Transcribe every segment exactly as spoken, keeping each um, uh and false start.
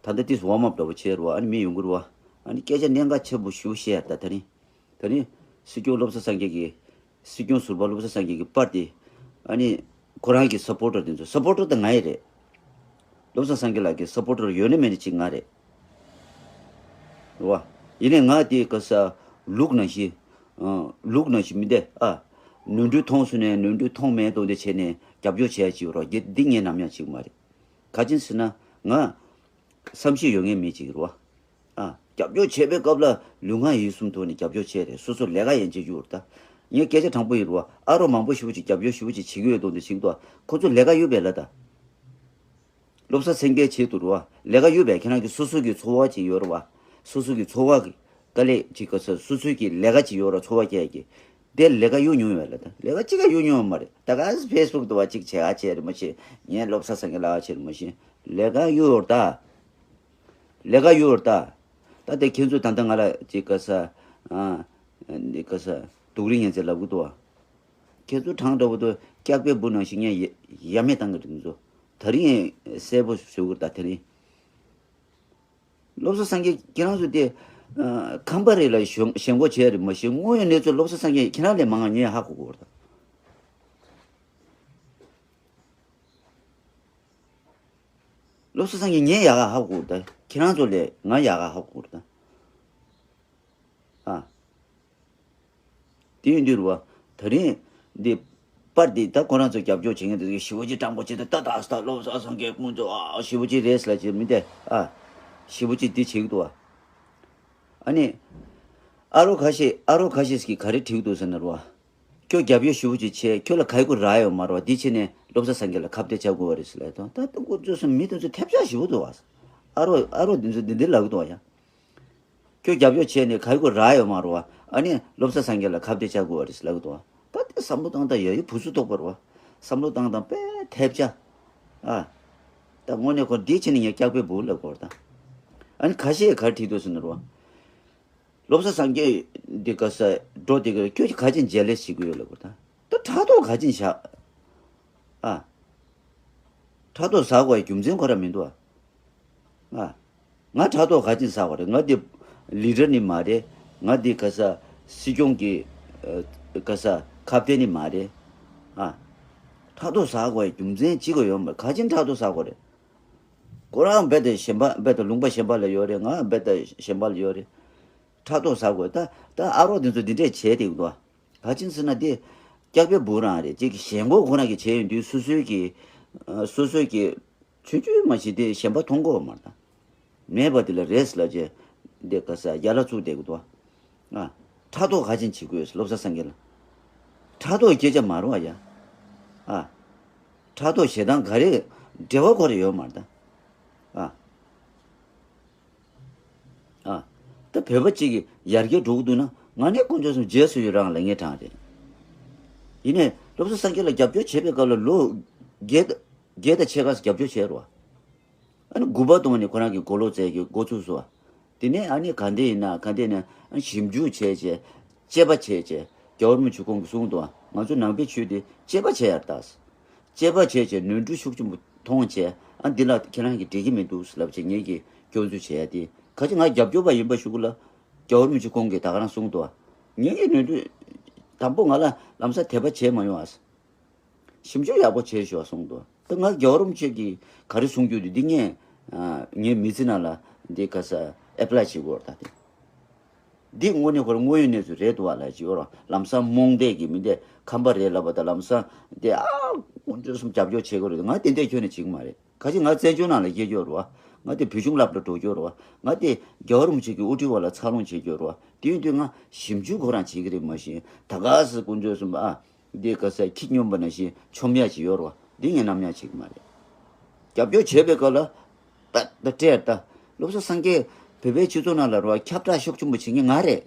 ད་ལྟ་དེ་ཝརམ་ཨབ་འདྲ་པོ་བྱས་རེད་བ། ཨ་ནི་མི་ཡོང་གི་རེད་བ། ཨ་ནི་སྐད་ཆ་གནད་འགག་ཆེན་པོ་ཞེ་པོ་བཤད་ཡ། ད་ད་རིང་ད་རིང་སྲིད་སྐྱོང་བློ་བཟང་སངས་རྒྱས་ཀྱིས། སྲིད་སྐྱོང་ཟུར་པ་བློ་བཟང་སངས་རྒྱས་ཀྱི་པར་དེ་ཨ་ནི་ཁོ་རང་གི་སབ་པོར་ཊར་དེ་ཚོ། སབ་པོར་ཊར་དེ་ང་ཡི་རེད། བློ་བཟང་སངས་རྒྱས་ལགས་ཀྱི་སབ་པོར་ཊར་ཡོད་ན་མེད་ན་གཅིག་ང་རེད། རེད་བ། ཡིན་ནའི་ང་དེ་ག་ས་ལུག་ནང་བཞིན། ཨ། ལུག་ནང་བཞིན་མི་བསྡད། ཨ། ནོར་འཁྲུལ་མཐོང་སོང་ནས་ནོར་འཁྲུལ་མཐོང་མེད་མདོག་འདི་བྱས་ནས་རྒྱབ་སྐྱོར་བྱས་ཡ་ཅིག་ཡོད་རེད་བ། འདི་ངས་ནམ་ཡང་བྱེད་ཀྱི་མ་རེད། ག་ཅི་ཟེར་ན་ང་བསམ་ཤེས་ཡོད་མཁན་མི་ཅིག་རེད་བ། ཨ། རྒྱབ་སྐྱོར་བྱེད་པའི་སྐབས་ལ་ལུས་ངག་ཡིད་གསུམ་ཐོག་ནས་རྒྱབ་སྐྱོར་བྱས་རེད། སོ་སོ་ལས་ཀ་ཡན་ཆད་ཡོད་རེད་ད། ངས་སྐད་ཆ་དྲང་པོ་ཡིན་རེད་བ། ཨ་རོགས་མང་པོ་ཞེ་པོ་ཅིག་རྒྱབ་སྐྱོར་ཞེ་པོ་ཅིག་བྱེད་ཀྱི་ཡོད་མདོག་འདི་བྱེད་ཀྱི་འདུག་བ། ཁོ་ཚོ་ལས་ཀ་ཡོད་པས་ལ་ད། བློ་བཟང་སེང་གེའི་ཆེད་དུ་རེད་བ། ལས་ཀ་ཡོད་པས། ཁྱེད་རང་གི་སོ་སོ་གི་འཚོ་བ་ཅིག་ཡོད་རེད་བ། སོ་སོ་གི་འཚོ་བ་གི་དཀའ་ལས་ཅིག་ག་ས། སོ་སོའི་གི་ལས་ཀ་ཅིག་ཡོད་རེད། འཚོ་བ་སྐྱེལ་གི། དེ་ལས་ཀ་གཡུག་མྱོང་ཡོད་ལ་ད། ལས་ཀ་གཅིག་ཀ་གཡུག་མྱོང་ཡོད་མ་རེད། ད་ག་ཕེ་སི་བུག་དུ་བ་གཅིག་བྱེད་ག་བྱེད་རེད་མ་ཤེས། ངས་བློ་བཟང་སེང་གེ་ལགས་བྱེད་རེད་མ་ཤེས། ལས་ཀ་གཡུག་ཡོད་རེད་ད། ལས་ཀ་གཡུག་ཡོད་རེད་ད། ད་དེ་ཁྱེད་ཚོས་ད་ལྟ་ང་ལ་ཅིག་ག་ས། ཨ། འདི་ག་ས། སྡུག་རུས་ངན་ཚད་ལབ་གི་འདུག་བ། ཁྱེད་ཚོ་གྲངས་འདྲ་པོ་དུ་སྐྱག་པའི་འབུ་ནང་བཞིན་ངས་ཡ་ཡ་མེད་བཏང་གི་རེད། ཚོ་ད་རིང་གསལ་པོ་བཟོ་གི་རེད་ད། དེ་རིང་། བློ་བཟང་སངས་རྒྱས་ཁྱེད་རང་ཚོ་དེ། ཨ། ཁམས་པ་རེད་ལ་ཞེན་ཞེན་ཁོག་བྱས་རེད་མ་ཤེས། དངོས་ཡོད་གནས་ཚུལ་བློ་བཟང་སངས་རྒྱས་ཁྱེད་རང་ལས་མང་ང་ངས་ཧ་གོ་གི་རེད་ད། བློ་བཟང་སངས་རྒྱས་ངས་ཡག་ག་ཧ་གོ་གི་རེད་ད། ཁྱེད་རང་ཚོ་ལས་ང་ཡག་ག་ཧ་གོ་གི་རེད་ད། ཨ། དེ་ཡིན་དུས་རེད་བ། ད་རིང་འདི་པར་འདི་ད་ཁོ་རང་ཚོ་རྒྱབ་སྐྱོར་བྱེད་མཁན་དེ་ཚོ་ཞེ་པོ་ཅིག་སྤྲང་པོ་བྱེད་དུས། ད་ད་ད་བློ་བཟང་སངས་རྒྱས་ཁོང་ཚོ། ཨ། ཞེ་པོ་ཅིག་རེད་ཟེར་ལབ་བྱས་མི་དེ། ཨ། ཞེ་པོ་ཅིག་འདི་བྱེད་ཀྱི་འདུག་བ། ཨ་ནི། ཨ་རོགས་ཁ་ཤས། ཨ་རོགས་ཁ་ཤས་ཀྱིས་ག་རེ་བྲིས་འདུག་ཟེར་ན་རེད་བ། ཁྱོད་རྒྱབ་སྐྱོར་ཞེ་པོ་ཅིག་བྱས། ཁྱོད་ལ་ག་ཡི་གུ་རག་ཡོད་མ་རེད་བ། འདི་བྱས་ནས་བློ་བཟང་སངས་རྒྱས་ལ་ཁ་གཏད་བཅག་དགོས་པ་རེད་ཟེར་ལབ་དང་། ད་ལྟ་ཁོ་ཚོས་མི་དེ་ཚོ་ཐེབས་ཆག་ཞེ་པོ་འདུག་བ། ཨ་རོགས་ཨ་རོགས་འདི་ཚོ་འདི་འདི་ལབ་གི་འདུག་བ་ཡ། ཁྱོད་རྒྱབ་སྐྱོར་བྱས་ནས་ག་ཡི་གུ་རག་ཡོད་མ་རེད་བ། ཨ་ནི་བློ་བཟང་སངས་རྒྱས་ལ་ཁ་གཏད་བཅག་དགོས་པ་རེད་ཟེར་ལབ་གི་འདུག་བ། ད་དེ་བསམ་བློ་བཏང་སྟངས་ཡ་ཡི་བུ་ཚོ་ལྟོགས་པ་རེད་བ། བསམ་བློ་བཏང་སྟངས་དཔེ་ཐེབས་ཆག། ཨ། ད་དངོས་གནས་ཁོ་འདི་བྱས་ནས་ངས་སྐྱག་པའི་འབུ་ལབ་དགོས་རེད་ད། ཨ་ནི་ཁ་ཤས་ག་རེ་བྲིས་འདུག་ཟེར་ན་རེད་བ། བློ་བཟང་སངས་རྒྱས་འདི་ག་ས་འགྲོ་དེ་ག་ཁྱོད་ཀྱིས་ག་ཅིག་ཇེ་ལེ་སི་བྱེད་ཀྱི་ཡོད་ལབ་དགོས་ད། ད་ཕྲག་དོག་ག་ཅིག་བཞག། ཨ། ཕྲག་དོག་ཟ་དགོས་ཡ་རྒྱུ་མཚན་ཁོ་རང་མི་འདུག་ཨ། ཨ། ང་ཕྲག་དོག་ག་ཅིག་ཟ་དགོས་རེད། ང་འདི་ལི་ཌར་ནི་མ་རེད། ང་འདི་ག་ས་སྲིད་སྐྱོང་གི། ཨ། ག་ས་ཁ་གཏད་ནི་མ་རེད། ཨ། ཕྲག་དོག་ཟ་དགོས་ཡ་རྒྱུ་མཚན་གཅིག་ཀྱང་ཡོད་མ་རེད། ག་ཅིག་ཕྲག་དོག་ཟ་དགོས་རེད། ཁོ་རང་རྦད་དེ་གཞན་པ། རྦད་དེ་ལུང་པ་གཞན་པ་ལ་ཡོད་རེད། ང་རྦད་དེ་གཞན་པ་ལ་ཡོད་རེད། ཕྲག་དོག་ཟ་དགོས། ད་ད་ཨ་རོགས་འདི་ཚོ་འདི་འདྲས་བྱས་བསྡད་འདུག་བ། ག་ཅི་ཟེར་ན་དེ་སྐྱག་པའི་འབུ་རང་རེད། ཅིག་ཞེན་ཁོག་ཁོ་རང་གིས་བྱས་ཡོང་དུས། སོ་སོའི་གི། ཨ། སོ་སོའི་གི་ཆུང་ཆུང་མ་ཞིག་དེ་གཞན་པ་མཐོང་གི་ཡོད་མ་རེད་ད། མེད་པ་དེ་ལ་རེད་ཟེར་ལབ་བྱས་དེ་ག་ས་ཡ་ལ་བཙུགས་བསྡད་འདུག་བ། ཨ། ཕྲག་དོག་ག་ཅིག་བྱེད་དགོས་བློ་བཟང་སངས་རྒྱས་ལ། ཕྲག་དོག་སྐད་ཆ་མ་རེད་བ་ཡ། ཨ། ཕྲག་དོག་ཞེ་སྡང་ག་རེ་འབྲེལ་བ་ཁོ་རང་ཡོད་མ་རེད་ད། ཨ། ཨ། ད་བོད་པ་གཅིག་གི་ཡར་རྒྱས་འགྲོ་གི་འདུག་ན་ང་ནི་དཀོན་མཆོག་གསུམ་རྗེས་སུ་ཡི་རང་ལ་ངས་དྲངས་རེད། ཡིན་ནའི་བློ་བཟང་སངས་རྒྱས་ལ་རྒྱབ་སྐྱོར་བྱེད་པའི་སྐབས་ལ་ལོ་བརྒྱད་བརྒྱད་དང་ཕྱེད་ཀ་རྒྱབ་སྐྱོར་བྱས་རོ། ཨ་ནི་དགུ་པ་དུ་མ་ནི་ཁོ་རང་གི་མགོ་ལོག་རྩལ་གྱི་འགོ་ཚུགས་སོ། དེ་ནས་ཨ་ནི་ག་འདྲ་ཡིན་ན་ག་འདྲ་ཡིན་ན་ཞིབ་འཇུག་བྱས་བྱས། དཔྱད་པ་བྱས་བྱས། རྒྱལ་བ་རིན་པོ་ཆེ་ཁོང་གིས་གསུངས་འདུག་ང་ཚོ་ནང་པའི་ཆོས་དེ་དཔྱད་པ་བྱས་ཡར་ལྟ། དཔྱད་པ་བྱས་བྱས་ནོར་འཁྲུལ་ཤུགས་ཆེན་པོ་མཐོང་བྱས། ཨ། འདི་ལ་ཁྱེད་རང་གིས་འགྲིག་གི་མི་འདུག་ལབ་བྱས་ངེད་ཀྱིས་སྐྱོན་འཛུགས་བྱས་ཡ་དེ། ག་ཅི་ང་རྒྱབ་སྐྱོར་པ་ཡིན་པ་ཞུ་གི་ལ། རྒྱལ་བ་རིན་པོ་ཆེ་ཁོང་གིས་ད་ག་རང་གསུངས་འདུག་ངེད་ཀྱིས་ནོར་འཁྲུལ། དང་པོ་ང་ལ་ལམ་སང་དད་པ་བྱས་མ་ཡོང་ཨ། ཞིབ་འཇུག་ཡག་པོ་བྱས་ཤོག་གསུངས་འདུག་ད་ང་རྒྱལ་བ་རིན་པོ་ཆེ་གིས་ག་རེ་གསུང་རྒྱུ་དེ་འདི་ངས། ཨ། ངའི་མི་ཚེ་ནང་ལ་འདི་ག་ས་ཨེ་པ་ལའི་བྱེད་དགོས་རེད་ད་དེ། འདི་དངོས་གནས་ཁོ་རང་དངོས་ཡོད་གནས་ཚུལ་རེད་འདུག་བ་ལ་ཅིག་ཡོད་ར། ལམ་སང་རྨོངས་དད་ཀྱི་མི་འདི་ཁམས་པ་རེད་ལབ་པ་དང་། ལམ་སང་འདི། ཨ། དཀོན་མཆོག་གསུམ་རྒྱབ་སྐྱོར་བྱེད་དགོས་རེད། ང་དེ་འདྲས་ཁྱོན་ནས་བྱེད་ཀྱི་མ་རེད། ག་ཅི་ང་བཙན་བྱོལ་ནང་ལ་སྐྱེས་ཀྱི་ཡོད་རེད་བ། ང་དེ་བོད་གཞུང་སློབ་གྲྭ་འགྲོ་ཀྱི་ཡོད་རེད་བ། ང་དེ་རྒྱལ་བ་རིན་པོ་ཆེ་གི་དབུ་ཁྲིད་འོག་ལ་འཚར་ལོངས་བྱེད་ཀྱི་ཡོད་རེད་བ། དེ་ཡིན་དུས་ང་ཞིབ་འཇུག་ཁོ་རང་བྱེད་ཀྱི་རེད། མ་གཞི་ད་ག་སེ་དཀོན་མཆོག་གསུམ། ཨ། འདི་ག་ས་ཁྱི་སྨྱོན་པ་ནང་བཞིན་ཆོམ་ཡ་ཅིག་ཡོད་རེད་བ། འདི་ངས་ནམ་ཡང་བྱེད་ཀྱི་མ་རེད། རྒྱབ་སྐྱོར་བྱས་པའི་སྐབས་ལ། ད་ད་སྤྲད་ད། བློ་བཟང་སངས་རྒྱས་བོད་པའི་སྤྱི་ཚོགས་ནང་ལ་རེད་བ། ཁྱབ་བསྒྲགས་ཤུགས་ཆེན་པོ་བྱེད་མཁན་ང་རེད།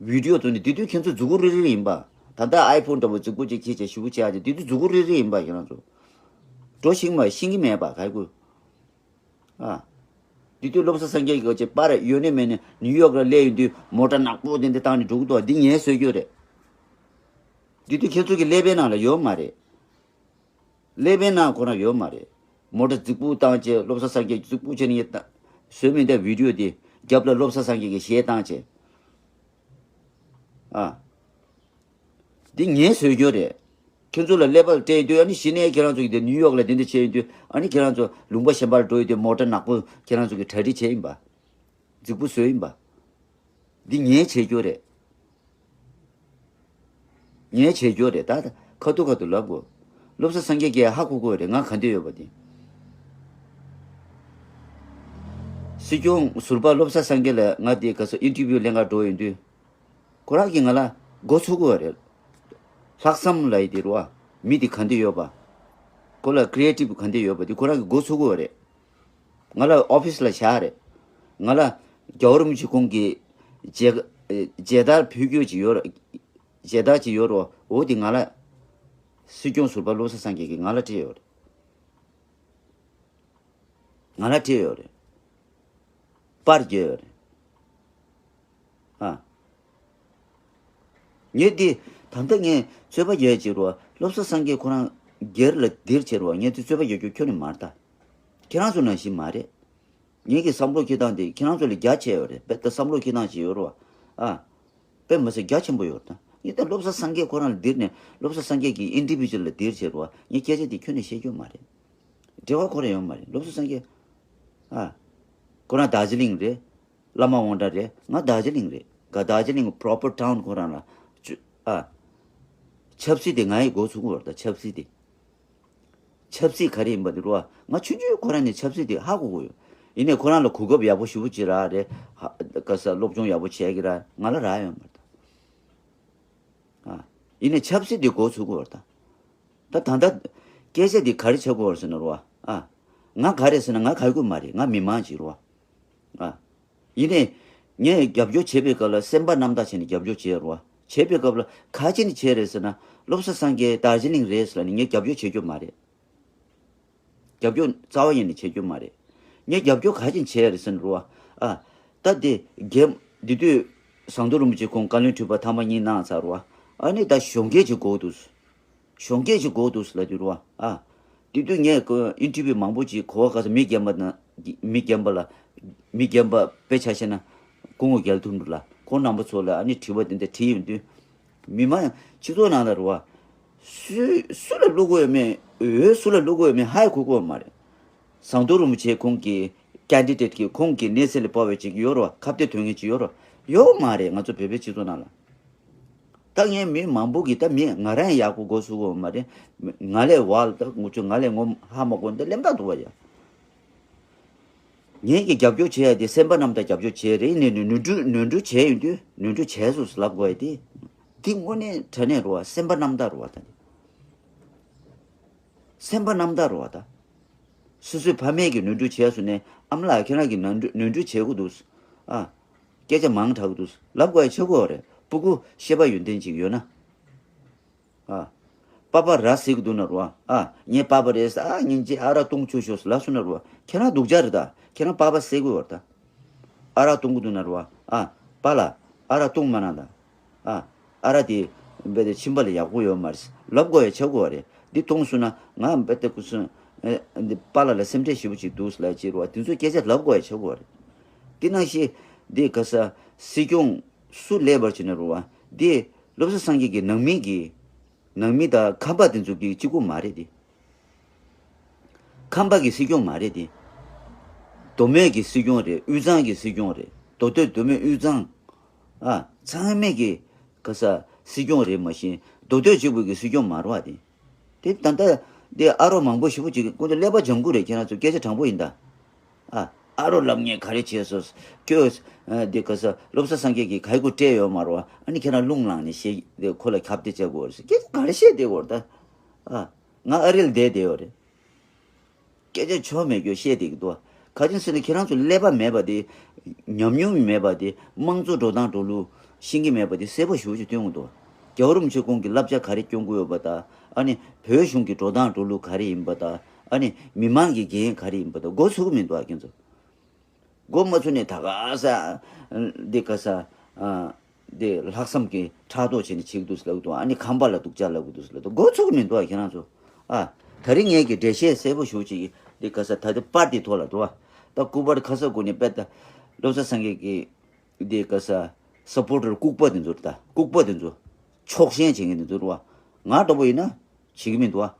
བི་ཌི་ཡོ་བཟོས་ནས་དེ་དུས་ཁྱེད་ཚོ་མཛུབ་གུ་རིལ་རིལ་ཡིན་པ། ད་ལྟ་ཨའི་ཕོན་འདྲ་པོ་མཛུབ་གུ་གཅིག་ཁྱེར་བྱས་ཞེ་པོ་བྱས་ཏེ། དེ་དུས་མཛུབ་གུ་རིལ་རིལ་ཡིན་པ། ཁྱེད་རང་ཚོ་འགྲོ་ཤེས་མ་ཤེས་ཀྱི་མེད་པ་ག་གུ། ཨ། དེ་དུས་བློ་བཟང་སངས་རྒྱས་ཀྱིས་ཅིག་པར་ཡོད་ནི་མེད་ནི་ནིའུ་ཡོག་ལ་སླེབས་ཡོང་དུས་མོ་ཊ་ནག་པོ་དེ་འདྲ་བཏང་ནས་འགྲོ་གི་འདུག་འདི་ངས་བཟོས་རྒྱུ་རེད། དེ་དུས་ཁྱེད་ཚོ་གི་ཀླད་པའི་ནང་ལ་ཡོད་མ་རེད། ཀླད་པའི་ནང་ཁོ་རང་ཡོད་མ་རེད། མོ་ཊ་རྫིག་པོ་བཏང་བྱས། བློ་བཟང་སངས་རྒྱས་རྫིག་པོ་བྱས་ནས་ཡིན་ད། བཟོས་མིན་ད་བི་ཌི་ཡོ་དེ། རྒྱབ་ལ་བློ་བཟང་སངས་རྒྱས་ཀྱི་གཞས་བཏང་བྱས། ཨ། འདི་ངས་བཟོས་རྒྱུ་རེད། ཁྱེད་ཚོ་ལ་ཀླད་པ་སྤྲད་ཡོང་དུས། ཨ་ནི་གཞི་ནས་ཁྱེད་རང་ཚོ་གིས་དེ་ནིའུ་ཡོག་ལ་དེ་འདྲ་བྱས་ཡོང་དུས། ཨ་ནི་ཁྱེད་རང་ཚོ་ལུང་པ་གཞན་པར་འགྲོ་ཡོང་དུས། མོ་ཊ་ནག་པོ་ཁྱེད་རང་ཚོ་གིས་གྲ་སྒྲིག་བྱས་ཡིན་པ། རྫིག་པོ་བཟོས་ཡིན་པ། འདི་ངས་བྱེད་རྒྱུ་རེད། ངས་བྱེད་རྒྱུ་རེད། ད་ད་ཁ་ཐུག་ཁ་ཐུག་ལབ་དགོས། བློ་བཟང་སངས་རྒྱས་ཀྱིས་ཧ་གོ་གི་རེད། ང་ག་འདྲ་ཡོད་པ་དེ། སྲིད་སྐྱོང་ཟུར་པ་བློ་བཟང་སངས་རྒྱས་ལ་ང་དེ་ག་ས་ཨིན་ཊར་བིའུ་ལེན་ག་འགྲོ་ཡོང་དུས། ཁོ་རང་གིས་ང་ལ་མགོ་ཚོས་གི་རེད། ལྷག་བསམ་ལབ་ཡས་དེ་རེད་པ། མི་དེ་ག་འདྲ་ཡོད་པ། ཁོ་ལ་ཀི་རི་ཨེ་ཊིབ་ག་འདྲ་ཡོད་པ་དེ་ཁོ་རང་གིས་མགོ་ཚོས་གི་རེད། ང་ལ་ཨོ་ཕི་སི་ལ་བཞག་རེད། ང་ལ་རྒྱལ་བ་རིན་པོ་ཆེ་ཁོང་གི་མཇལ་མཇལ་དར་ཕུལ་རྒྱུ་ཅིག་ཡོད་རེད། མཇལ་དར་ཅིག་ཡོད་རེད་པ། འོ་དེ་ང་ལ་སྲིད་སྐྱོང་ཟུར་པ་བློ་བཟང་སངས་རྒྱས་ཀྱིས་ང་ལ་སྤྲད་ཡོད་རེད། ང་ལ་སྤྲད་ཡོད་རེད། པར་བརྒྱབ་ཡོད་རེད། ཨ། ངས་འདི་ད་ལྟ་ངས་རྩོད་པ་རྒྱག་ཡས་ཅིག་རེད་པ། བློ་བཟང་སངས་རྒྱས་ཁོ་རང་སྒེར་ལ་འདིར་བྱས་རེད་པ། ངས་འདི་རྩོད་པ་རྒྱག་རྒྱུ་ཁྱོན་ནས་མ་རེད་ད། ཁྱེད་རང་ཚོ་ནང་བཞིན་མ་རེད། ངེད་ཀྱི་བསམ་བློ་འཁྱེར་སྟངས་དེ་ཁྱེད་རང་ཚོ་ལས་རྒྱ་ཆེ་བ་རེད། དཔེ་ད་བསམ་བློ་འཁྱེར་སྟངས་ཅིག་ཡོད་རེད་པ། ཨ། དཔེ་མི་སྲིད་རྒྱ་ཆེན་པོ་ཡོད་རེད་ད། ངས་ད་བློ་བཟང་སངས་རྒྱས་ཁོ་རང་ལ་འདིར་ནས། བློ་བཟང་སངས་རྒྱས་ཀྱི་ཨིན་ཌི་བི་ཇུ་ཨལ་ལ་འདིར་བྱས་རེད་པ། ངས་སྐད་ཆ་དེ་ཁྱོན་ནས་བཤད་རྒྱུ་མ་རེད། འབྲེལ་བ་ཁོ་རང་ཡོད་མ་རེད། བློ་བཟང་སངས་རྒྱས། ཨ། ཁོ་རང་དར་ཇི་ལིང་རེད། བླ་མ་དབང་གྲགས་རེད། ང་དར་ཇི་ལིང་རེད། ག་དར་ཇི་ལིང་པོ་རོ་པར་ཊའུན་ཁོ་རང་ལ་ཆུ། ཨ། ཆབ་སྲིད་དེ་ང་ཡི་མགོ་ཚོས་གི་ཡོད་རེད་ད། ཆབ་སྲིད་དེ། ཆབ་སྲིད་ག་རེ་ཡིན་པ་དེ་རེད་པ། ང་ཆུང་ཆུང་ཁོ་རང་ནས་ཆབ་སྲིད་དེ་ཧ་གོ་གི་ཡོད། ཡིན་ནའི་ཁོ་རང་ལ་གོ་སྐབས་ཡག་པོ་ཞེ་པོ་ཅིག་རག་རེད། ཧ། ག་ས་སློབ་སྦྱོང་ཡག་པོ་བྱས་ཀྱི་རེད། ང་ལ་རག་ཡོད་མ་རེད་ད། ཨ། ཡིན་ནའི་ཆབ་སྲིད་དེ་མགོ་ཚོས་གི་ཡོད་རེད་ད། ད་ད་ལྟ་སྐད་ཆ་དེ་ག་རེ་ཆགས་ཀྱི་ཡོད་རེད་ཟེར་ན་རེད་པ། ཨ། ང་ག་རེ་ཟེར་ན་ང་ག་གི་མ་རེད། ང་མི་མང་ཅིག་རེད་པ། ཨ། ཡིན་ནའི་ངས་རྒྱབ་སྐྱོར་བྱེད་པའི་སྐབས་ལ་སེམས་པ་རྣམ་དག་བྱས་ནས་རྒྱབ་སྐྱོར་བྱས་རེད་པ། བྱེད་པའི་སྐབས་ལ་ག་རེ་བྱས་ནས་བྱས་རེད་ཟེར་ན། བློ་བཟང་སངས་རྒྱས་དར་ཇི་ལིང་རེད་ཟེར་ལབ་ནས་ངས་རྒྱབ་སྐྱོར་བྱེད་རྒྱུ་མ་རེད། རྒྱབ་སྐྱོར་རྩ་བ་ཉིད་ནས་བྱེད་རྒྱུ་མ་རེད། ངས་རྒྱབ་སྐྱོར་ག་རེ་བྱས་རེད་ཟེར་ན་རེད་པ། ཨ། ད་དེ་རྒན་འདི་དུས་ཟམ་གདོང་རིན་པོ་ཆེ་ཁོང་བཀའ་བློན་ཁྲི་པ་ཐེངས་མ་གཉིས་གནང་ཚར་རེད་པ། ཨ་ནི་ད་གཞོན་སྐྱེས་ཅིག་དགོས་འདུག་གཞོན་སྐྱེས་ཅིག་དགོས་འདུག་ལབ་དུས་རེད་པ། ཨ། དེ་དུས་ངས་ཁོ་ཨིན་ཊར་བིའུ་མང་པོ་ཅིག་གོ་བ། ག་ས་མི་རྒན་པ་ན། མི་རྒན་པ་ལ། མི་རྒན་པ་དཔེ་ཆ་བཤད་ན་སྐུ་ངོ་རྒྱལ་ཐུབ་འགྲུབ་ལགས། ཁོང་རྣམ་པ་ཚོ་ལ་ཨ་ནི་དྲི་བ་དེ་འདྲ་དྲིས་ཡོང་དུས། མི་མང་སྤྱི་ཚོགས་ནང་ལ་རེད་པ། སུ་སུ་ལ་བླུག་དགོས་ཡོད་མེད། འོས་སུ་ལ་བླུག་དགོས་ཡོད་མེད་ཧ་ཡང་གོ་གི་ཡོད་མ་རེད། ཟམ་གདོང་རིན་པོ་ཆེ་ཁོང་གི་ཀེན་ཌི་ཌེཊ་གི་ཁོང་གི་གནས་ཚད་ལ་དཔག་པའི་ཅིག་ཡོད་རེད་པ། ཁ་གཏད་དོན་ངེས་ཅིག་ཡོད་རེད་པ། ཡོད་མ་རེད། ང་ཚོ་བོད་པའི་སྤྱི་ཚོགས་ནང་ལ། ད་ངས་མི་མང་པོ་གིས། ད་མི་ང་རང་ཡང་ཡག་པོ་མགོ་ཚོས་གི་ཡོད་མ་རེད། ང་ལས་ཝལ་ད་ངུ་ཆུ་ང་ལས་ངོ་ཧ་མ་གོ་འདི་གླེན་རྟགས་འདུག་པ་ཡ། ངེད་ཀྱིས་རྒྱབ་སྐྱོར་བྱེད་ཡ་དེ་སེམས་པ་རྣམ་དག་རྒྱབ་སྐྱོར་བྱེད་རེད། ཡིན་ནའི་ནོར་འཁྲུལ་ནོར་འཁྲུལ་བྱས་ཡོང་དུས། ནོར་འཁྲུལ་བྱས་སོང་ལབ་དགོས་ཡ་དེ། འདི་དངོས་གནས་དྲང་གནས་རེད་པ། སེམས་པ་རྣམ་དག་རེད་པ་ད། སེམས་པ་རྣམ་དག་རེད་པ་ད། སོ་སོའི་ཕ་མེས་ཀྱིས་ནོར་འཁྲུལ་བྱས་སོང་ནའི། ཨ་མ་ལགས་ཁྱེད་རང་གིས་ནོར་འཁྲུལ་ནོར་འཁྲུལ་བྱེད་དགོས་འདུག་ཨ། སྐད་ཆ་མང་དྲགས་འདུག་ལབ་དགོས་ཡ་ཆགས་ཀྱི་ཡོད་རེད། སྤུ་གུ་ཤེས་པ་ཡོན་ཏན་ཅིག་ཡོད་ན། ཨ། པ་པ་ར་ཟེར་གི་འདུག་ན་རེད་པ། ཨ། ངའི་པ་པ་རེད་ཟེར། ཨ། སྙིང་རྗེ། ཨ་རག་བཏུང་བཅུག་ཤོག་ལབ་སོང་ན་རེད་པ། ཁྱེད་རང་སྡུག་ཅག་རེད་ད། ཁྱེད་རང་པ་པ་ཟེར་གི་ཡོད་རེད་ད། ཨ་རག་བཏུང་གི་འདུག་ན་རེད་པ། ཨ། པཱ་ལགས་ཨ་རག་བཏུང་མ་གནང་ད། ཨ། ཨ་རག་དེ་རྦད་དེ་ཁྱིམ་པ་ལ་ཡག་པོ་ཡོད་མ་རེད་ལབ་དགོས་ཡ་ཆགས་ཀྱི་ཡོད་རེད། འདི་བཏུང་སོང་ན་ང་རྦད་དེ་ཁུ་སོང་། ཨེ། འདི་པཱ་ལགས་ལ་སེམས་ཁྲལ་ཞེ་པོ་ཅིག་འདུག་ལབ་ཅིག་རེད་པ། དེ་ཚོའི་སྐད་ཆ་ལབ་དགོས་ཡ་ཆགས་ཀྱི་ཡོད་རེད། དེ་ནང་བཞིན་འདི་ག་ས་སྲིད་སྐྱོང་སུ་སླེབས་པར་བྱས་ན་རེད་པ། འདི་བློ་བཟང་སངས་རྒྱས་ཀྱི་ནང་མི་གི། ནང་མི་དང་ཁམས་པ་དེ་ཚོ་གི་གཅིག་པུ་མ་རེད་དེ། ཁམས་པ་གི་སྲིད་སྐྱོང་མ་རེད་དེ། མདོ་སྨད་ཀྱི་སྲིད་སྐྱོང་རེད། དབུས་གཙང་གི་སྲིད་སྐྱོང་རེད། མདོ་སྟོད། མདོ་སྨད། དབུས་གཙང་། ཨ། ཚང་མས་ཀྱི་ག་ས་སྲིད་སྐྱོང་རེད། མ་གཞི་མདོ་སྟོད་གཅིག་པུ་གི་སྲིད་སྐྱོང་མ་རེད་པ་དེ། དེ་ད་ལྟ་དེ་ཨ་རོགས་མང་པོ་ཞེ་པོ་ཅིག་ཁོང་ཚོ་ཀླད་པ་ལྗང་ཁུ་རེད། ཁྱེད་རང་ཚོ་སྐད་ཆ་དྲང་པོ་ཡིན་ད། ཨ། ཨ་རོགས་ལབ་ངས་ག་རེ་བྱས་སོང་། ཁྱོད། ཨ། འདི་ག་ས་བློ་བཟང་སངས་རྒྱས་ཀྱིས་ག་ཡི་གུ་སྤྲད་ཡོད་མ་རེད་པ། ཨ་ནི་ཁྱེད་རང་རླུང་ལངས་ནས་བཤད་དེ་ཁོ་ལ་ཁྱབ་གདལ་བྱེད་དགོས་རེད་ཟེར། སྐད་ཆ་ག་རེ་བཤད་བསྡད་ཡོད་རེད་ད། ཨ། ང་ཨ་རི་ལ་བསྡད་བསྡད་ཡོད་རེད། སྐད་ཆ་ཆོ་མེད་ཁྱོད་བཤད་བསྡད་ཀྱི་འདུག་ག་ཅི་ཟེར་ན་ཁྱེད་རང་ཚོ་ཀླད་པ་མེད་པ་དེ། ཉམས་མྱོང་མེད་པ་དེ། དམངས་གཙོ་འགྲོ་སྟངས་འགྲོ་ལུགས་ཤེས་ཀྱི་མེད་པ་དེ་གསལ་པོ་ཞེ་པོ་ཅིག་སྟོན་གྱི་འདུག་རྒྱལ་བ་རིན་པོ་ཆེ་ཁོང་གིས་བསླབ་བྱ་ག་རེ་སྐྱོན་གྱི་ཡོད་པ་དང་། ཨ་ནི་བོད་གཞུང་གི་འགྲོ་སྟངས་འགྲོ་ལུགས་ག་རེ་ཡིན་པ་དང་། ཨ་ནི་མི་མང་གི་འགན་ག་རེ་ཡིན་པ་དང་མགོ་ཚོས་ཀྱི་མི་འདུག་ཨ། ཁྱེད་ཚོ་མགོ་མ་ཚོས་ནས་ད་ག་ས་འདི་ག་ས། ཨ། འདི་ལྷག་བསམ་གྱི་ཕྲག་དོག་བྱས་ནས་བྱེད་ཀྱི་འདུག་ཟེར་ལབ་ཀྱི་འདུག་ཨ་ནི་ཁམས་པ་ལ་སྡུག་ཅག་ལབ་ཀྱི་འདུག་ཟེར་ལབ་འདུག་མགོ་ཚོས་ཀྱི་མི་འདུག་ཨ། ཁྱེད་རང་ཚོ། ཨ། ད་རིང་ངས་ཀྱི་འགྲེལ་བཤད་གསལ་པོ་ཞེ་པོ་ཅིག་ ཨེ་ག་ས་ད་ལྟ་པར་དེ་ཐོག་ལ་འགྲོ་བ། ད་སྐུ་པར་ཁ་ས་གོ་ནས་པད་ད་བློ་བཟང་སངས་རྒྱས་ཀྱི་དེ་ག་ས་སཔོར་ཊར་ལྐུགས་པ་དེ་ཚོ་ད་ལྐུགས་པ་དེ་ཚོ་ཕྱོགས་ཞེན་བྱེད་མཁན་དེ་ཚོ་རེད་བ། ང་འདྲ་པོ་ཡིན་ན་བྱེད་ཀྱི་མི་འདུག་བ།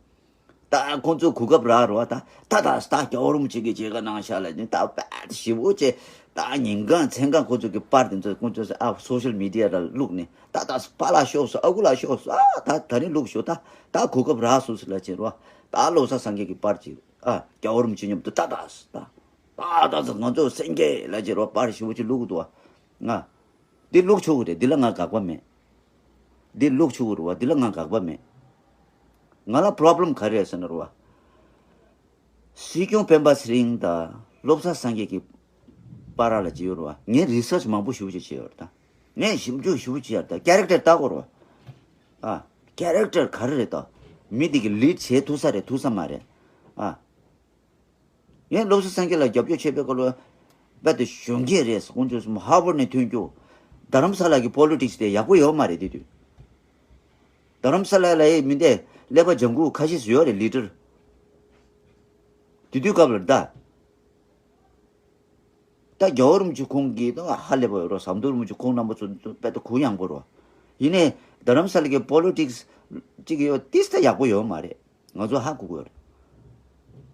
ད་ཁོང་ཚོ་གོ་སྐབས་རག་རེད་བ། ད་ད་ད་ད་རྒྱལ་བ་རིན་པོ་ཆེ་གི་མཇལ་ཁ་གནང་ཤག་ལབ་ནས་ད་པད་ཞེ་པོ་བྱས། ད་ཉིན་གང་མཚན་གང་ཁོང་ཚོ་གི་པར་དེ་ཚོ་ཁོང་ཚོ་ཨ་སོ་ཤལ་མི་ཌི་ཡ་ལ་བླུགས་ནས་ད་ད་པཱ་ལགས་ཤོག་སོ་ཨ་ཁུ་ལགས་ཤོག་སོ་ཨ་ད་ད་རིང་བླུགས་ཤོག་ད་ད་གོ་སྐབས་རག་སོང་ཟེར་ལབ་བྱས་རེད་བ། ད་བློ་བཟང་སངས་རྒྱས་ཀྱི་པར་ཅིག་ཨ་རྒྱལ་བ་རིན་པོ་ཆེ་མཉམ་དུ་ད་ད་ད་ད་ད་ང་ཚོ་སེང་གེ་ལབ་བྱས་རེད་བ། པར་ཞེ་པོ་ཅིག་བླུགས་འདུག་བ། ང་འདི་བླུགས་ཆོག་གི་རེད། འདི་ལ་ང་དགག་པ་མེད། འདི་བླུགས་ཆོག་གི་རེད་བ། འདི་ལ་ང་དགག་པ་མེད། ང་ལ་པོ་རོབ་ལེམ་ག་རེ་རེད་ཟེར་ན་རེད་བ། སྲིད་སྐྱོང་སྤེན་པ་ཚེ་རིང་དང་བློ་བཟང་སངས་རྒྱས་ཀྱི་བར་ལ་ཅི་ཡོད་རེད་བ། ངས་རི་སར་ཆི་མང་པོ་ཞེ་པོ་ཅིག་བྱས་ཡོད་རེད་ད། ངས་ཞིབ་འཇུག་ཞེ་པོ་ཅིག་བྱས་རེད་ད། ཀེ་རེག་ཊར་ལྟ་དགོས་རེད་བ། ཨ། ཀེ་རེག་ཊར་ག་རེ་རེད་ད། མི་དེ་གི་ལིཌ་བྱེད་ཐུབ་ས་རེད་ཐུབ་ས་མ་རེད། ཨ། ངས་བློ་བཟང་སངས་རྒྱས་ལ་རྒྱབ་སྐྱོར་བྱེད་པའི་སྐོར་ལ་རྦད་དེ་གཞོན་སྐྱེས་རེད། ཁོང་ཚོ་ཧར་ཝརཌ་ནས་ཐོན་རྒྱུ། རྡ་རམ་ས་ལ་གི་པོ་ལི་ཊིག་སི་དེ་ཡག་པོ་ཡོད་མ་རེད་དེ་དུས། རྡ་རམ་ས་ལ་ལ་ཡི་མི་འདས་ཀླད་པ་ལྗང་ཁུ་ཁ་ཤས་སུ་ཡོད་རེད་ལི་ཌར། དེ་དུས་སྐབས་ལ་ད། ད་རྒྱལ་བ་རིན་པོ་ཆེ་ཁོང་གིས་ད་ཧ་ལས་པ་ཡོད་རོ། ཟམ་གདོང་རིན་པོ་ཆེ་ཁོང་རྣམ་པ་ཚོ་དཔེ་ད་གུ་ཡངས་པོ་རོ། ཡིན་ནའི་རྡ་རམ་ས་ལ་གི་པོ་ལི་ཊིག་སི་ཅིག་ཡོད་ཏིས་ད་ཡག་པོ་ཡོད་མ་རེད། ང་ཚོ་ཧ་གོ་གི་ཡོད་རེད།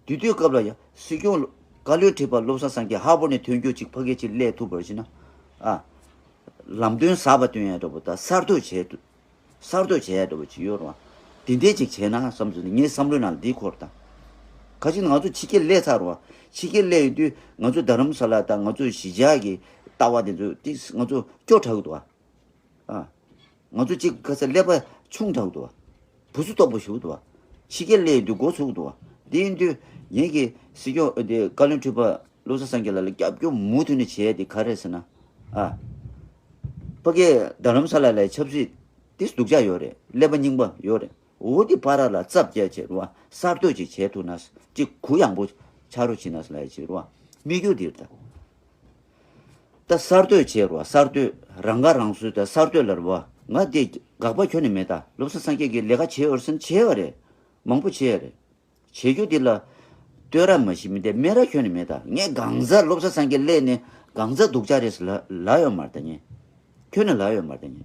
དེ་དུས་སྐབས་ལ་ཡ་སྲིད་སྐྱོང་བཀའ་བློན་ཁྲི་པ་བློ་བཟང་སངས་རྒྱས་ཧར་ཝརཌ་ནས་ཐོན་རྒྱུ་ཅིག་ཕ་གི་ཅིག་སླེབས་ཐུབ་པར་བྱས་ན། ཨ། ལམ་སྟོན་གསར་པ་སྟོན་ཡ་འདྲ་པོ་ད་གསར་གཏོད་བྱས་འདུག་གསར་གཏོད་བྱས་ཡ་འདྲ་པོ་ཅིག་ཡོད་རེད་བ། དེ་འདྲས་ཅིག་བྱས་ན་བསམ་ཚུལ་ནི་ངའི་བསམ་བློའི་ནང་ལ་འདི་འཁོར་ད། ཁ་ཅིག་ང་ཚོ་ཕྱི་རྒྱལ་སླེབས་ཚར་རེད་བ། ཕྱི་རྒྱལ་སླེབས་ཡོང་དུས་ང་ཚོ་རྡ་རམ་ས་ལ་དང་ང་ཚོ་གཞིས་ཆགས་ཀྱི་ལྟ་བ་དེ་ཚོ་ཏིས་ང་ཚོ་སྐྱོ་དྲགས་འདུག་བ། ཨ། ང་ཚོ་གཅིག་ག་ས་ཀླད་པ་ཆུང་དྲགས་འདུག་བ། བུ་ཚུགས་སྟོབས་པོ་ཞུགས་འདུག་བ། ཕྱི་རྒྱལ་སླེབས་ཡོང་དུས་མགོ་ཚུགས་འདུག་བ། དེ་ཡིན་དུས་ངེད་ཀྱི་སྲིད་སྐྱོང་དེ་བཀའ་བློན་ཁྲི་པ་བློ་བཟང་སངས་རྒྱས་ལགས་ལ་རྒྱབ་སྐྱོར་མུ་མཐུད་ནས་བྱས་ཏེ་ག་རེ་ཟེར་ན། ཨ། ཕ་གི་རྡ་རམ་ས་ལ་ལ་ཆབ་སྲིད་དེ་སྡུག་ཅག་ཡོད་རེད། ཀླད་པ་རྙིང་པ་ཡོད་རེད། འོ་དེ་བར་ལ་རྩབ་རྒྱག་བྱས་རེད་བ། གསར་གཏོད་ཅིག་བྱས་ཐུབ་ན་ཅིག་གུ་ཡངས་པོ་ཆགས་རོགས་བྱེད་ན་ལབ་ཡ་ཅིག་རེད་བ། དམིགས་ཡུལ་འདི་རེད་ད། ད་གསར་གཏོད་བྱས་རེད་བ། གསར་གཏོད་རང་ཁ་རང་གསོ་ད་གསར་གཏོད་ལ་རེད་བ། ང་དེ་དགག་པ་ཁྱོན་ནས་མེད་ད། བློ་བཟང་སངས་རྒྱས་ཀྱིས་ལས་ཀ་བྱས་ཡོད་རེད་ཟེར་ན་བྱས་པ་རེད། མང་པོ་བྱས་ཡ་རེད། བྱེད་རྒྱུ་འདི་ལ་བསྟོད་ར་མ་ཤི་མི་འདི་སྨད་ར་ཁྱོན་ནས་མེད་ད། ངས་གང་ཟག་བློ་བཟང་སངས་རྒྱས་སླེབས་ནས་གང་ཟག་སྡུག་ཅག་རེད་ཟེར་ལབ་ལབ་ཡོད་མ་རེད་ད་ངས། ཁྱོན་ནས་ལབ་ཡོད་མ་རེད་ད་ངས།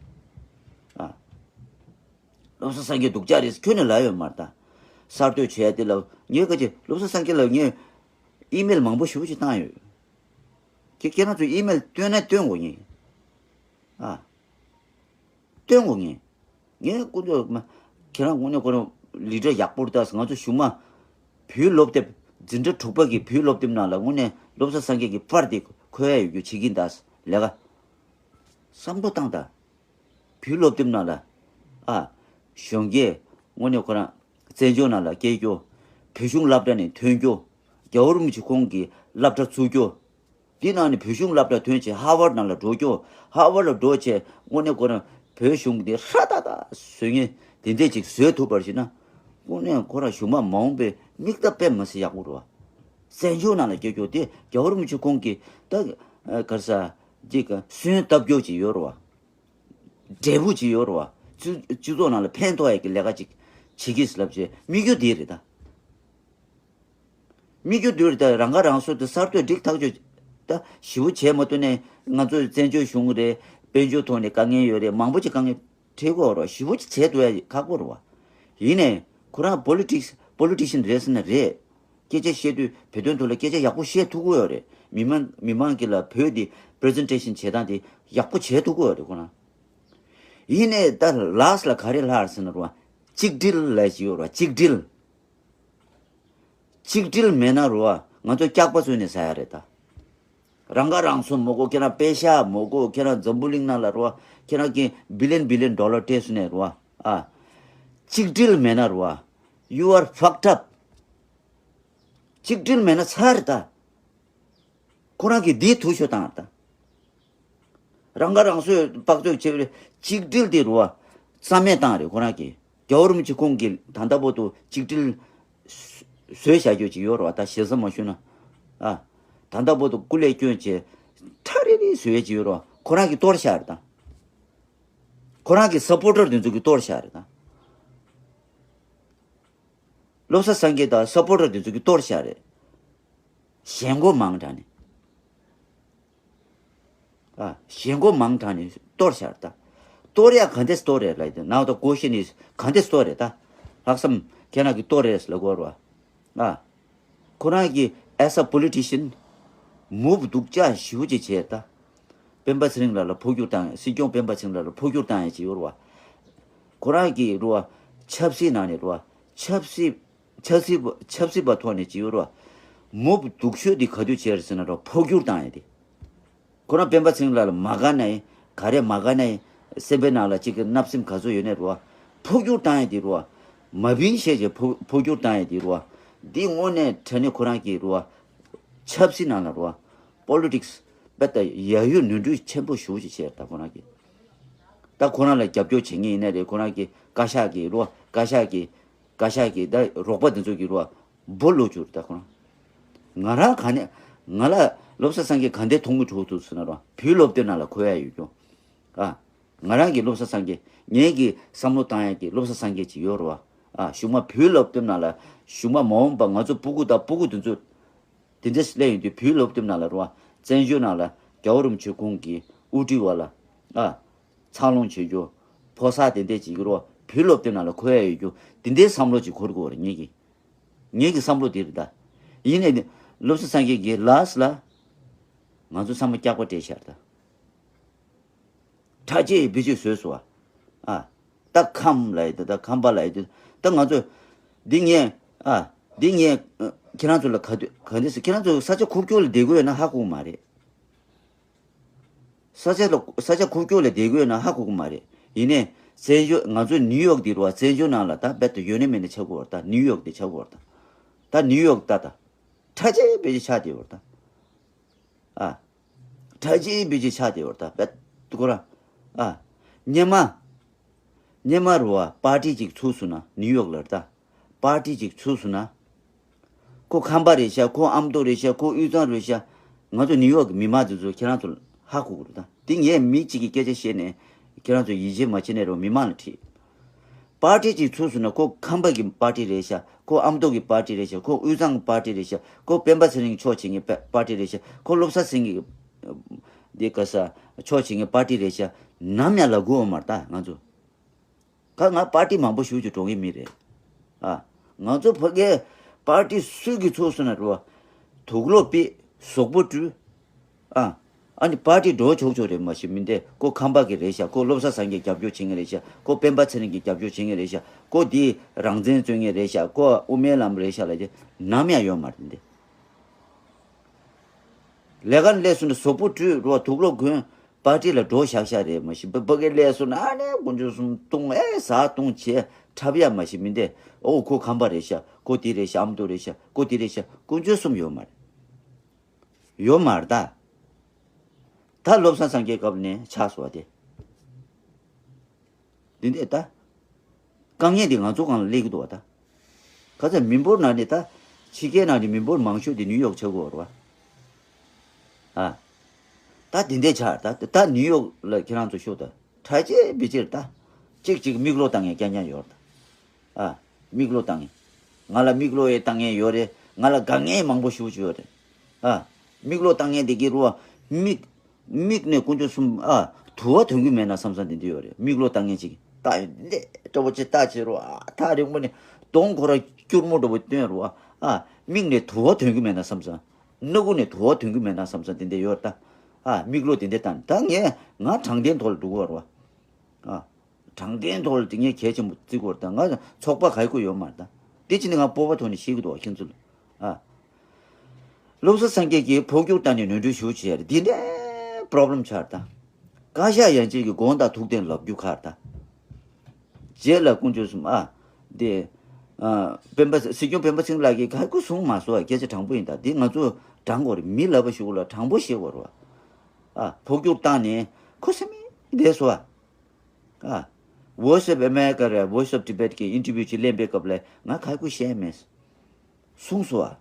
ཨ། བློ་བཟང་སངས་རྒྱས་སྡུག་ཅག་རེད་ཁྱོན་ནས་ལབ་ཡོད་མ་རེད་ད། གསར་གཏོད་བྱས་ཏེ་ལབ་ངས་ག་ཅི་བློ་བཟང་སངས་རྒྱས་ལ་ངས་ཨི་མེལ་མང་པོ་ཞེ་པོ་ཅིག་བཏང་ཡོད། ཁྱེད་ཁྱེད་རང་ཚོ་ཨི་མེལ་བཏོན་ན་བཏོན་དགོས་ངས། ཨ། བཏོན་དགོས་ངས། ངས་ཀུན་ཏུ་མ། ཁྱེད་རང་དངོས་གནས་ཁོ་རང་ལི་ཌར་ཡག་པོ་རེད་ད། ང་ཚོ་གཞུག་མ་བོད་སློབ་དེབ་འཛིན་གྲྭ་དྲུག་པ་གི་བོད་སློབ་དེབ་ནང་ལ་དངོས་གནས་བློ་བཟང་སངས་རྒྱས་ཀྱི་པར་དེ་འཁོད་ཡ་ཡོད་རྒྱུ་བྱེད་ཀྱིན་གདའ་ལས་ཀ་བསམ་བློ་བཏང་ད། བོད་སློབ་དེབ་ནང་ལ། ཨ། གཞོན་སྐྱེས་དངོས་གནས་ཁོ་རང་བཙན་བྱོལ་ནང་ལ་སྐྱེས་རྒྱུ། བོད་གཞུང་སློབ་གྲྭ་ནས་ཐོན་རྒྱུ། རྒྱལ་བ་རིན་པོ་ཆེ་ཁོང་གི་སློབ་གྲྭ་བཙུགས་རྒྱུ། དེ་ནང་ནས་བོད་གཞུང་སློབ་གྲྭ་ཐོན་བྱས་ཧར་ཝརཌ་ནང་ལ་འགྲོ་རྒྱུ། ཧར་ཝརཌ་ལ་འགྲོ་བྱས་དངོས་གནས་ཁོ་རང་བོད་གཞུང་འདི་ཧྲ་ཏག་ཏག་བཟོ་མཁན་དེ་འདྲས་ཅིག་བཟོས་ཐུབ་པར་བྱས་ན། དངོས་གནས་ཁོ་རང་གཞུག་མ་མ་འོངས་པའི་མིག་ལྟ་དཔེ་མི་སྲིད་ཡག་པོ་རེད་བ། བཙན་བྱོལ་ནང་ལ་སྐྱེ་རྒྱུ་དེ་རྒྱལ་བ་རིན་པོ་ཆེ་ཁོང་གིས་ད་ག་རེ་ཟ་ཅིག་སོན་བཏབ་རྒྱུ་ཅིག་ཡོད་རེད་བ། འབྲས་བུ་ཅིག་ཡོད་རེད་བ། སྤྱི་སྤྱི་ཚོགས་ནང་ལ་ཕན་ཐོགས་ཡག་གི་ལས་ཀ་ཅིག་བྱེད་ཀྱི་ལབ་བྱས་དམིགས་ཡུལ་དེ་རེད་ད། དམིགས་ཡུལ་དེ་རེད་ད། རང་ཁ་རང་གསོ་དེ་གསར་གཏོད་སྒྲིག་ཐག་ཆོད་ད་ཞེ་པོ་བྱས་མ་ཐུབ་ནས་ང་ཚོ་བཙན་བྱོལ་གཞུང་རེད། དཔལ་འབྱོར་ཐོག་ནས་དཀའ་ངལ་ཡོད་རེད། མང་པོ་ཅིག་དཀའ་ངལ་འཕྲད་ཀྱི་ཡོད་རེད་བ། ཞེ་པོ་ཅིག་བྱས་ཐུབ་ཡ་ཁག་པོ་རེད་བ། ཡིན་ནའི་ཁོ་རང་པོ་ལི་ཊིག་སི་པོ་ལི་ཊི་ཤན་རེད་ཟེར་ན་རེད། སྐད་ཆ་བཤད་དུས་བོད་དོན་ཐོག་ལ་སྐད་ཆ་ཡག་པོ་བཤད་ཐུབ་ཀྱི་ཡོད་རེད། མི་མང་མི་མང་གི་ལ་བོད་དེ་པི་རི་ཛེན་ཊེ་ཤན་བྱེད་སྟངས་དེ་ཡག་པོ་བྱེད་ཐུབ་ཀྱི་ཡོད་རེད་ཁོ་རང་། ཡིན་ནའི་ད་ལཱསི་ལ་ག་རེ་ལྷག་ཟེར་ན་རེད་བ། གཅིག་སྒྲིལ་ལབ་ཞིག་ཡོད་རེད་བ། གཅིག་སྒྲིལ། གཅིག་སྒྲིལ་མེད་ན་རེད་བ། ང་ཚོ་སྐྱག་པ་བཟོས་ནས་ཟ་ཡ་རེད་ད། རང་ཁ་རང་གསོ་མ་དགོས། ཁྱེད་རང་པེ་ཤག་མ་དགོས། ཁྱེད་རང་འཛམ་བུ་གླིང་ནང་ལ་རེད་བ། ཁྱེད་རང་གི་བི་ལི་ཡན་བི་ལི་ཡན་ཌོ་ལར་སྤྲད་སོང་ནས་རེད་བ། ཨ། གཅིག་སྒྲིལ་མེད་ན་རེད་བ། You are fucked up. གཅིག་སྒྲིལ་མེད་ན་ཚར་རེད་ད། ཁོ་རང་གིས་འདིའི་ཐུ་ཤོ་བཏང་རེད་ད། རང་ཁ་རང་གསོས་དཔག་ཚོད་བྱས་པའི་གཅིག་སྒྲིལ་དེ་རུ་བ་རྩ་མེད་བཏང་རེད། ཁོ་རང་གིས་རྒྱལ་བ་རིན་པོ་ཆེ་ཁོང་གིས་ད་ལྟ་བར་དུ་གཅིག་སྒྲིལ་བཟོས་བཞག་རྒྱུ་ཅིག་ཡོད་རེད་བ། ད་ཞེ་ས་མ་ཞུ་ན། ཨ། ད་ལྟ་བར་དུ་སྐུ་ལས་བསྐྱོན་བྱས་ཁྲ་རི་རི་བཟོས་ཡས་ཅིག་ཡོད་རེད་བ། ཁོ་རང་གིས་གཏོར་བཞག་རེད་ད། ཁོ་རང་གི་སཔོར་ཊར་དེ་ཚོ་གིས་གཏོར་བཞག་རེད་ད། བློ་བཟང་སངས་རྒྱས་དང་སཔོར་ཊར་དེ་ཚོ་གིས་གཏོར་བཞག་རེད། ཞེན་ཁོག་མང་དྲགས་ནས། ཨ། ཞེན་ཁོག་མང་དྲགས་ནས་གཏོར་བཞག་ད། གཏོར་ཡ་ག་འདྲས་གཏོར་རེད་ལབ་དུས། Now the question is ག་འདྲས་གཏོར་རེད་ད། ལྷག་བསམ་ཁྱེད་རང་གིས་གཏོར་རེད་ལབ་དགོས་རེད་བ། ཨ། ཁོ་རང་གིས་as a politician མུབ་སྡུག་ཅག་ཞེ་པོ་ཅིག་བྱས་ད། སྤེན་པ་ཚེ་རིང་ལགས་ལ་འཕོ་འགྱུར་བཏང་། སྲིད་སྐྱོང་སྤེན་པ་ཚེ་རིང་ལགས་ལ་འཕོ་འགྱུར་བཏང་ཡ་ཅིག་ཡོད་རེད་བ། ཁོ་རང་གིས་རེད་བ། ཆབ་སྲིད་ནང་ནས་རེད་བ། ཆབ་སྲིད། ཆབ་སྲིད་པ། ཆབ་སྲིད་པ་ཐོག་ནས་ཅིག་ཡོད་རེད་བ། མུབ་སྡུག་ཤོས་འདི་ག་དུས་བྱས་རེད་ཟེར་ན་རེད་བ། འཕོ་འགྱུར་བཏང་ཡ་དེ། ཁོ་རང་སྤེན་པ་ཚེ་རིང་ལགས་ལ་མ་དགའ་ན་ཡང་ག་རེ་མ་དགའ་ན་ཡང་། སེམས་པའི་ནང་ལ་གཅིག་གི་བརྣབ་སེམས་ག་ཚོད་ཡོད་ནའི་རེད་བ། འཕོ་འགྱུར་བཏང་ཡ་དེ་རེད་བ། མ་བིན་ཤེས་ཀྱི་འཕོ་འཕོ་འགྱུར་བཏང་ཡ་དེ་རེད་བ། འདི་དངོས་གནས་དྲང་གནས་ཁོ་རང་གིས་རེད་བ། ཆབ་སྲིད་ནང་ལ་རེད་བ། པོ་ལི་ཊིག་སི་དཔེ་ད་ཡ་ཡུལ་ནོར་འཁྲུལ་ཆེན་པོ་ཞེ་པོ་ཅིག་བྱས་ད་ཁོ་རང་གིས། ད་ཁོ་རང་ལ་རྒྱབ་སྐྱོར་བྱེད་མཁན་ཡིན་ནའི་རེད། ཁོ་རང་གི་བཀའ་ཤག་གིས་རེད་བ། བཀའ་ཤག་གིས། བཀའ་ཤག་གིས་ད་རོགས་པ་དེ་ཚོ་གིས་རེད་བ། སྦོ་ལོག་བཅུག་རེད་ད་ཁོ་རང་། ང་རང་ག་ནས། ང་ལ་བློ་བཟང་སངས་རྒྱས་ག་འདྲས་མཐོང་གི་འགྲོ་ཐུབ་ཟེར་ན་རེད་བ། བོད་སློབ་སྟོན་ནང་ལ་འཁོད་ཡ་ཡོད་ཀྱང་། ཨ། ང་རང་གི་བློ་བཟང་སངས་རྒྱས། ངེད་ཀྱི་བསམ་བློ་བཏང་ཡག་གི་བློ་བཟང་སངས་རྒྱས་ཅིག་ཡོད་རེད་བ། ཨ། གཞུག་མ་བོད་སློབ་སྟོན་ནང་ལ། གཞུག་མ་མ་འོངས་པ་ང་ཚོ་སྤུ་གུ་དང་སྤུ་གུ་དེ་ཚོ་དེ་འདྲས་སླེབས་ཡོང་དུས། བོད་སློབ་སྟོན་ནང་ལ་རེད་བ། བཙན་བྱོལ་ནང་ལ་རྒྱལ་བ་རིན་པོ་ཆེ་ཁོང་གིས་དབུ་ཁྲིད་འོག་ལ། ཨ། འཚར་ལོངས་བྱེད་རྒྱུ། ཕོ་གསར་དེ་འདྲས་ཅིག་རེད་བ། བོད་སློབ་སྟོན་ནང་ལ་འཁོད་ཡ་ཡོད་རྒྱུ། དེ་འདྲའི་བསམ་བློ་ཅིག་འཁོར་དགོས་རེད་ངེད་ཀྱི། ངེད་ཀྱི་བསམ་བློ་དེ་རེད་ད། ཡིན་ནའི་བློ་བཟང་སངས་རྒྱས་ཀྱིས་ལགས་ལ། ང་ཚོ་ཚང་མ་སྐྱག་པ་སྤྲད་ཤག་ད། ཁྲ་ཆེ་བེད་སྤྱོད་བཟོས་སོང་བ། ཨ། ད་ཁམས་ལབ་ཡ་དེ། ད་ཁམས་པ་ལབ་ཡ་དེ། ད་ང་ཚོ་འདི་ངས། ཨ། འདི་ངས་ཁྱེད་རང་ཚོ་ལ་ག་དུས་ག་འདྲས་ཟེར། ཁྱེད་རང་ཚོ་ས་ཆ་ཁུག་ཀྱོག་ལ་བསྡད་དགོས་ཡོད་ན་ཧ་གོ་གི་མ་རེད། ས་ཆ་ལ། ས་ཆ་ཁུག་ཀྱོག་ལ་བསྡད་དགོས་ཡོད་ན་ཧ་གོ་གི་མ་རེད། ཡིན་ནའི་བཙན་བྱོལ། ང་ཚོ་ནིའུ་ཡོག་འདི་རེད་བ། བཙན་བྱོལ་ནང་ལ་ད་རྦད་དེ་ཡོད་ན་མེད་ན་ཆགས་ཀྱི་ཡོད་རེད་ད། ནིའུ་ཡོག་འདི་ཆགས་ཀྱི་ཡོད་རེད་ད། ད་ནིའུ་ཡོག་ད་ད་ཁྲ་ཆེ་བེད་སྤྱོད་ཆགས་བསྡད་ཡོད་རེད་ད། ཨ། ཁྲ་ཆེ་བེད་སྤྱོད་ཆགས་བསྡད་ཡོད་རེད་ད། རྦད་དེ་ཁོ་རང་། ཨ། སྔོན་མ། སྔོན་མ་རེད་བ། པར་ཊི་ཅིག་ཚུགས་སོང་ན། ནིའུ་ཡོག་ལ་རེད་ད། པར་ཊི་ཅིག་ཚུགས་སོང་ན། ཁོ་ཁམས་པ་རེད་ཤག། ཁོ་ཨ་མདོ་རེད་ཤག། ཁོ་དབུས་གཙང་རེད་ཤག། ང་ཚོ་ནིའུ་ཡོག་གི་མི་མང་དེ་ཚོ་ཁྱེད་རང་ཚོ་ཧ་གོ་གི་རེད་ད། དེ་ངས་མི་གཅིག་གི་སྐད་ཆ་བཤད་ནས་ཁྱེད་རང་ཚོ་ཡིད་ཆེས་མ་བྱེད་ནས་རོགས་མི་མང་ལ་དྲིས། པར་ཊི་ཅིག་ཚུགས་སོང་ན། ཁོ་ཁམས་པ་གི་པར་ཊི་རེད་ཤག། ཁོ་ཨ་མདོ་གི་པར་ཊི་རེད་ཤག། ཁོ་དབུས་གཙང་གི་པར་ཊི་རེད་ཤག། ཁོ་སྤེན་པ་ཚེ་རིང་ཕྱོགས་བྱེད་མཁན་པ་པར་ཊི་རེད་ཤག། ཁོ་བློ་བཟང་སེང་གེ་འདི་ག་ས་ཕྱོགས་བྱེད་མཁན་པར་ཊི་རེད་ཤག། ནམ་ཡང་ལབ་དགོས་ཡོད་མ་རེད་ད་ང་ཚོ། ཁ། ང་པར་ཊི་མང་པོ་ཞེ་པོ་ཅིག་འགྲོ་མཁན་མི་རེད། ཨ། ང་ཚོ་ཕ་གིའི་པར་ཊི་སུ་གིས་ཚུགས་སོང་ན་རེད་བ། དུག་སློག་ཕུད། གཟུགས་པོ་བཀྲུས། ཨ། ཨ་ནི་པར་ཊི་འགྲོ་ཆོག་ཆོག་རེད། མ་གཞི་མིན་ཏེ་ཁོ་ཁམས་པ་གི་རེད་ཤག། ཁོ་བློ་བཟང་སངས་རྒྱས་རྒྱབ་སྐྱོར་བྱེད་མཁན་རེད་ཤག། ཁོ་སྤེན་པ་ཚེ་རིང་གི་རྒྱབ་སྐྱོར་བྱེད་མཁན་རེད་ཤག། ཁོ་འདི་རང་བཙན་རྩོད་མཁན་རེད་ཤག། ཁོ་དབུ་མའི་ལམ་རེད་ཤག་ལབ་ཀྱི་ནམ་ཡང་ཡོད་མ་རེད་འདི། ལས་ཀ་ལས་སོང་ན་གཟུགས་པོ་བཀྲུས་རོ། དུག་སློག་གོན། པར་ཊི་ལ་འགྲོ་ཤག་ཤག་རེད། མ་གཞི་ཕ་གི་ལས་སོང་ན་ཨ་ནི་དཀོན་མཆོག་གསུམ་བཏུང་། ཨེ་ཟ་བཏུང་བྱས་འཁྲབ་ཡ། མ་གཞི་མིན་ཏེ་ཨོ་ཁོ་ཁམས་པ་རེད་ཤག། ཁོ་དེ་རེད་ཤག། ཨ་མདོ་རེད་ཤག། ཁོ་དེ་རེད་ཤག། དཀོན་མཆོག་གསུམ་ཡོད་མ་རེད། ཡོད་མ་རེད་ད། ད་བློ་བཟང་སངས་རྒྱས་སྐབས་ནས་ཆགས་སོང་བ་དེ། འདི་འདྲས་ད། དཀའ་ངལ་འདི་ང་ཚོ་སྒང་ལ་སླེབས་ཀྱི་འདུག་བ་ད། ག་ཚོད་མི་འབོར་ནང་ནས་ད། ཕྱི་རྒྱལ་ནང་ནས་མི་འབོར་མང་ཤོས་དེ་ནིའུ་ཡོག་ཆགས་ཀྱི་ཡོད་རེད་བ། ཨ། ད་འདི་འདྲས་ཆགས་ད། ད་ནིའུ་ཡོག་ལ་ཁྱེད་རང་ཚོ་ཤོག་ད། ཁྲ་ཆེ་བི་ཅེར་ད། གཅིག་གཅིག་མིག་ལོག་བཏང་ཡས་རྐྱང་རྐྱང་ཡོད་རེད་ད། ཨ། མིག་ལོག་བཏང་ཡས། ང་ལ་མིག་ལོག་ཡས་བཏང་ཡས་ཡོད་རེད། ང་ལ་དཀའ་ངལ་མང་པོ་ཞེ་པོ་ཅིག་ཡོད་རེད། ཨ། མིག་ལོག་བཏང་ཡས་དེ་གི་རུ་བ། མིག་མིག་ནས་དཀོན་མཆོག་གསུམ། ཨ། དུ་བ་ཐོན་གྱི་མེད་ན་བསམ་བསམ་དེ་འདྲ་ཡོད་རེད། མིག་ལོག་བཏང་མཁན་ཅིག་ལྟ་ཡོད་འདི་འདྲ་བོ་ཅིག་ལྟ་བྱེད་རོགས། ཨ། ཐག་རིང་པོ་ནས་གདོང་ཁོ་ར་སྐྱུར་མོ་འདྲ་བོ་སྟོན་རོགས། ཨ། མིག་ནས་དུ་བ་ཐོན་གྱི་མེད་ན་བསམ་བསམ། སྣ་ཁུག་ནས་དུ་བ་ཐོན་གྱི་མེད་ན་བསམ་བསམ་དེ་འདྲ་ཡོད་རེད་ད། ཨ། མིག་ལོག་དེ་འདྲ་བཏང་ད་ངས་ང་དྲང་བདེན་ཐོག་ལ་འགྲོ་གི་ཡོད་རེད་བ། ཨ། དྲང་བདེན་ཐོག་ལ་དེ་ངས་གལ་ཆེན་པོ་བརྩི་གི་ཡོད་རེད་ད། ང་ཚོགས་པ་ག་ཡི་ཁུ་ཡོད་མ་རེད་ད། དེ་ཕྱིན་ནས་ང་སྤོབས་པ་ཐོག་ནས་བཤད་གི་འདུག་བ་ཁྱེད་ཚོ་ལ། ཨ། བློ་བཟང་སངས་རྒྱས་ཀྱིས་འཕོ་འགྱུར་བཏང་ནས་ནོར་འཁྲུལ་ཞེ་པོ་བྱས་རེད། འདི་འདྲའི་པོ་རོབ་ལེམ་ཆགས་རེད་ད། བཀའ་ཤག་ཡན་ཆད་ཀྱི་དགོངས་དག་ཐུགས་བདེན་ལབ་རྒྱུ་ཁག་རེད་ད། རྗེས་ལ་དཀོན་མཆོག་གསུམ། ཨ། འདི། ཨ། སྤེན་པ། སྲིད་སྐྱོང་སྤེན་པ་ཚེ་རིང་ལགས་ཀྱིས་ག་རེ་གསུངས་མ་སོང་བ་སྐད་ཆ་དྲང་པོ་ཡིན་ད། འདི་ང་ཚོ་དྲང་དགོས་རེད། མི་ལབ་པ་ཞིག་ལ་དྲང་པོ་བཤད་དགོས་རེད་བ། ཨ། འཕོ་འགྱུར་བཏང་ནས་ཁོ་སེམས་མེད་བསྡད་སོང་བ། ཨ། Voice of America རེད། Voice of Tibet གི་ཨིན་ཊར་བིའུ་ཅིག་ལེན་པའི་སྐབས་ལ་ང་ག་རེ་བཤད་མེད། གསུངས་སོང་བ།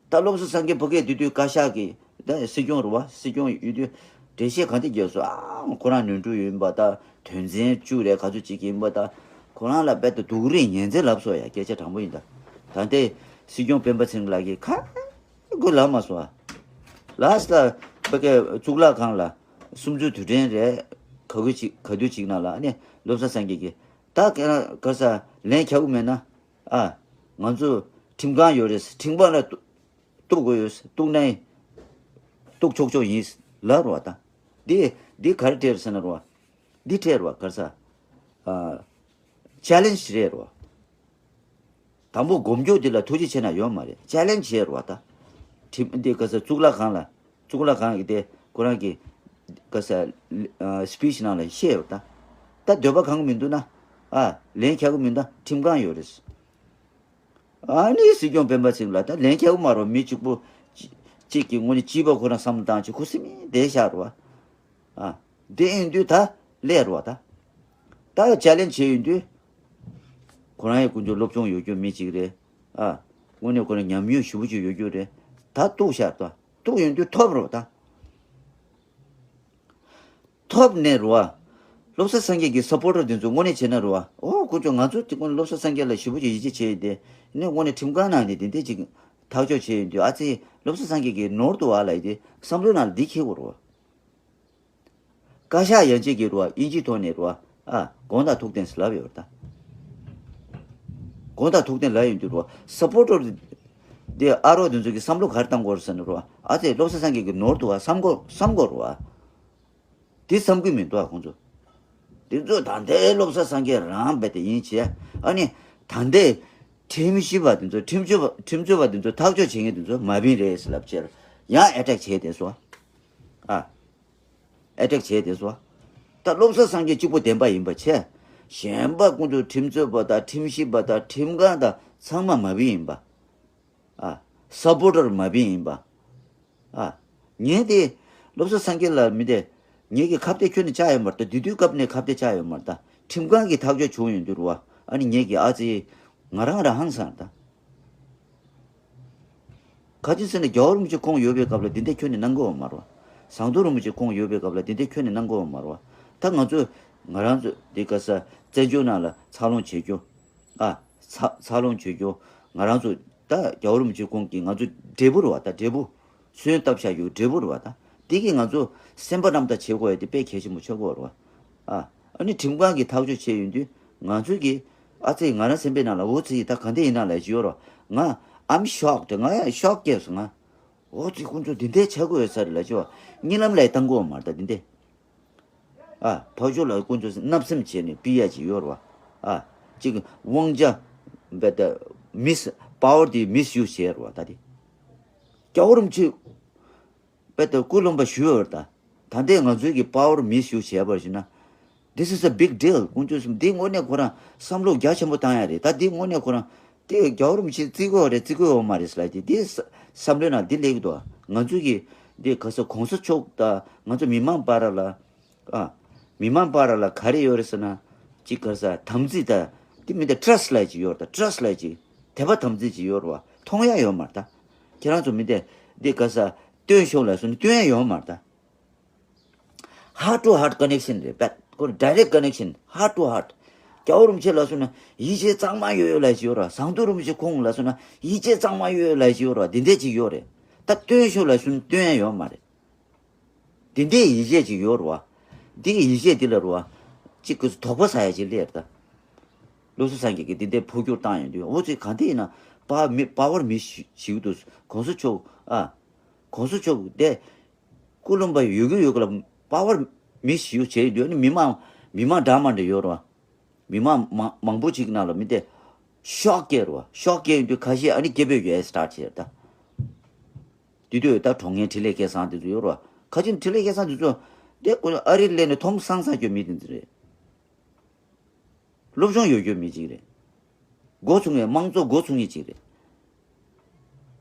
ད་བློ་བཟང་སངས་རྒྱས་ཕ་གིར་དེ་དུས་བཀའ་ཤག་གི་ད་སྲིད་སྐྱོང་རེད་བ། སྲིད་སྐྱོང་ཡོད་དུས་འགྲེལ་བཤད་ག་འདྲ་རྒྱག་སོང་། ཨ། ཁོ་རང་ནོར་འཁྲུལ་ཡིན་པ་ད། དོན་ཚན་བཅུ་རེད་ག་ཚོད་ཅིག་ཡིན་པ་ད། ཁོ་རང་ལ་རྦད་དེ་སྡུག་རུས་ངན་ཚད་ལབ་སོང་ཡ། སྐད་ཆ་དྲང་པོ་ཡིན་ད། ད་ལྟའི་སྲིད་སྐྱོང་སྤེན་པ་ཚེ་རིང་ལགས་ཀྱིས་ཁ་ དགོས་ལབ་མ་སོང་ཨ། ལ་སི་ལ་བོད་སྐད་གཙུག་ལག་ཁང་ལ་གསུམ་བཅུའི་དུས་དྲན་རེད། ག་གུ་ཅིག་ག་དུས་ཅིག་ནང་ལ་ཨ་ནི་བློ་བཟང་སངས་རྒྱས་ཀྱིས་ད་ག་ག་ས་ལན་རྒྱག་གི་མེད་ན་ཨ། ང་ཚོ་ཁྲིམས་ཁང་ཡོད་རེད། ཁྲིམས་ཁང་ལ་གཏུག་དགོས་ཡོད། གཏུག་ན་གཏུག་ཆོག་ཆོག་ཡིན་ལབ་རོགས་ད། འདི་འདི་ག་རེ་སྤྲད་རེད་ཟེར་ན་རོ། འདི་སྤྲད་རོ་ག་ས། ཨ། ཅེ་ལེན་ཇི་རེད་རོ། དང་པོ་སྒོམ་རྒྱུ་འདི་ལ་ཐུགས་རྗེ་ཆེ་ན་ཡོད་མ་རེད། ཅེ་ལེན་ཇི་བྱས་རོ་ད། ཁྲིམས་འདི་ག་ས་གཙུག་ལག་ཁང་ལ་གཙུག་ལག་ཁང་གི་དེ་ཁོ་རང་གི་ག་ས་སི་པི་ཆི་ནང་ལ་བཤད་ཡོད་ད། ད་འདོད་པ་ཁེངས་གི་མི་འདུག་ན་ཨ་ལན་རྒྱག་གི་མི་འདུག་ཁྲིམས་ཁང་ཡོད་རེད། ཨ་ནི་སྲིད་སྐྱོང་སྤེན་པ་ཚེ་རིང་ལ་ད་ལན་རྒྱག་གི་མ་རོ། མི་གཅིག་པོ་གཅིག་གཅིག་གི་ངོ་ནས་སྐྱིད་པ་ཁོ་རང་བསམ་བློ་བཏང་ཆེ་ཁུ་སིམ་མེ་བསྡད་བཞག་རོ། ཨ། དེ་ཡིན་དུས་ད་སླེབས་རོགས་ད། ད་ཅེ་ལེན་ཇི་བྱས་ཡིན་དུས། ཁོ་རང་ཡང་དཀོན་མཆོག་སློབ་སྦྱོང་ཡོད་རྒྱུ་མི་གཅིག་རེད། ཨ། དངོས་གནས་ཁོ་རང་ཉམས་མྱོང་ཞེ་པོ་ཅིག་ཡོད་རྒྱུ་རེད། ད་གཏུག་ཤར་ད། གཏུག་ཡིན་དུས་ཐོབ་རོགས་ད། ཐོབ་ནས་རོ། བློ་བཟང་སངས་རྒྱས་ཀྱི་སབ་པོར་ཊར་དེ་ཚོ་དངོས་གནས་བྱས་ན་རོ། ཨོ་དཀོན་མཆོག་ང་ཚོ་དེ་དགོན་བློ་བཟང་སངས་རྒྱས་ལ་ཞེ་པོ་ཅིག་ཡིད་ཆེས་བྱས་ཡིན་ཏེ། ནས་དངོས་གནས་ཁྲིམས་ཁང་ནང་ནས་དེ་འདྲས་ཅིག་ཐག་གཅོད་བྱས་ཡིན་དུས་ཨ་ཙི་བློ་བཟང་སངས་རྒྱས་ཀྱི་ནོར་འདུག་ཨ་ལབ་ཡིན་ཏེ་བསམ་བློ་ནང་ལ་འདི་འཁྱེར་དགོས་རོ། བཀའ་ཤག་ཡན་ཆད་ཀྱིས་རོ་ཨ་དབྱིན་ཇིའི་ཐོག་ནས་རོ་ཨ་དགོངས་དག་ཐུགས་བདེན་ཟེར་ལབ་ཡོད་རེད་ད། དགོངས་དག་ཐུགས་བདེན་ལབ་ཡོང་དུས་རོ་ཨ་སབ་པོར་ཊར་དེ་ཨ་རོགས་དེ་ཚོ་གིས་བསམ་བློ་ག་རེ་བཏང་དགོས་རེད་ཟེར་ན་རོ་ཨ་ཨ་ཙི་བློ་བཟང་སངས་རྒྱས་ཀྱི་ནོར་འདུག་ཨ་བསམ་དགོས་བསམ་དགོས་རོ་ཨ། དེ་བསམ་གྱི་མི་འདུག་ཨ་ཁོང་ཚོ། དེ་ཚོ་ད་ལྟའི་བློ་བཟང་སངས་རྒྱས་རང་རྦད་དེ་ཡིན་བྱས་ཨ་ནི་ད་ལྟའི་ཁྲིམས་ཞིབ་པ་དེ་ཚོ་ཁྲིམས་གཅོད་པ་ཁྲིམས་རྩོད་པ་དེ་ཚོ་ཐག་གཅོད་བྱེད་མཁན་དེ་ཚོ་མ་བིན་རེད་ཟེར་ལབ་བྱས་ཡང་ཨེ་ཊེག་བྱས་བསྡད་སོང་ཨ། ཨེ་ཊེག་བྱས་བསྡད་སོང་ཨ། ད་བློ་བཟང་སངས་རྒྱས་གཅིག་པོ་བདེན་པ་ཡིན་པ་བྱས། གཞན་པ་ཀུན་ཏུ་ཁྲིམས་རྩོད་པ་དང་ཁྲིམས་ཞིབ་པ་དང་ཁྲིམས་ཁང་དང་ཚང་མ་མ་བིན་ཡིན་པ། ཨ། སབ་པོར་ཊར་མ་བིན་ཡིན་པ། ཨ། ངས་དེ་བློ་བཟང་སངས་རྒྱས་ལ་མི་དེ། ངེད་ཀྱི་ཁ་གཏད་ཁྱོན་ནས་བཅག་ཡོད་མ་རེད་ད། དེ་དུས་སྐབས་ནས་ཁ་གཏད་བཅག་ཡོད་མ་རེད་ད། ཁྲིམས་ཁང་གིས་ཐག་གཅོད་བྱུང་ཡོང་དུས་རུ་བ་ཨ་ནི་ངེད་ཀྱི་ཨ་ཙི། ང་རང་རང་ཧང་སངས་ད། ཁ་ཅིག་ཟེར་ན་རྒྱལ་བ་རིན་པོ་ཆེ་ཁོང་ཡོད་པའི་སྐབས་ལ་དེ་འདྲ་ཁྱོན་ནས་གནང་གི་ཡོད་མ་རེད་བ། ཟམ་གདོང་རིན་པོ་ཆེ་ཁོང་ཡོད་པའི་སྐབས་ལ་དེ་འདྲ་ཁྱོན་ནས་གནང་གི་ཡོད་མ་རེད་བ། ད་ང་ཚོས་ང་རང་ཚོ་འདི་ག་ས་བཙན་བྱོལ་ནང་ལ་འཚར་ལོངས་བྱེད་རྒྱུ། ཨ། ཚ་འཚར་ལོངས་བྱེད་རྒྱུ། ང་རང་ཚོ་ད་རྒྱལ་བ་རིན་པོ་ཆེ་ཁོང་གིས་ང་ཚོ་འབྲས་བུ་རེད་བ་ད་འབྲས་བུ། སོན་བཏབ་བཞག་རྒྱུ་འབྲས་བུ་རེད་བ་ད། དེ་གིས་ང་ཚོ་སེམས་པ་རྣམ་དག་བྱེད་དགོས་ཡ་དེ་དཔེ་གལ་ཆེན་པོ་ཆགས་ཀྱི་ཡོད་རེད་བ། ཨ། ཨ་ནི་ཁྲིམས་ཁང་གིས་ཐག་གཅོད་བྱས་ཡོང་དུས་ང་ཚོ་གིས་ཨ་ཙི་ང་རང་སེམས་པའི་ནང་ལ་འོ་ཙི་ད་ག་འདྲ་ཡིན་ན་ལབ་ཀྱི་ཡོད་རེད་བ། ང་I'm shocked ང་ཡང་ཤོག་སྐྱེས་སོང་ང་། འོ་ཙི་ཁོང་ཚོ་འདི་འདྲའི་ཆགས་ཀྱི་ཡོད་ས་རེད་ལབ་ཀྱི་ཡོད་བ། གཉིད་ལམ་ལ་ཡང་བཏང་གི་ཡོད་མ་རེད་ད་འདི་འདྲས། ཨ། ཕར་ཕྱོགས་ལ་ཁོང་ཚོ་བརྣབ་སེམས་བྱས་ནས་ཕུད་ཡ་ཅིག་ཡོད་རེད་བ། ཨ། ཅིག་དབང་ཆ་རྦད་དེ་མིས་པ་ཝར་དེ་མིས་ཡུ་སི་བྱས་རེད་བ་ད་དེ། རྒྱལ་བ་རིན་པོ་ཆེ་རྦད་དེ་སྐུ་ལུང་པ་ཞུས་ཡོད་རེད་ད། ད་ལྟའི་ང་ཚོའི་གི་པ་ཝར་མིས་ཡུ་སི་བྱས་པར་ཞུ་ན། This is a big deal. ཁོང་ཚོས་འདི་དངོས་གནས་ཁོ་རང་བསམ་བློ་རྒྱ་ཆེན་པོ་བཏང་ཡ་རེད་ད། འདི་དངོས་གནས་ཁོ་རང་དེ་རྒྱལ་བ་རིན་པོ་ཆེ་བརྩི་གི་ཡོད་རེད་བརྩི་གི་ཡོད་མ་རེད་ཟེར་ལབ་དེ་དེ་བསམ་བློའི་ནང་འདི་སླེབས་ཀྱི་འདུག་ང་ཚོ་གི་འདི་ག་ས་གོང་ས་མཆོག་དང་ང་ཚོ་མི་མང་བར་ལ། ཨ། མི་མང་བར་ལ་ག་རེ་ཡོད་རེད་ཟེར་ན། གཅིག་ག་ས་དམ་ཚིག་དང་དེ་མི་འདི་ཊྲ་སི་ཊི་ལབ་ཅིག་ཡོད་རེད་ད། ཊྲ་སི་ཊི་ལབ་ཅིག་དད་པ་དམ་ཚིག་ཅིག་ཡོད་རེད་བ། མཐོང་ཡ་ཡོད་མ་རེད་ད། ཁྱེད་རང་ཚོ་མི་འདི་འདི་ག་ས་སྟོན་ཤོག་ལབ་སོང་ན་སྟོན་ཡ་ཡོད་མ་རེད་ད། Heart to heart connection རེད་པས། ཁོ་direct connection, heart to heart. རྒྱལ་བ་རིན་པོ་ཆེ་ལ་སོང་ན་ཡིད་ཆེས་གཙང་མ་ཡོད་ཡོད་ལབ་ཅིག་ཡོད་རེད། ཟམ་གདོང་རིན་པོ་ཆེ་ཁོང་ལ་སོང་ན་ཡིད་ཆེས་གཙང་མ་ཡོད་ཡོད་ལབ་ཅིག་ཡོད་རེད། འདི་འདྲས་ཅིག་ཡོད་རེད། ད་སྟོན་ཤོག་ལབ་སོང་ན་སྟོན་ཡ་ཡོད་མ་རེད། འདི་འདྲས་ཡིད་ཆེས་ཅིག་ཡོད་རེད་བ། འདི་གི་ཡིད་ཆེས་འདི་ལ་རེད་བ། གཅིག་གི་དོགས་པ་ཟ་ཡ་ཅིག་སླེབས་རེད་ད། བློ་བཟང་སངས་རྒྱས་ཀྱིས་འདི་འདྲས་འཕོ་འགྱུར་བཏང་ཡོང་དུས་འོ་ཙི་གང་འདྲ་ཡིན་ན་པ་མི་པ་ཝར་མི་ཞིག་ཞིག་ཏུ་གོང་ས་མཆོག་ཨ། གོང་ས་མཆོག་འདི་སྐུ་ལུང་པ་ཡོད་ཀྱི་ཡོད་ཀྱི་ལ་པ་ཝར་མི་ཞིག་བྱས་ཡོད་ནི་མི་མང་མི་མང་འདྲ་མ་འདྲ་ཡོད་རེད་བ། མི་མང་མང་མང་པོ་ཅིག་ནང་ལ་མི་དེ་ཤོག་སྐྱེས་རེད་བ། ཤོག་སྐྱེས་ཡོང་དུས་ཁ་ཤས་ཨ་ནི་སྐད་འབོད་རྒྱག་སི་ཊར་ཊི་བྱས་རེད་ད། དེ་དུས་ད་གྲོངས་མཁན་འཕྲིན་ལས་སྐལ་བཟང་དེ་ཚོ་ཡོད་རེད་བ། ཁ་ཅིག་འཕྲིན་ལས་སྐལ་བཟང་དེ་ཚོ་དེ་ཀུན་ཨ་རི་སླེབས་ནས་མཐོང་སང་སང་སྐྱོ་མི་དེ་ཚོ་རེད། སློབ་སྦྱོང་ཡོད་རྒྱུ་མི་གཅིག་རེད། འགོ་ཚུགས་མཁན་དམངས་གཙོ་འགོ་ཚུགས་མཁན་གཅིག་རེད།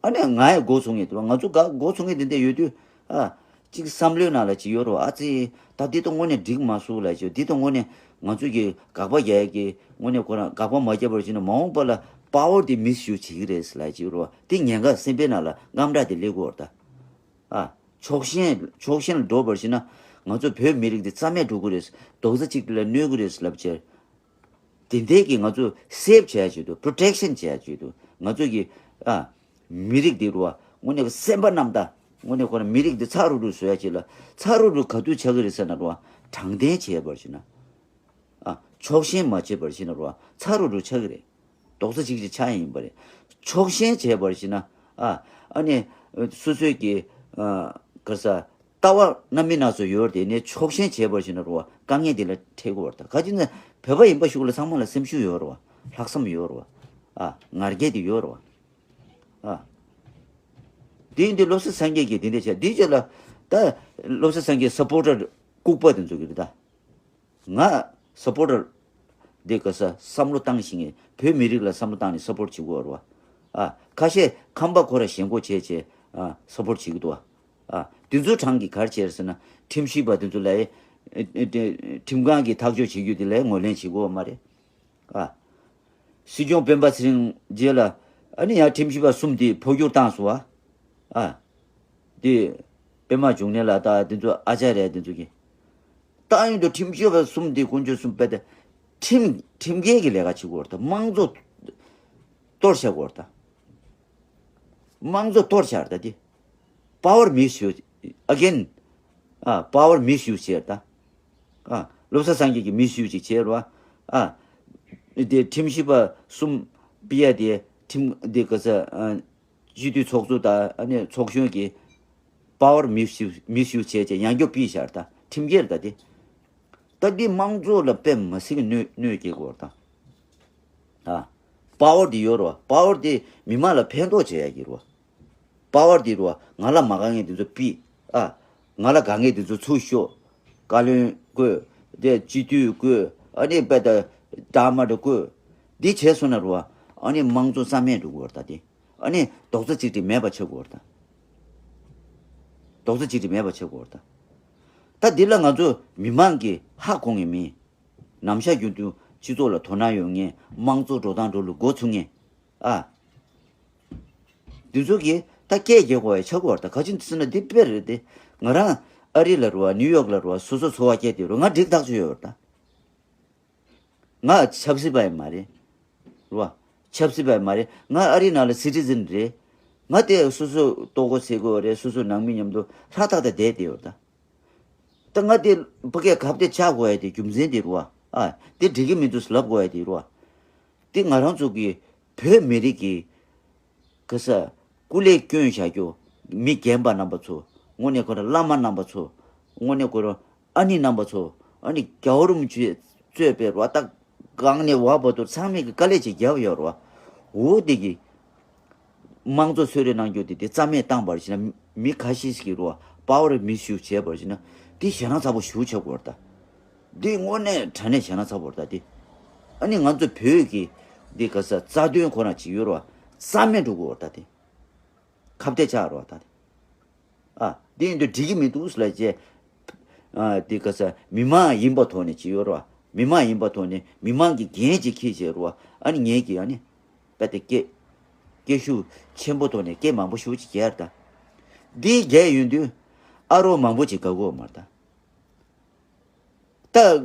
ཨ་ནི་ང་ཡང་འགོ་ཚུགས་མཁན་འདུག་ང་ཚོ་འགག་འགོ་ཚུགས་མཁན་དེ་འདྲ་ཡོད་དུས་ཨ། གཅིག་བསམ་བློའི་ནང་ལ་གཅིག་ཡོད་རེད་བ། ཨ་ཙི། ད་འདི་ད་དངོས་གནས་འགྲིག་མ་སོང་ལབ་ཅིག་འདི་ད་དངོས་གནས་ང་ཚོ་གི་དགག་པ་རྒྱག་ཡ་གི་དངོས་གནས་ཁོ་རང་དགག་པ་མ་བརྒྱབ་པར་བྱས་ན་མ་འོངས་པ་ལ་པ་ཝར་དེ་མིས་ཡུ་སི་བྱེད་ཀྱི་རེད་ལབ་ཅིག་ཡོད་རེད་བ། དེ་ཉེན་ཁ་སེམས་པའི་ནང་ལ་དངངས་སྐྲག་དེ་སླེབས་ཀྱི་ཡོད་རེད་ད། ཨ། ཕྱོགས་ཞེན་ཕྱོགས་ཞེན་ལ་འགྲོ་བར་བྱས་ན་ང་ཚོ་བོད་མི་རིགས་འདི་རྩ་མེད་འགྲོ་གི་རེད། རྡོག་རྩ་གཅིག་ལ་གནོད་གི་རེད་ལབ་བྱས། དེ་འདྲའི་གི་ང་ཚོ་སེབ་བྱེད་ཡ་བྱེད་དུ་པྲོ་ཊེག་ཤན་བྱེད་ཡ་བྱེད་དུ་ང་ཚོ་གི་ཨ། མི་རིགས་འདི་རུ་བ་ དངོས་གནས་སེམས་པ་རྣམ་དག་དངོས་གནས་ཁོ་རང་མི་རིགས་འདི་ཚ་རུ་རུ་བཟོ་ཡ་ཅིག་ལ་ཚ་རུ་རུ་ག་དུས་ཆགས་ཀྱི་རེད་ཟེར་ན་རུ་བ་དྲང་བདེན་བྱས་པར་བྱས་ན། ཨ། ཕྱོགས་ཞེན་མ་བྱས་པར་བྱས་ན་རུ་བ་ཚ་རུ་རུ་ཆགས་ཀྱི་རེད། རྡོག་རྩ་གཅིག་གཅིག་ཆགས་ཡིན་པ་རེད། ཕྱོགས་ཞེན་བྱས་པར་བྱས་ན། ཨ། ཨ་ནི་སོ་སོའི་གི། ཨ། ག་རེ་ཟ། ལྟ་བ་སྣ་མིན་སྣ་ཚོགས་ཡོད་རེད་དེ་ནས་ཕྱོགས་ཞེན་བྱས་པར་བྱས་ན་རུ་བ་དཀའ་ངལ་འདི་ལ་འཕྲད་དགོས་པ་རེད་ད། ག་ཅི་ན་བོད་པ་ཡིན་པ་ཞིག་ལ་ཚང་མ་ལ་སེམས་ཤུགས་ཡོད་རེད་བ། ལྷག་བསམ་ཡོད་རེད་བ། ཨ། ང་རྒྱལ་དེ་ཡོད་རེད་བ། ཨ། དེ་ཡིན་དུས་བློ་བཟང་སངས་རྒྱས་ཀྱིས་དེ་འདྲ་བྱས་འདི་བྱས་ལ། ད་བློ་བཟང་སངས་རྒྱས་སབ་པོར་ཊར་ལྐུགས་པ་དེ་ཚོ་གི་རེད་ད། ང་སབ་པོར་ཊར་འདི་ག་ས་བསམ་བློ་བཏང་ཞིང་བོད་མི་རིགས་ལ་བསམ་བློ་བཏང་ནས་སབ་པོར་ཊི་བྱེད་དགོས་རེད་བ། ཨ། ཁ་ཤས་ཁམས་པ་ཁོ་ར་ཞེན་ཁོག་བྱས་བྱས། ཨ། སབ་པོར་ཊི་བྱེད་ཀྱི་འདུག་བ། ཨ། དེ་ཚོའི་གྲངས་ཀྱིས་ག་རེ་བྱས་ཟེར་ན་ཁྲིམས་ཞིབ་པ་དེ་ཚོ་ལ། ཨེ། ཨེ། ཁྲིམས་ཁང་གིས་ཐག་གཅོད་བྱེད་རྒྱུ་དེ་ལ་ངོས་ལེན་བྱེད་དགོས་བ་མ་རེད། ཨ། སྲིད་སྐྱོང་སྤེན་པ་ཚེ་རིང་རྗེས་ལ་ཨ་ནི་ཡང་ཁྲིམས་ཞིབ་པ་གསུམ་དེ་འཕོ་འགྱུར་བཏང་སོང་བ། ཨ། དེ་པད་མ་འབྱུང་གནས་ལགས་དང་དེ་ཚོ་ཨ་ཅག་རེད་དེ་ཚོ་གི། ཏང་ཡོན་དུ་ཁྲིམས་ཞིབ་པ་གསུམ་དེ་དཀོན་མཆོག་གསུམ་པད་དེ་ཁྲིམས་ཁྲིམས་འགལ་གྱི་ལས་ཀ་བྱེད་དགོས་རེད་ད། དམངས་གཙོ་གཏོར་བྱ་དགོས་རེད་ད། དམངས་གཙོ་གཏོར་བྱ་རེད་ད་དེ། Power misuse again. ཨ། Power misuse བྱས་རེད་ད། ཨ། བློ་བཟང་སངས་རྒྱས་ཀྱིས་མིས་ཡུ་ཅིག་བྱས་རེད་བ། ཨ། དེ་ཁྲིམས་ཞིབ་པ་གསུམ་པི་ཡ་དེ་ཁྲིམས་དེ་ག་ས། ཨ། སྤྱི་འཐུས་ཚོགས་གཙོ་དང་ཨ་ནི་ཚོགས་གཞོན་གྱིས་པ་ཝར་མིས་ཡུ་མིས་ཡུ་བྱས་བྱས་ཡང་སྐྱོབ་ཕུལ་བཞག་ད། ཁྲིམས་འགལ་ད་དེ། ད་འདི་དམངས་གཙོ་ལ་དཔེ་མ་སྲིད་གནོད་གནོད་སྐྱེལ་གོ་ད། ཨ། པ་ཝར་འདི་ཡོད་རོ། པ་ཝར་འདི་མི་མང་ལ་ཕན་ཐོགས་བྱེད་ཡ་གི་རོ། པ་ཝར་འདི་རོ། ང་ལ་མ་དགའ་མཁན་འདི་ཚོ་ཕུད། ཨ། ང་ལ་དགའ་མཁན་འདི་ཚོ་ཚུར་ཤོག་བཀའ་བློན་བསྐོས། དེ་སྤྱི་འཐུས་བསྐོས། ཨ་ནི་དཔེ་ད་ཀྲག་མ་འདྲ་བསྐོས། འདི་བྱས་སོང་ན་རོ། ཨ་ནི་དམངས་གཙོ་རྩ་མེད་འགྲོ་གི་ཡོད་རེད་ད་དེ། ཨ་ནི་རྡོག་རྩ་གཅིག་སྒྲིལ་མེད་པ་ཆགས་ཀྱི་ཡོད་རེད་ད། རྡོག་རྩ་གཅིག་སྒྲིལ་མེད་པ་ཆགས་ཀྱི་ཡོད་རེད་ད། ད་འདི་ལ་ང་ཚོ་མི་མང་གིས་ཧ་གོ་མཁན་མིན། ནམ་ཞག་རྒྱུན་དུ་སྤྱི་ཚོགས་ལ་དོ་སྣང་ཡོད་མཁན། དམངས་གཙོ་འགྲོ་སྟངས་འགྲོ་ལུགས་མགོ་ཚོས་མཁན། ཨ། འདི་ཚོ་གིས་ད་སྐད་རྒྱག་དགོས་ཡ་ཆགས་ཀྱི་ཡོད་རེད་ད། ག་ཅི་ཟེར་ན་འདི་དཔེ་རེད་དེ། ང་རང་ཨ་རི་ལ་རུ་བ་ནིའུ་ཡོག་ལ་རུ་བ་སོ་སོ་འཚོ་བ་སྐྱེལ་དེ་རུ་ང་འགྲིག་ཐག་ཆོད་ཡོད་རེད་ད། ང་ཆབ་སྲིད་པ་ཡང་མ་རེད། རུ་བ། ཆབ་སྲིད་པ་ཡང་མ་རེད། ང་ཨ་རི་ནང་ལ་སི་ཊི་ཛན་རེད། ང་དེ་སོ་སོ་ལྟོ་གོས་ཟས་གོས་རེད། སོ་སོ་ནང་མི་མཉམ་དུ་ཧྲ་ཐག་ཐག་བསྡད་དེ་ཡོད་རེད་ད། ད་ང་དེ་ཕ་གིར་ཁ་གཏད་བཅག་དགོས་ཡ་དེ་རྒྱུ་མཚན་དེ་རུ་བ། ཨ། དེ་འགྲིག་གི་མི་འདུག་ལབ་དགོས་ཡ་དེ་རུ་བ། དེ་ང་རང་ཚོ་གི་བོད་མི་རིགས་ཀྱི་ག་ས་སྐུ་ལས་བསྐྱོན་བཞག་རྒྱུ། མི་རྒན་པ་རྣམ་པ་ཚོ། དངོས་གནས་ཁོ་རང་བླ་མ་རྣམ་པ་ཚོ། དངོས་གནས་ཁོ་རང་ཨ་ནེ་རྣམ་པ་ཚོ། ཨ་ནི་རྒྱལ་བ་རིན་པོ་ཆེ་གཙོས་པའི་རུ་བ་ད། གང་ནས་བ་བར་དུ་ཚང་མས་ཀྱི་དཀའ་ལས་ཅིག་བརྒྱབ་ཡོད་རེད་བ། འོ་དེ་གི་དམངས་གཙོ་གསོལ་རས་གནང་རྒྱུ་དེ་དེ་རྩ་མེད་བཏང་བར་བྱས་ན། མི་ཁ་ཤས་ཤིག་གིས་རེད་བ། པ་ཝར་མིས་ཡུ་བྱས་པར་བྱས་ན་དེ་ཞེད་སྣང་ཚ་པོ་ཞེ་པོ་ཆགས་ཀྱི་ཡོད་རེད་ད། དེ་དངོས་གནས་དྲང་གནས་ཞེད་སྣང་ཚ་པོ་རེད་ད་དེ། ཨ་ནི་ང་ཚོ་བོད་ཀྱི་འདི་ག་ས་རྩ་དོན་ཁོ་རང་ཅིག་ཡོད་རེད་བ། རྩ་མེད་འགྲོ་གི་ཡོད་རེད་ད་དེ། ཁ་གཏད་བཅག་རོགས་ད། ཨ། དེ་ཡིན་དུས་འགྲིག་གི་མི་འདུག་ལབ་བྱས། ཨ། དེ་ག་ས་མི་མང་ཡིན་པ་ཐོག་ནས་ཅིག་ཡོད་རོགས། མི་མང་ཡིན་པ་ཐོག་ནས་མི་མང་གི་འགན་ཅིག་འཁྱེར་བྱས་རོགས། ཨ་ནི་ངེད་ཀྱིས་ཨ་ནི་རྦད་དེ་སྐད་སྐད་ཤུགས་ཆེན་པོ་ཐོག་ནས་སྐད་མང་པོ་ཞེ་པོ་ཅིག་རྒྱག་ད། འདི་རྒྱག་ཡོང་དུས་ཨ་རོགས་མང་པོ་ཅིག་དགའ་གི་ཡོད་མ་རེད་ད། ད་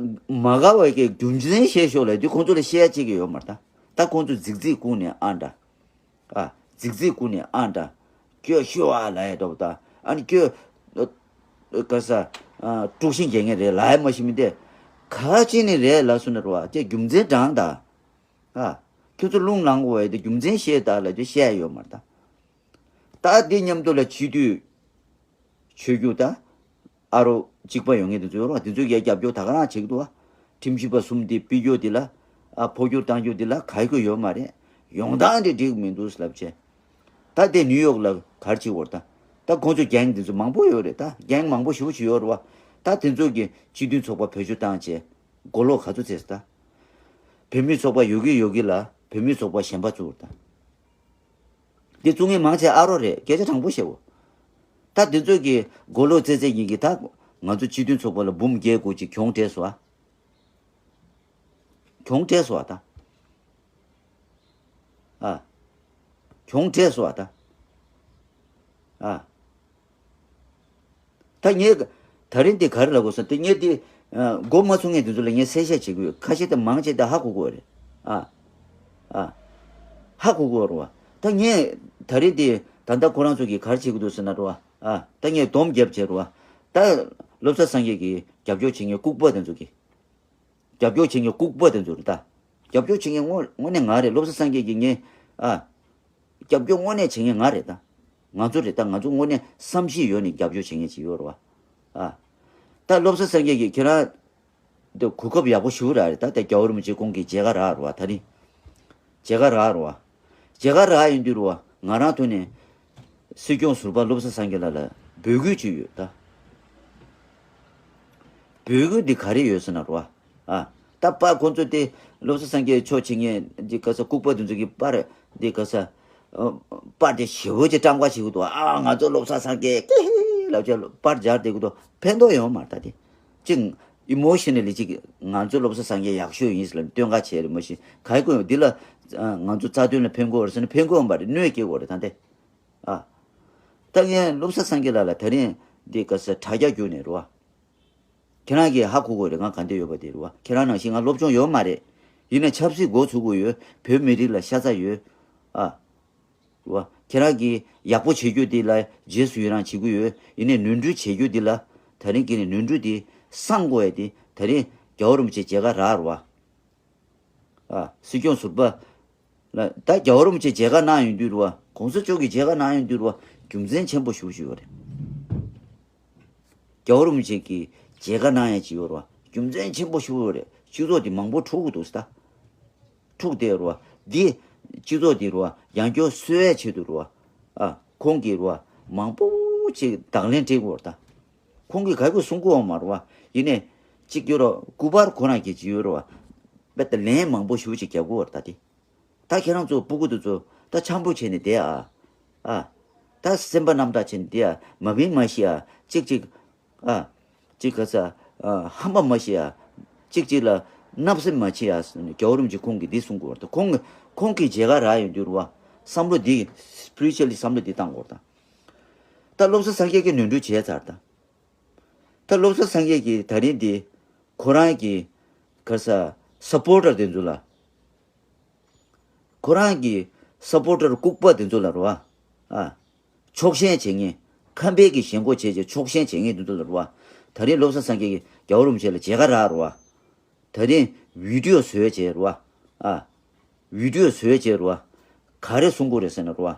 མ་དགའ་བའི་གི་རྒྱུ་མཚན་བཤད་ཤོག་ལབ་དུས་ཁོང་ཚོ་ལ་བཤད་ཡ་ཅིག་གི་ཡོད་མ་རེད་ད། ད་ཁོང་ཚོ་རྫིག་རྫིག་ཀུན་ནས་ཨ་འདྲ། ཨ། རྫིག་རྫིག་ཀུན་ནས་ཨ་འདྲ། སྐྱོ་ཤོ་ཨ་ལབ་ཡ་འདྲ་པོ་ད། ཨ་ནི་སྐྱོ། ཨ། ག་ས། ཨ། དཀྲུག་ཤིང་རྒྱག་མཁན་རེད་ལབ་ཡ་མ་ཤེས་མི་དེ། ག་ཅི་ནས་རེད་ལབ་སོང་ན་རོ། ཨ། དེ་རྒྱུ་མཚན་དྲངས་ད། ཨ། ཁྱོད་ཚོ་རླུང་ལངས་དགོས་ཡ་དེ་རྒྱུ་མཚན་བཤད་ད་ལབ་དུས་བཤད་ཡ་ཡོད་མ་རེད་ད། ད་དེ་མཉམ་དུ་ལ་སྤྱི་འཐུས། ཆོས་བརྒྱུད་དང་། ཨ་རོགས་གཅིག་པ་ཡོང་མཁན་དེ་ཚོ་ཡོད་རེད་བ། དེ་ཚོས་ཡ་རྒྱབ་སྐྱོར་ད་ག་རང་བྱེད་ཀྱི་འདུག་བ། ཁྲིམས་ཞིབ་པ་གསུམ་དེ་ཕུད་རྒྱུ་དེ་ལ། ཨ། འཕོ་འགྱུར་གཏང་རྒྱུ་དེ་ལ་ག་གི་ཡོད་མ་རེད། ཡོང་སྟངས་དེ་འགྲིག་མི་འདུག་ལབ་བྱས། ད་དེ་ནིའུ་ཡོག་ལ་ག་རེ་བྱེད་དགོས་རེད་ད། ད་ཁོང་ཚོ་གེང་དེ་ཚོ་མང་པོ་ཡོད་རེད་ད། གེང་མང་པོ་ཞེ་པོ་ཅིག་ཡོད་རེད་བ། ད་དེ་ཚོ་གི་སྤྱི་མཐུན་ཚོགས་པ་བེད་སྤྱོད་བཏང་བྱས། མགོ་ལོག་ག་ཚོད་བཙལ་ད། བོད་མིའི་ཚོགས་པ་ཡོད་ཀྱི་ཡོད་ཀྱི་ལ་བོད་མིའི་ཚོགས་པ་གཞན་པ་བཙུགས་ད། འདི་བཙུགས་མཁན་མང་ཆེ་ཨ་རོགས་རེད། སྐད་ཆ་དྲང་པོ་བཤད་འོ། ད་འདི་ཚོ་གི་མགོ་ལོག་བཙལ་བཙལ་ཡིན་གྱི། ད་ང་ཚོ་སྤྱི་མཐུན་ཚོགས་པ་ལ་འབུམ་བརྒྱད་དགུ་ཅིག་གྱོང་སྤྲད་སོང་ཨ། གྱོང་སྤྲད་སོང་ཨ་ད། ཨ། གྱོང་སྤྲད་སོང་ཨ་ད། ཨ། ད་ངས་ད་རིང་འདི་ག་རེ་ལབ་དགོས་སམ་སྟེ། ངས་འདི་མགོ་མ་ཚོས་མཁན་འདི་ཚོ་ལ་ངས་གསལ་བཤད་བྱེད་ཀྱི་ཡོད། ཁ་ཤས་དེ་མང་ཆེ་དེ་ཧ་གོ་གི་ཡོད་རེད། ཨ། ཨ། ཧ་གོ་གི་ཡོད་རེད་བ། ད་ངས་ད་རིང་འདི་ ད་ལྟ་ཁོ་རང་ཚོ་གིས་ག་རེ་བྱེད་ཀྱི་འདུག་ཟེར་ན་རེད་བ། ཨ། ད་ངས་སྡོམ་རྒྱབ་བྱས་རེད་བ། ད་བློ་བཟང་སངས་རྒྱས་ཀྱི་རྒྱབ་སྐྱོར་བྱེད་མཁན་ལྐུགས་པ་དེ་ཚོ་གིས། རྒྱབ་སྐྱོར་བྱེད་མཁན་ལྐུགས་པ་དེ་ཚོ་རེད་ད། རྒྱབ་སྐྱོར་བྱེད་མཁན་དངོས་དངོས་གནས་ང་རེད། བློ་བཟང་སངས་རྒྱས་ཀྱིས་ངས། ཨ། རྒྱབ་སྐྱོར་དངོས་གནས་བྱེད་མཁན་ང་རེད་ད། ང་ཚོ་རེད་ད། ང་ཚོ་དངོས་གནས་བསམ་ཤེས་ཡོད་ནས་རྒྱབ་སྐྱོར་བྱེད་མཁན་ཅིག་ཡོད་རེད་བ། ཨ། ད་བློ་བཟང་སངས་རྒྱས་ཀྱིས་ཁྱེད་རང་འདི་གོ་སྐབས་ཡག་པོ་ཞིག་རག་རེད་ད། ད་རྒྱལ་བ་རིན་པོ་ཆེ་ཁོང་གི་མཇལ་ཁ་རག་རེད་བ། ད་རིང་མཇལ་ཁ་རག་རེད་བ། མཇལ་ཁ་རག་ཡིན་དུས་རེད་བ། ང་རང་ཐོག་ནས་སྲིད་སྐྱོང་ཟུར་པ་བློ་བཟང་སངས་རྒྱས་ལགས་ལ་འབོད་སྐུལ་ཅིག་ཡོད་ད། འབོད་སྐུལ་འདི་ག་རེ་ཡོད་ཟེར་ན་རེད་བ། ཨ། ད་པར་ཁོང་ཚོ་དེ་བློ་བཟང་སངས་རྒྱས་ཕྱོགས་བྱེད་མཁན་འདི་ག་ས་ལྐུགས་པ་དེ་ཚོ་གི་པར་འདི་ག་ས། ཨ། པར་དེ་ཞེ་པོ་ཅིག་བཀྲམ་ཀ་བྱེད་ཀྱི་འདུག་ཨ། ང་ཚོ་བློ་བཟང་སངས་རྒྱས་ཀི་ཧི་ལབ་བྱས་པར་སྦྱར་བསྡད་ཀྱི་འདུག་ཕན་ཐོགས་ཡོད་མ་རེད་ད་དེ། ཅིག་ཨི་མོ་ཤི་ནལ་ལི་ཅིག་ང་ཚོ་བློ་བཟང་སངས་རྒྱས་ཡག་ཤོས་ཡིན་ཟེར་ལབ་སྟོན་ཀ་བྱས་རེད། མ་གཞི་ག་ཡི་ཀུན་འདི་ལ། ཨ། ང་ཚོ་རྩ་དོན་ལ་ཕན་གྱི་ཡོད་རེད་ཟེར་ན་ཕན་གྱི་ཡོད་མ་རེད། གནོད་སྐྱེལ་གྱི་ཡོད་རེད་ད་དེ། ཨ། ད་ངས་བློ་བཟང་སངས་རྒྱས་ལགས་ལ་ད་རིང་འདི་ག་ས་དྲ་རྒྱ་བརྒྱུད་ནས་རེད་བ། ཁྱེད་རང་གིས་ཧ་གོ་དགོས་རེད། ང་ག་འདྲ་ཡོད་པ་དེ་རེད་བ། ཁྱེད་རང་ནང་བཞིན་ང་སློབ་སྦྱོང་ཡོད་མ་རེད། ཡིན་ན་ཆབ་སྲིད་འགོ་ཚུགས་ཀྱི་ཡོད། བོད་མི་རིགས་ལ་ཤ་ཚ་ཡོད། ཨ། རེད་བ། ཁྱེད་རང་གིས་ཡག་པོ་བྱེད་རྒྱུ་དེ་ལ་རྗེས་སུ་ཡི་རང་བྱེད་ཀྱི་ཡོད། ཡིན་ནའི་ནོར་འཁྲུལ་བྱེད་རྒྱུ་དེ་ལ་ད་རིང་གི་ནི་ནོར་འཁྲུལ་དེ་སངས་དགོས་ཡ་དེ་ད་རིང་རྒྱལ་བ་རིན་པོ་ཆེ་མཇལ་ཁ་རག་རེད་བ། ཨ། སྲིད་སྐྱོང་ཟུར་པ་ལ་ད་རྒྱལ་བ་རིན་པོ་ཆེ་མཇལ་ཁ་གནང་ཡོང་དུས་རེད་བ། གོང་ས་མཆོག་གིས་མཇལ་ཁ་གནང་ཡོང་དུས་རེད་བ། རྒྱུ་མཚན་ཆེན་པོ་ཞེ་པོ་ཅིག་ཡོད་རེད། རྒྱལ་བ་རིན་པོ་ཆེ་གིས་མཇལ་ཁ་གནང་ཡ་ཅིག་ཡོད་རེད་བ། རྒྱུ་མཚན་ཆེན་པོ་ཞེ་པོ་ཡོད་རེད། སྤྱི་ཚོགས་དེ་མང་པོ་འཁྲུག་གི་འདུག་ཟེར་ད། འཁྲུག་བསྡད་རེད་བ། འདི་སྤྱི་ཚོགས་འདི་རེད་བ། ཡང་བསྐྱར་གསོ་ཡ་ཆེད་དུ་རེད་བ། ཨ། ཁོང་གིས་རེད་བ། མང་པོ་ཅིག་དང་ལེན་སྤྲད་དགོས་རེད་ད། ཁོང་གིས་ག་གི་གསུང་གི་ཡོད་མ་རེད་བ། ཡིན་ནའི་གཅིག་ཡོད་རེད། སྐུ་པར་ཁོ་རང་གིས་ཅིག་ཡོད་རེད་བ། དཔེ་ད་ལན་མང་པོ་ཞེ་པོ་ཅིག་རྒྱག་དགོས་རེད་ད་དེ། ད་ཁྱེད་རང་ཚོ་སྤུ་གུ་དེ་ཚོ་ད་འཆམ་པོ་བྱས་ནས་བསྡད་ཨ། ཨ། ད་སེམས་པ་རྣམ་དག་བྱས་ནས་བསྡད་ཨ། མ་བིན་མ་ཤི་ཨ། གཅིག་གཅིག་ཨ། གཅིག་ག་ས། ཨ། ཧམ་པ་མ་བྱེད་ཨ། གཅིག་གཅིག་ལ་བརྣབ་སེམས་མ་བྱེད་ཨ་ཟེར་ནས་རྒྱལ་བ་རིན་པོ་ཆེ་ཁོང་གིས་འདི་གསུང་གི་ཡོད་རེད་ད། ཁོང་གིས་ཁོང་གིས་མཇལ་ཁ་རག་ཡོང་དུས་རེད་བ། བསམ་བློ་འདི་spiritually བསམ་བློ་འདི་བཏང་དགོས་རེད་ད། ད་བློ་བཟང་སངས་རྒྱས་ཀྱིས་ནོར་འཁྲུལ་བྱས་ཚར་ད། ད་བློ་བཟང་སངས་རྒྱས་ཀྱིས་ད་རིང་འདི་ཁོ་རང་གི་ག་ས་སཔོར་ཊར་དེ་ཚོ་ལ། ཁོ་རང་གི་སཔོར་ཊར་ལྐུགས་པ་དེ་ཚོ་ལ་རེད་བ། ཨ། ཕྱོགས་ཞེན་བྱེད་མཁན། ཁམས་པའི་གི་ཞེན་ཁོག་བྱས་བྱས་ཕྱོགས་ཞེན་བྱེད་མཁན་དེ་ཚོ་ལ་རེད་བ། ད་རིང་བློ་བཟང་སངས་རྒྱས་ཀྱིས་རྒྱལ་བ་རིན་པོ་ཆེ་ལ་མཇལ་ཁ་རག་རེད་བ། ད་རིང་བི་ཌི་ཡོ་བཟོས་བྱས་རེད་བ། ཨ། བི་ཌི་ཡོ་བཟོས་བྱས་རེད་བ། ག་རེ་གསུང་གི་རེད་ཟེར་ན་རེད་བ།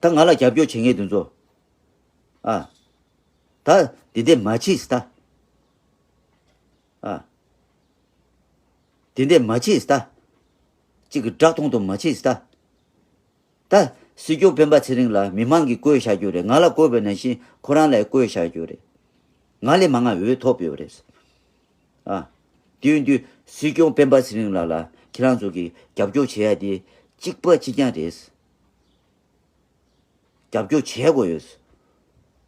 ད་ང་ལ་རྒྱབ་སྐྱོར་བྱེད་མཁན་དེ་ཚོ། ཨ། ད་འདི་འདྲས་མ་བྱེད་ད། ཨ། དེ་འདྲས་མ་བྱེད་ཟེར་ད། གཅིག་གི་བསྒྲགས་གཏོང་གཏོང་མ་བྱེད་ཟེར་ད། ད་སྲིད་སྐྱོང་སྤེན་པ་ཚེ་རིང་ལ་མི་མང་གིས་བསྐོས་བཞག་རྒྱུ་རེད། ང་ལ་བསྐོས་པ་ནང་བཞིན་ཁོ་རང་ལ་བསྐོས་བཞག་རྒྱུ་རེད། ང་ལས་མང་ང་འོས་ཐོབ་ཡོད་རེད། ཨ། དེ་ཡིན་དུས་སྲིད་སྐྱོང་སྤེན་པ་ཚེ་རིང་ལགས་ལ་ཁྱེད་རང་ཚོ་གིས་རྒྱབ་སྐྱོར་བྱེད་ཡ་དེ་གཅིག་པ་གཅིག་རྐྱང་རེད། རྒྱབ་སྐྱོར་བྱེད་དགོས་ཡོད།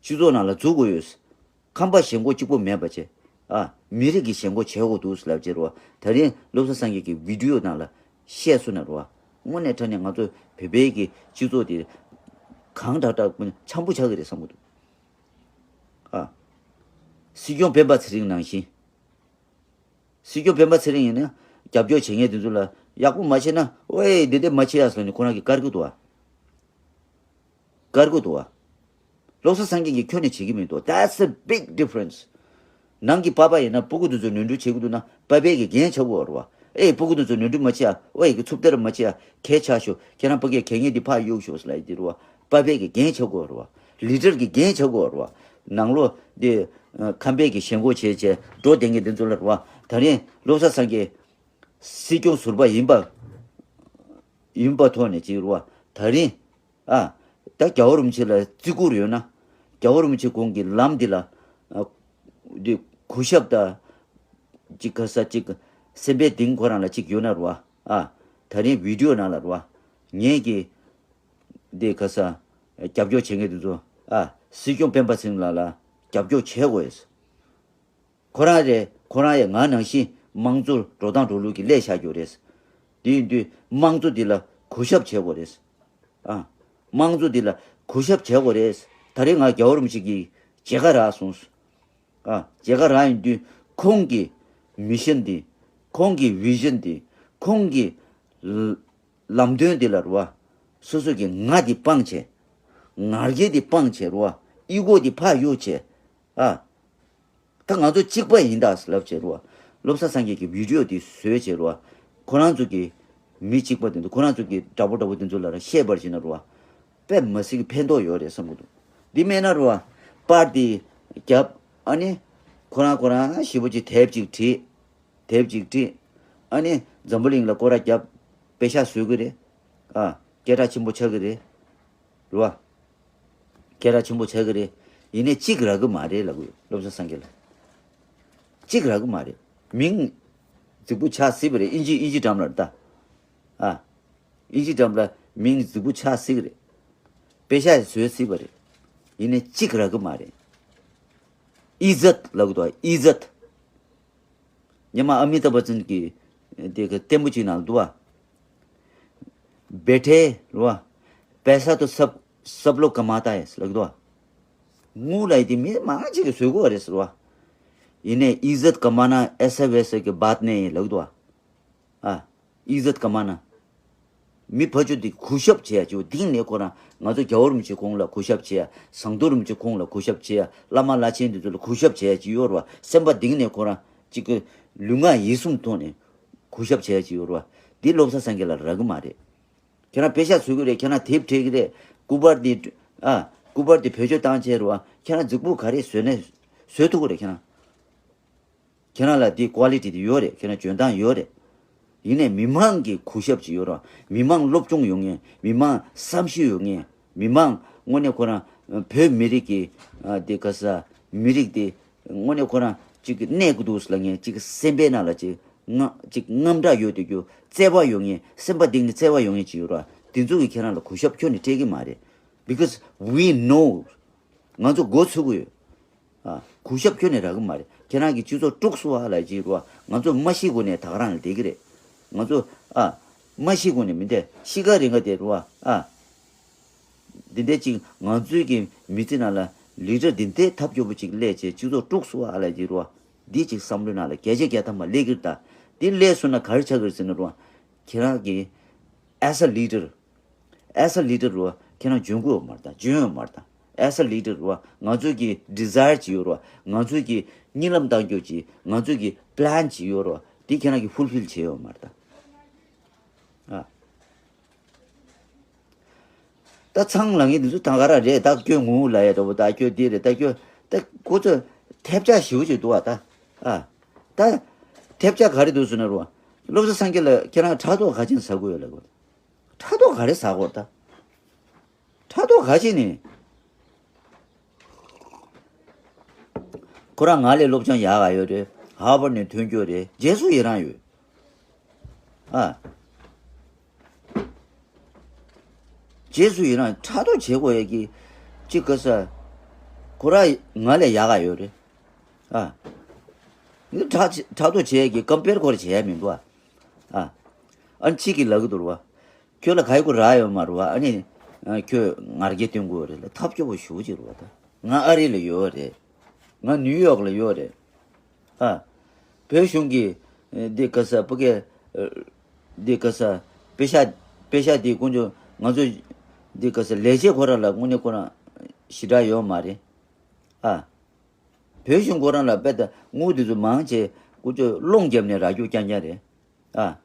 སྤྱི་ཚོགས་ནང་ལ་འཛུལ་དགོས་ཡོད། ཁམས་པ་ཞེན་ཁོག་གཅིག་པོ་མེད་པ་བྱས། ཨ། མི་རིགས་ཀྱི་ཞེན་ཁོག་བྱེད་དགོས་འདུག་ལབ་བྱས་རེད་བ། ད་རིང་བློ་བཟང་སངས་རྒྱས་ཀྱི་བི་ཌི་ཡོ་ནང་ལ་བཤད་སོང་ན་རེད་བ། དངོས་གནས་དྲང་གནས་ང་ཚོ་བོད་པའི་གི་སྤྱི་ཚོགས་དེ་གང་དྲག་དྲག་འཆམ་པོ་ཆགས་ཀྱི་རེད་བསམ་གྱི་འདུག་ཨ། སྲིད་སྐྱོང་སྤེན་པ་ཚེ་རིང་ནང་བཞིན། སྲིད་སྐྱོང་སྤེན་པ་ཚེ་རིང་ཡིན་ན་རྒྱབ་སྐྱོར་བྱེད་མཁན་དེ་ཚོ་ལ་ཡག་པོ་མ་བྱས་ན། ཨོའི་འདི་འདྲ་མ་བྱེད་ཡ་ཟེར་ནས་ཁོ་རང་གིས་བཀར་གྱི་འདུག་བ། བཀར་གྱི་འདུག་བ། བློ་བཟང་སངས་རྒྱས་ཀྱིས་ཁྱོན་ནས་བྱེད་ཀྱི་མི་འདུག That's a big difference. ནང་གི་པ་ཕ་ཡིན་ན་སྤུ་གུ་དེ་ཚོ་ནོར་འཁྲུལ་བྱེད་ཀྱི་འདུག་ན་པ་ཕའི་གི་འགན་ཆགས་ཀྱི་ཡོད་རེད་བ། ཨེ་སྤུ་གུ་དེ་ཚོ་ནོར་འཁྲུལ་མ་བྱེད་ཡ། ཨོའི་གི་འཚུབ་ལྟར་མ་བྱེད་ཡ། གལ་ཆགས་ཤོག་ཁྱེད་རང་ཕ་གིར་གད་སྙིགས་འདི་ཕར་གཡུག་ཤོག་ཟེར་ལབ་ཡ་དེ་རེད་བ། པ་ཕའི་གི་འགན་ཆགས་ཀྱི་ཡོད་རེད་བ། ལི་ཌར་གྱི་འགན་ཆགས་ཀྱི་ཡོད་རེད་བ། ནང་ལོགས་དེ་ཁམས་པའི་གི་ཞེན་ཁོག་བྱས་བྱས་འགྲོ་བསྡད་མཁན་དེ་ཚོ་ལ་རེད་བ། ད་རིང་བློ་བཟང་སངས་རྒྱས་སྲིད་སྐྱོང་ཟུར་པ་ཡིན་པ་ཡིན་པ་ཐོག་ནས་ཅིག་རེད་བ། ད་རིང་ཨ། ད་རྒྱལ་བ་རིན་པོ་ཆེ་ལ་བརྩི་བཀུར་ཡོད་ན། རྒྱལ་བ་རིན་པོ་ཆེ་ཁོང་གི་ལམ་འདི་ལ་ཨ། འདི་གུས་ཞབས་དང་ཅིག་ག་ས་ཅིག་སེམས་པའི་གཏིང་ཁོ་རང་ལ་ཅིག་ཡོད་ན་རེད་བ། ཨ། ད་རིང་བི་ཌི་ཡོ་ནང་ལ་རེད་བ། ངེད་ཀྱིས་འདི་ག་ས་རྒྱབ་སྐྱོར་བྱེད་མཁན་དེ་ཚོ། ཨ། སྲིད་སྐྱོང་སྤེན་པ་ཚེ་རིང་ལགས་ལ་རྒྱབ་སྐྱོར་བྱེད་དགོས། ཁོ་རང་རེད། ཁོ་རང་ཡང་ང་ནང་བཞིན་དམངས་གཙོར་འགྲོ་སྟངས་འགྲོ་ལུགས་ཀྱི་སླད་བཞག་རྒྱུ་རེད། དེ་ཡིན་དུས་དམངས་གཙོ་འདི་ལ་གུས་ཞབས་བྱེད་དགོས་རེད། ཨ། དམངས་གཙོ་འདི་ལ་གུས་ཞབས་བྱེད་དགོས་རེད། ད་རེས་ང་རྒྱལ་བ་རིན་པོ་ཆེ་གི་མཇལ་ཁ་རག་སོང་། ཨ། མཇལ་ཁ་རག་ཡིན་དུས་ཁོང་གི་མི་ཤན་འདི། ཁོང་གི་བི་ཤན་འདི། ཁོང་གི་ལམ་སྟོན་འདི་ལ་རེད་བ། སོ་སོ་གི་ང་འདི་སྤངས་བྱས། ང་རྒྱལ་དེ་སྤངས་བྱས་རོ། ཨི་གོ་དེ་ཕར་གཡུག་བྱས། ཨ། ད་ང་ཚོ་གཅིག་པ་ཡིན་ད་ལབ་བྱས་རོ། བློ་བཟང་སངས་རྒྱས་ཀྱི་བི་ཌི་ཡོ་དེ་བཟོས་བྱས་རོ། ཁོ་རང་ཚོ་གི་མི་གཅིག་པ་དེ་ཚོ་ཁོ་རང་ཚོ་གི་འདྲ་པོ་འདྲ་པོ་དེ་ཚོ་ལ་ར་བཤད་པར་བྱས་ན་རོ། དཔེ་མི་སྲིད་ཀྱི་ཕན་ཐོགས་ཡོད་རེད་བསམ་གི་འདུག་འདི་མེད་ན་རོ། པར་དེ་རྒྱབ། ཨ་ནི་ཁོ་རང་ཁོ་རང་ཞེ་པོ་ཅིག་དེབ་ཅིག་བྲིས། དེབ་ཅིག་བྲིས། ཨ་ནི་འཛམ་བུ་གླིང་ལ་སྐོར་ར་རྒྱབ། པེ་ཤག་བཟོ་གི་རེད། ཨ། སྐད་གྲགས་ཆེན་པོ་ཆགས་ཀྱི་རེད། རེད་བ། སྐད་གྲགས་ཆེན་པོ་ཆགས་ཀྱི་རེད། ཡིན་ནའི་གཅིག་རག་གི་མ་རེད་ལབ་གི་ཡོད། བློ་བཟང་སངས་རྒྱས་ལ། གཅིག་རག་གི་མ་རེད། མིང་རྫིག་པོ་ཆགས་སྲིད་པ་རེད། ཨིན་ཇི་ཨིན་ཇི་འགྲམ་ལ་རེད་ད། ཨ། ཨིན་ཇི་འགྲམ་ལ་མིང་རྫིག་པོ་ཆགས་སྲིད་ཀྱི་རེད། པེ་ཤག་བཟོས་སྲིད་པ་རེད། ཡིན་ནའི་གཅིག་རག་གི་མ་རེད། ཨི་ཛད་ལབ་གི་འདུག་ཨི་ཛད། ཉི་མ་ཨ་མི་ཏཱབ་བཅན་གྱི་དེ་གི་ལྟད་མོ་ཅིག་ནང་འདུག་བ། बैठे ལབ་བ། पैसा तो सब सब लोग कमाता है ལབ་འདུག་བ། དངུལ་ལབ་ཡས་དེ་མི་མང་ཅིག་གིས་བཟོ་དགོས་རེད་ཟེར་བ། ཡིན་ནའི་इज्जत कमाना ऐसा वैसा की बात नहीं ལབ་འདུག་བ། ཨ། इज्जत कमाना། མི་ཕར་ཕྱོགས་དེ་གུས་ཞབས་བྱེད་ཡ་ཅིག་ཡོད། གཏིང་ནས་ཁོ་རང་ང་ཚོ་རྒྱལ་བ་རིན་པོ་ཆེ་ཁོང་ལ་གུས་ཞབས་བྱེད་ཡ། ཟམ་གདོང་རིན་པོ་ཆེ་ཁོང་ལ་གུས་ཞབས་བྱེད་ཡ། བླ་མ་བླ་ཆེན་དེ་ཚོ་ལ་གུས་ཞབས་བྱེད་ཡ་ཅིག་ཡོད་རེད་བ། སེམས་པ་གཏིང་ནས་ཁོ་རང་ཅིག་གི་ལུས་ངག་ཡིད་གསུམ་ཐོག་ནས་གུས་ཞབས་བྱེད་ཡ་ཅིག་ཡོད་རེད་བ། འདི་བློ་བཟང་སངས་རྒྱས་ལ་རག་གི་མ་རེད། ཁྱེད་རང་པེ་ཤག་བཟོ་གི་རེད། ཁྱེད་རང་དེབ་བྲིས་གི་རེད། སྐུ་པར་འདི། ཨ། སྐུ་པར་འདི་བེད་སྤྱོད་བཏང་བྱས་རེད་བ། ཁྱེད་རང་རྫིག་པོ་ག་རེ་བཟོས་ནས་བཟོས་ཐུབ་གི་རེད་ཁྱེད་རང་། ཁྱེད་རང་ལ་དེ་ཀོ་ལི་ཊི་དེ་ཡོད་རེད། ཁྱེད་རང་འཇོན་ཐང་ཡོད་རེད། ཡིན་ནའི་མི་མང་གི་གུས་ཞབས་ཅིག་ཡོད་རེད། མི་མང་སློབ་སྦྱོང་ཡོད་མཁན། མི་མང་བསམ་ཤེས་ཡོད་མཁན། མི་མང་དངོས་གནས་ཁོ་རང་བོད་མི་རིགས་ཀྱི་ཨ་དེ་ག་ས་མི་རིགས་དེ་དངོས་གནས་ཁོ་རང་ཅིག་གནས་ཀྱི་འདུག་ལབ་མཁན། ཅིག་སེམས་པའི་ནང་ལ་ཅིག་ང་ཅིག་དངངས་སྐྲག་ཡོད་དེ་རྒྱུ། བརྩེ་བ་ཡོད་མཁན། སེམས་པ་གཏིང་ནས་བརྩེ་བ་ཡོད་མཁན་ཅིག་ཡོད་རེད། དེ་ཚོ་གིས་ཁྱེད་རང་ལ་གུས་ཞབས་ཁྱོན་ནས་སྤྲད་ཀྱི་མ་རེད། Because we know. ང་ཚོ་མགོ་ཚོས་ཀྱི་ཡོད། ཨ། གུས་ཞབས་ཁྱོན་ནས་རག་གི་མ་རེད། ཁྱེད་རང་གི་སྤྱི་ཚོགས་དཀྲུགས་སོང་ཨ་ལབ་ཀྱི་རེད་བ། ང་ཚོ་མ་ཤི་གོང་ནས་ད་ག་རང་ལ་བསྡད་ཀྱི་རེད། ང་ཚོ། ཨ། མ་ཤི་གོང་ནས་མི་བསྡད། ཤི་ཁ་རེ་འགའ་བསྡད་རེད་བ། ཨ། འདི་འདྲ་ཅིག་ང་ཚོའི་གི་མི་ཚེ་ནང་ལ་ལི་ཌར་འདི་འདྲའི་ཐབས་སྐྱོ་པོ་ཅིག་སླེབས་བྱས་སྤྱི་ཚོགས་དཀྲུགས་སོང་ཨ་ལབ་ཀྱི་རེད་བ། འདི་ཅིག་བསམ་བློའི་ནང་ལ་བརྒྱ་ཆ་བརྒྱ་ཐམ་པ་སླེབས་ཀྱི་རེད་ད། འདི་སླེབས་སོང་ན་ག་རེ་ཆགས་ཀྱི་རེད་ཟེར་ན་རེད་བ། ཁྱེད་རང་གི་as a leader། As a leader རུ་ཁྱེད་རང་འཇོན་གོ་ཡོད་མ་རེད་ད། འཇོན་ཡོད་མ་རེད་ད། As a leader རུ་ང་ཚོའི་གི་desire ཅིག་ཡོད་རེད་བ། ང་ཚོའི་གི་གཉིད་ལམ་བཏང་རྒྱུ་ཅིག་ང་ཚོའི་གི་plan ཅིག་ཡོད་རེད་བ། དེ་ཁྱེད་རང་གི་fulfill བྱས་ཡོད་མ་རེད་ད། ཨ། ད་ཚང་ལ་ངས་འདི་ཚོ་ད་ག་རང་རེད། ད་ཁྱོད་ངུ་ལ་ཡ་འདྲ་པོ། ད་ཁྱོད་འདི་རེད། ད་ཁྱོད་ད་ཁོ་ཚོ་ཐེབས་ཆག་ཞེ་པོ་ཅིག་འདུག་བ་ད། ཨ། ད་ཐེབས་ཆག་ག་རེ་འདུག་ཟེར་ན་རེད་བ། བློ་བཟང་སངས་རྒྱས་ལ་ཁྱེད་རང་ཕྲག་དོག་ག་ཅན་ཟ་གི་ཡོད་ལབ་གི། ཕྲག་དོག་ག་རེ་ཟ་གོ་ད། ཕྲག་དོག་ག་ཅི་ནི། ཁོ་རང་ང་ལས་སློབ་སྦྱོང་ཡག་ག་ཡོད་རེད། ཧར་ཝརཌ་ནས་ཐོན་རྒྱུ་རེད། རྗེས་སུ་ཡི་རང་ཡོད། ཨ། རྗེས་སུ་ཡི་རང་། ཕྲག་དོག་བྱེད་དགོས་ཡ་གི་ཅི་ག་ས། ཁོ་རང་ང་ལས་ཡག་ག་ཡོད་རེད། ཨ། ཕྲག་ཕྲག་དོག་བྱེད་ཡ་གི་ཀམ་པེར་ཁོ་རང་བྱེད་ཡ་མི་འདུག་ཨ། ཨ། ཨ་ནི་གཅིག་གིས་ལབ་གི་འདུག་རེད་བ། ཁྱོད་ལ་ག་ཡི་གུ་རག་ཡོད་མ་རེད་བ། ཨ་ནི། ཨ། ཁྱོད་ང་རྒྱལ་སྟོན་དགོས་རེད་ལ། ཐབས་སྐྱོ་པོ་ཞེ་པོ་ཅིག་རེད་བ་ད། ང་ཨ་རི་ལ་ཡོད་རེད། ང་ནིའུ་ཡོག་ལ་ཡོད་རེད། ཨ། བོད་གཞུང་གིས་འདི་ག་ས་ཕ་གི་འདི་ག་ས་པེ་ཤག་པེ་ཤག་འདི་དཀོན་མཆོག་ང་ཚོ་འདི་ག་ས་ལས་བྱེད་ཁོ་རང་ལ་དངོས་གནས་ཁོ་རང་ཞེ་དྲག་ཡོད་མ་རེད། ཨ། བོད་གཞུང་ཁོ་རང་ལ་དཔེ་ད་དངུལ་འདི་ཚོ་མང་ཆེ་དཀོན་མཆོག་སློང་བརྒྱབ་ནས་རག་རྒྱུ་རྐྱང་རྐྱང་རེད། ཨ།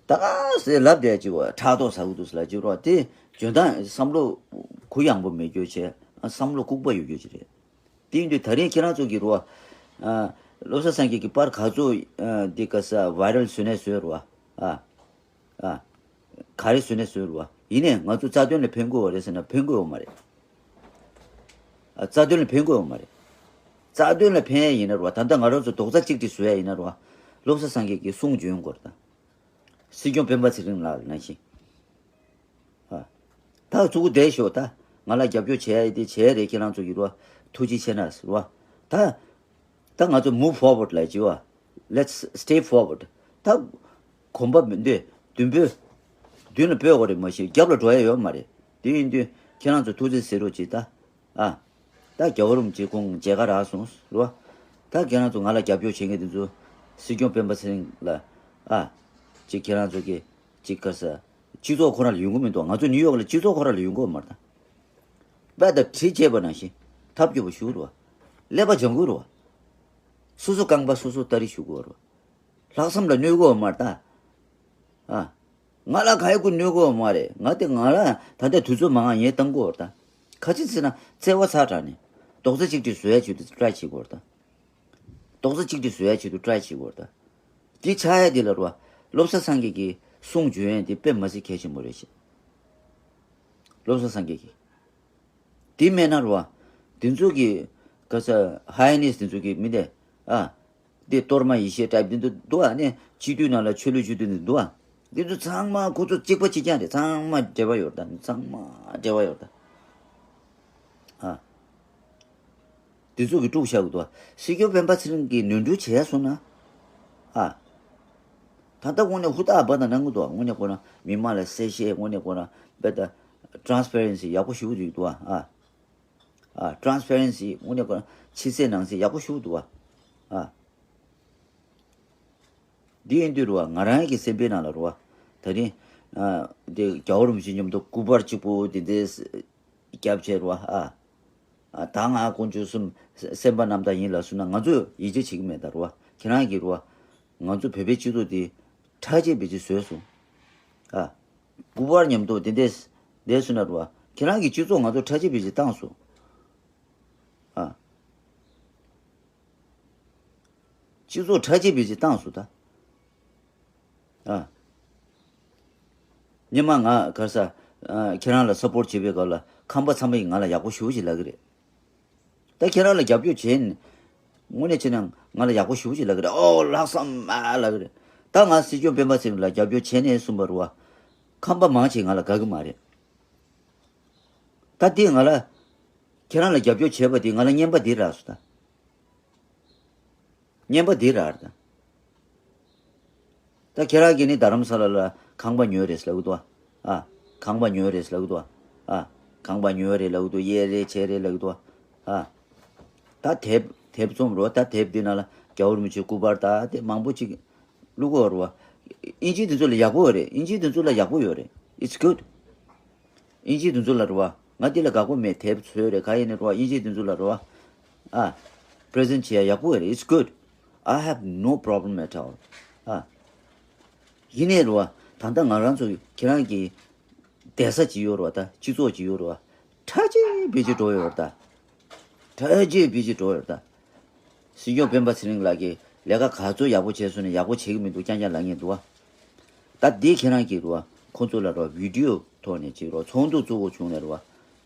ད་ག་ཟེ་ལབ་བསྡད་ཅིག་བ། ཕྲག་དོག་ཟ་གི་འདུག་ཟེར་ལབ་ཅིག་རོ། དེ་འཇོན་ཐང་། བསམ་བློ་གུ་ཡངས་པོ་མེད་རྒྱུ་བྱས། བསམ་བློ་ལྐུགས་པ་ཡོད་རྒྱུ་ཅིག་རེད། དེ་ཡིན་དུས་ད་རིང་ཁྱེད་རང་ཚོ་གི་རོ། ཨ། བློ་བཟང་སངས་རྒྱས་ཀྱི་པར་ག་ཚོད། ཨ། འདི་ག་ས་ཝའི་རལ་བཟོས་ནས་བཟོས་རོ། ཨ། ཨ། ག་རེ་བཟོས་ནས་བཟོས་རོ། ཡིན་ནའི་ང་ཚོ་རྩ་དོན་ལ་ཕན་གི་ཡོད་རེད་ཟེར་ན་ཕན་གི་ཡོད་མ་རེད། ཨ། རྩ་དོན་ལ་ཕན་གི་ཡོད་མ་རེད། རྩ་དོན་ལ་ཕན་ཡ་ཡིན་ན་རོ། ད་ལྟ་ང་རང་ཚོ་རྡོག་རྩ་གཅིག་སྒྲིལ་བཟོ་ཡ་ཡིན་ན་རོ། བློ་བཟང་སངས་རྒྱས་ཀྱི་གསུང་འཇོན་དགོས་རེད་ད། སྲིད་སྐྱོང་སྤེན་པ་ཚེ་རིང་ལགས་ནང་བཞིན། ཨ། ད་ཚུགས་བསྡད་ཤོག་ད། ང་ལ་རྒྱབ་སྐྱོར་བྱས་ཡ་དེ་བྱས་རེད། ཁྱེད་རང་ཚོ་ཡིན་རོ། ཐུགས་རྗེ་ཆེ་ན་ཟེར་བ། ད། ད་ང་ཚོ་move forward ལབ་ཀྱི་བ། Let's stay forward. ད་གོམ་པ་མི་འདུག་མདུན་སྤོས། མདུན་ལ་སྤོས་དགོས་རེད་མ་གཞི་རྒྱབ་ལ་འགྲོ་ཡ་ཡོད་མ་རེད། དེ་ཡིན་དུས་ཁྱེད་རང་ཚོ་ཐུགས་རྗེ་གཟིགས་རོགས་གྱིས་ད། ཨ། ད་རྒྱལ་བ་རིན་པོ་ཆེ་ཁོང་མཇལ་ཁ་རག་སོང་རེད་བ། ད་ཁྱེད་རང་ཚོ་ང་ལ་རྒྱབ་སྐྱོར་བྱེད་མཁན་དེ་ཚོ་སྲིད་སྐྱོང་སྤེན་པ་ཚེ་རིང་ལ། ཨ། ཅིག་ཁྱེད་རང་ཚོ་གི་ཅིག་ག་ས། སྤྱི་ཚོགས་ཁོ་རང་ལ་ཡོང་གི་མི་འདུག་ང་ཚོ་ནིའུ་ཡོག་ལ་སྤྱི་ཚོགས་ཁོ་རང་ལ་ཡོང་གི་ཡོད་མ་རེད་ད། དཔེ་ལྟ་གྲི་བཅད་པ་ནང་བཞིན་ཐབས་སྐྱོ་པོ་ཞུ་རུ་བ། ཀླད་པ་སྦྱང་དགོས་རུ་བ། སོ་སོ་རྐང་པ་སོ་སོ་ལྟ་རེས་ཞུ་དགོས་རུ་བ། ལྷག་བསམ་ལ་གནོད་དགོས་ཡོད་མ་རེད་ད། ཨ། ང་ལ་ག་ཡི་ཀུན་གནོད་དགོས་ཡོད་མ་རེད། ང་དེ་ང་ལ་ད་ལྟ་དུས་ཚོད་མང་ང་ཡས་བཏང་དགོས་རེད་ད། ཁ་ཅིག་ཟེར་ན་བརྩེ་བ་ཚ་དྲགས་ནས་རྡོག་རྩ་གཅིག་སྒྲིལ་བཟོ་ཡ་ཆེད་དུ་ཊ་རའེ་བྱེད་དགོས་རེད་ད། རྡོག་རྩ་གཅིག་སྒྲིལ་བཟོ་ཡ་ཆེད་དུ་ཊ་རའེ་བྱེད་དགོས་རེད་ད། དེ་ཆགས་ཡ་དེ་ལ་རུ་བ། བློ་བཟང་སངས་རྒྱས་ཀྱིས་གསུང་བརྗོད་ཡ་དེ་དཔེ་མ་སྲིད་གལ་ཆེན་པོ་རེད་ཤག་བློ་བཟང་སངས་རྒྱས་ཀྱིས། དེ་མེད་ན་རུ་བ། དེ་ཚོ་གི་ག་ས་ཧའི་ནེ་སི་དེ་ཚོ་གི་མི་དེ། ཨ། དེ་གཏོར་མ་ཡེ་ཤེས་ཊའིབ་དེ་ཚོ་འདུག་ཨ་ནི་སྤྱི་འཐུས་ནང་ལ་ཆོས་ལུགས་སྤྱི་འཐུས་དེ་འདུག་ཨ། དེ་ཚོ་ཚང་མ་ཁོ་ཚོ་གཅིག་པ་གཅིག་རྐྱང་རེད། ཚང་མ་འབྲེལ་བ་ཡོད་ད། ཚང་མ་འབྲེལ་བ་ཡོད་ད། ཨ། དེ་ཚོ་གི་དཀྲུག་བཞག་གི་འདུག་ཨ། སྲིད་སྐྱོང་སྤེན་པ་ཚེ་རིང་གིས་ནོར་འཁྲུལ་བྱས་སོང་ན། ཨ། ད་ལྟ་དངོས་གནས་ཧུར་ཐག་འབའ་དང་གནང་གི་འདུག་ཨ། དངོས་གནས་ཁོ་རང་མི་མང་ལ་གསལ་བཤད་དངོས་གནས་ཁོ་རང་དཔེ་ད་ཊ་རན་སི་པེ་རེན་སི་ཡག་པོ་ཞུ་གི་འདུག་ཨ། ཨ། ཊ་རན་སི་པེ་རེན་སི་དངོས་གནས་ཁོ་རང་ཕྱི་གསལ་ནང་གསལ་ཡག་པོ་ཞུ་གི་འདུག་ཨ། ཨ། འདི་ཡིན་དུས་རུ་བ་ང་རང་གི་སེམས་པའི་ནང་ལ་རུ་བ། ད་རིང་། ཨ། འདི་རྒྱལ་བ་རིན་པོ་ཆེ་མཉམ་དུ་སྐུ་པར་གཅིག་པུ་འདི་འདྲའི་རྒྱབ་བྱས་རུ་བ་ཨ། ཨ། ད་ང་དཀོན་མཆོག་གསུམ་སེམས་དཔའ་རྣམ་དག་ཡིན་ལབ་སོང་ན་ང་ཚོས་ཡིད་ཆེས་བྱེད་ཀྱི་མེད་ད་རུ་བ། ཁྱེད་རང་གིས་རུ་བ། ང་ཚོ་བོད་པའི་སྤྱི་ཚོགས་འདི་ཁྲག་རྗེས་བེད་སྤྱོད་བཟོས་སོང་། ཨ། སྐུ་པར་མཉམ་དུ་འདི་འདྲའི་འདས་སོང་ན་རུ་བ། ཁྱེད་རང་གིས་སྤྱི་ཚོགས་ང་ཚོ་ཁྲག་རྗེས་བེད་སྤྱོད་བཏང་སོང་། ཨ། སྤྱི་ཚོགས་ཁྲག་རྗེས་བེད་སྤྱོད་བཏང་སོང་ད། ཨ། སྔོན་མ་ང་ག་རེ་ཟ། ཨ། ཁྱེད་རང་ལ་སཔོརྚ་བྱེད་པའི་སྐབས་ལ་ཁམས་པ་ཚང་མ་ཡིས་ང་ལ་ཡག་པོ་ཞེ་པོ་ཅིག་ལབ་ཀྱི་རེད། ད་ཁྱེད་རང་ལ་རྒྱབ་སྐྱོར་བྱས་ནས། དངོས་གནས་བྱས་ན་ང་ལ་ཡག་པོ་ཞེ་པོ་ཅིག་ལབ་ཀྱི་རེད། ཨོ་ལྷག་བསམ་ཨ་ལབ་ཀྱི་རེད། ད་ང་སྲིད་སྐྱོང་སྤེན་པ་ཚེ་རིང་ལ་རྒྱབ་སྐྱོར་བྱས་ནས་གསུངས་པ་རུ་བ། ཁམས་པ་མང་ཆེ་ང་ལ་དགའ་གི་མ་རེད། ད་དེ་ང་ལ། ཁྱེད་རང་ལ་རྒྱབ་སྐྱོར་བྱས་པ་དེ་ང་ལ་རྔན་པ་འདི་རག་སོང་ད། རྔན་པ་འདི་རག་ད། ད་ཁྱེད་རང་གིས་ནི་རྡ་རམ་ས་ལ་ལ་ཁང་པ་ཉོས་རེད་ལབ་གི་འདུག་ཨ། ཨ། ཁང་པ་ཉོས་རེད་ལབ་གི་འདུག་ཨ། ཨ། ཁང་པ་ཉོས་རེད་ལབ་གི་འདུག་གཡས་རེད་བྱས་རེད་ལབ་གི་འདུག་ཨ། ཨ། ད་དེབ་དེབ་རྩོམ་རོགས། ད་དེབ་འདི་ནང་ལ་རྒྱལ་བ་རིན་པོ་ཆེའི་སྐུ་པར་ད་དེ་མང་པོ་ཅིག་བླུག་གོ་རུ་བ། ཨིན་ཇི་དེ་ཚོ་ལ་ཡག་པོ་ཡོད་རེད། ཨིན་ཇི་དེ་ཚོ་ལ་ཡག་པོ་ཡོད་རེད། It's good. ཨིན་ཇི་དེ་ཚོ་ལ་རུ་བ། ང་འདི་ལ་དགའ་པོ་མེད། དེབ་ཚོས་རེད་ག་ཡིན་ནི་རུ་བ། ཨིན་ཇི་དེ་ཚོ་ལ་རུ་བ། ཨ། པི་རི་ཛེན་ཊི་བྱེད་ཡ་ཡག་པོ་ཡོད་རེད། It's good. I have no problem at all. ཨ། ཡིན་ནའི་རུ་བ། ད་ལྟ་ང་རང་ཚོ་ཁྱེད་རང་གི་བསྡད་ས་ཅིག་ཡོད་རུ་བ། ད་སྤྱི་ཚོགས་ཅིག་ཡོད་རུ་བ། ཁྲག་རྗེས་བེད་སྤྱོད་འགྲོ་ཡོད་རུ་ད། ཁྲག་རྗེས་བེད་སྤྱོད་འགྲོ་ཡོད་རུ་ད། སྲིད་སྐྱོང་སྤེན་པ་ཚེ་རིང་ལགས་ཀྱིས་ལས་ཀ་ག་ཚོད་ཡག་པོ་བྱས་སོང་ནས་ཡག་པོ་བྱེད་ཀྱི་མི་འདུག་རྐྱང་རྐྱང་ལབ་མཁན་འདུག་བ། ད་འདི་ཁྱེད་རང་གིས་རུ་བ། ཁོང་ཚོ་ལ་རུ་བ་བི་ཌི་ཡོ་ཐོག་ནས་ཅིག་རུ་བ་ཚོགས་འདུ་བཙུགས་དགོས་བྱུང་ནས་རུ་བ།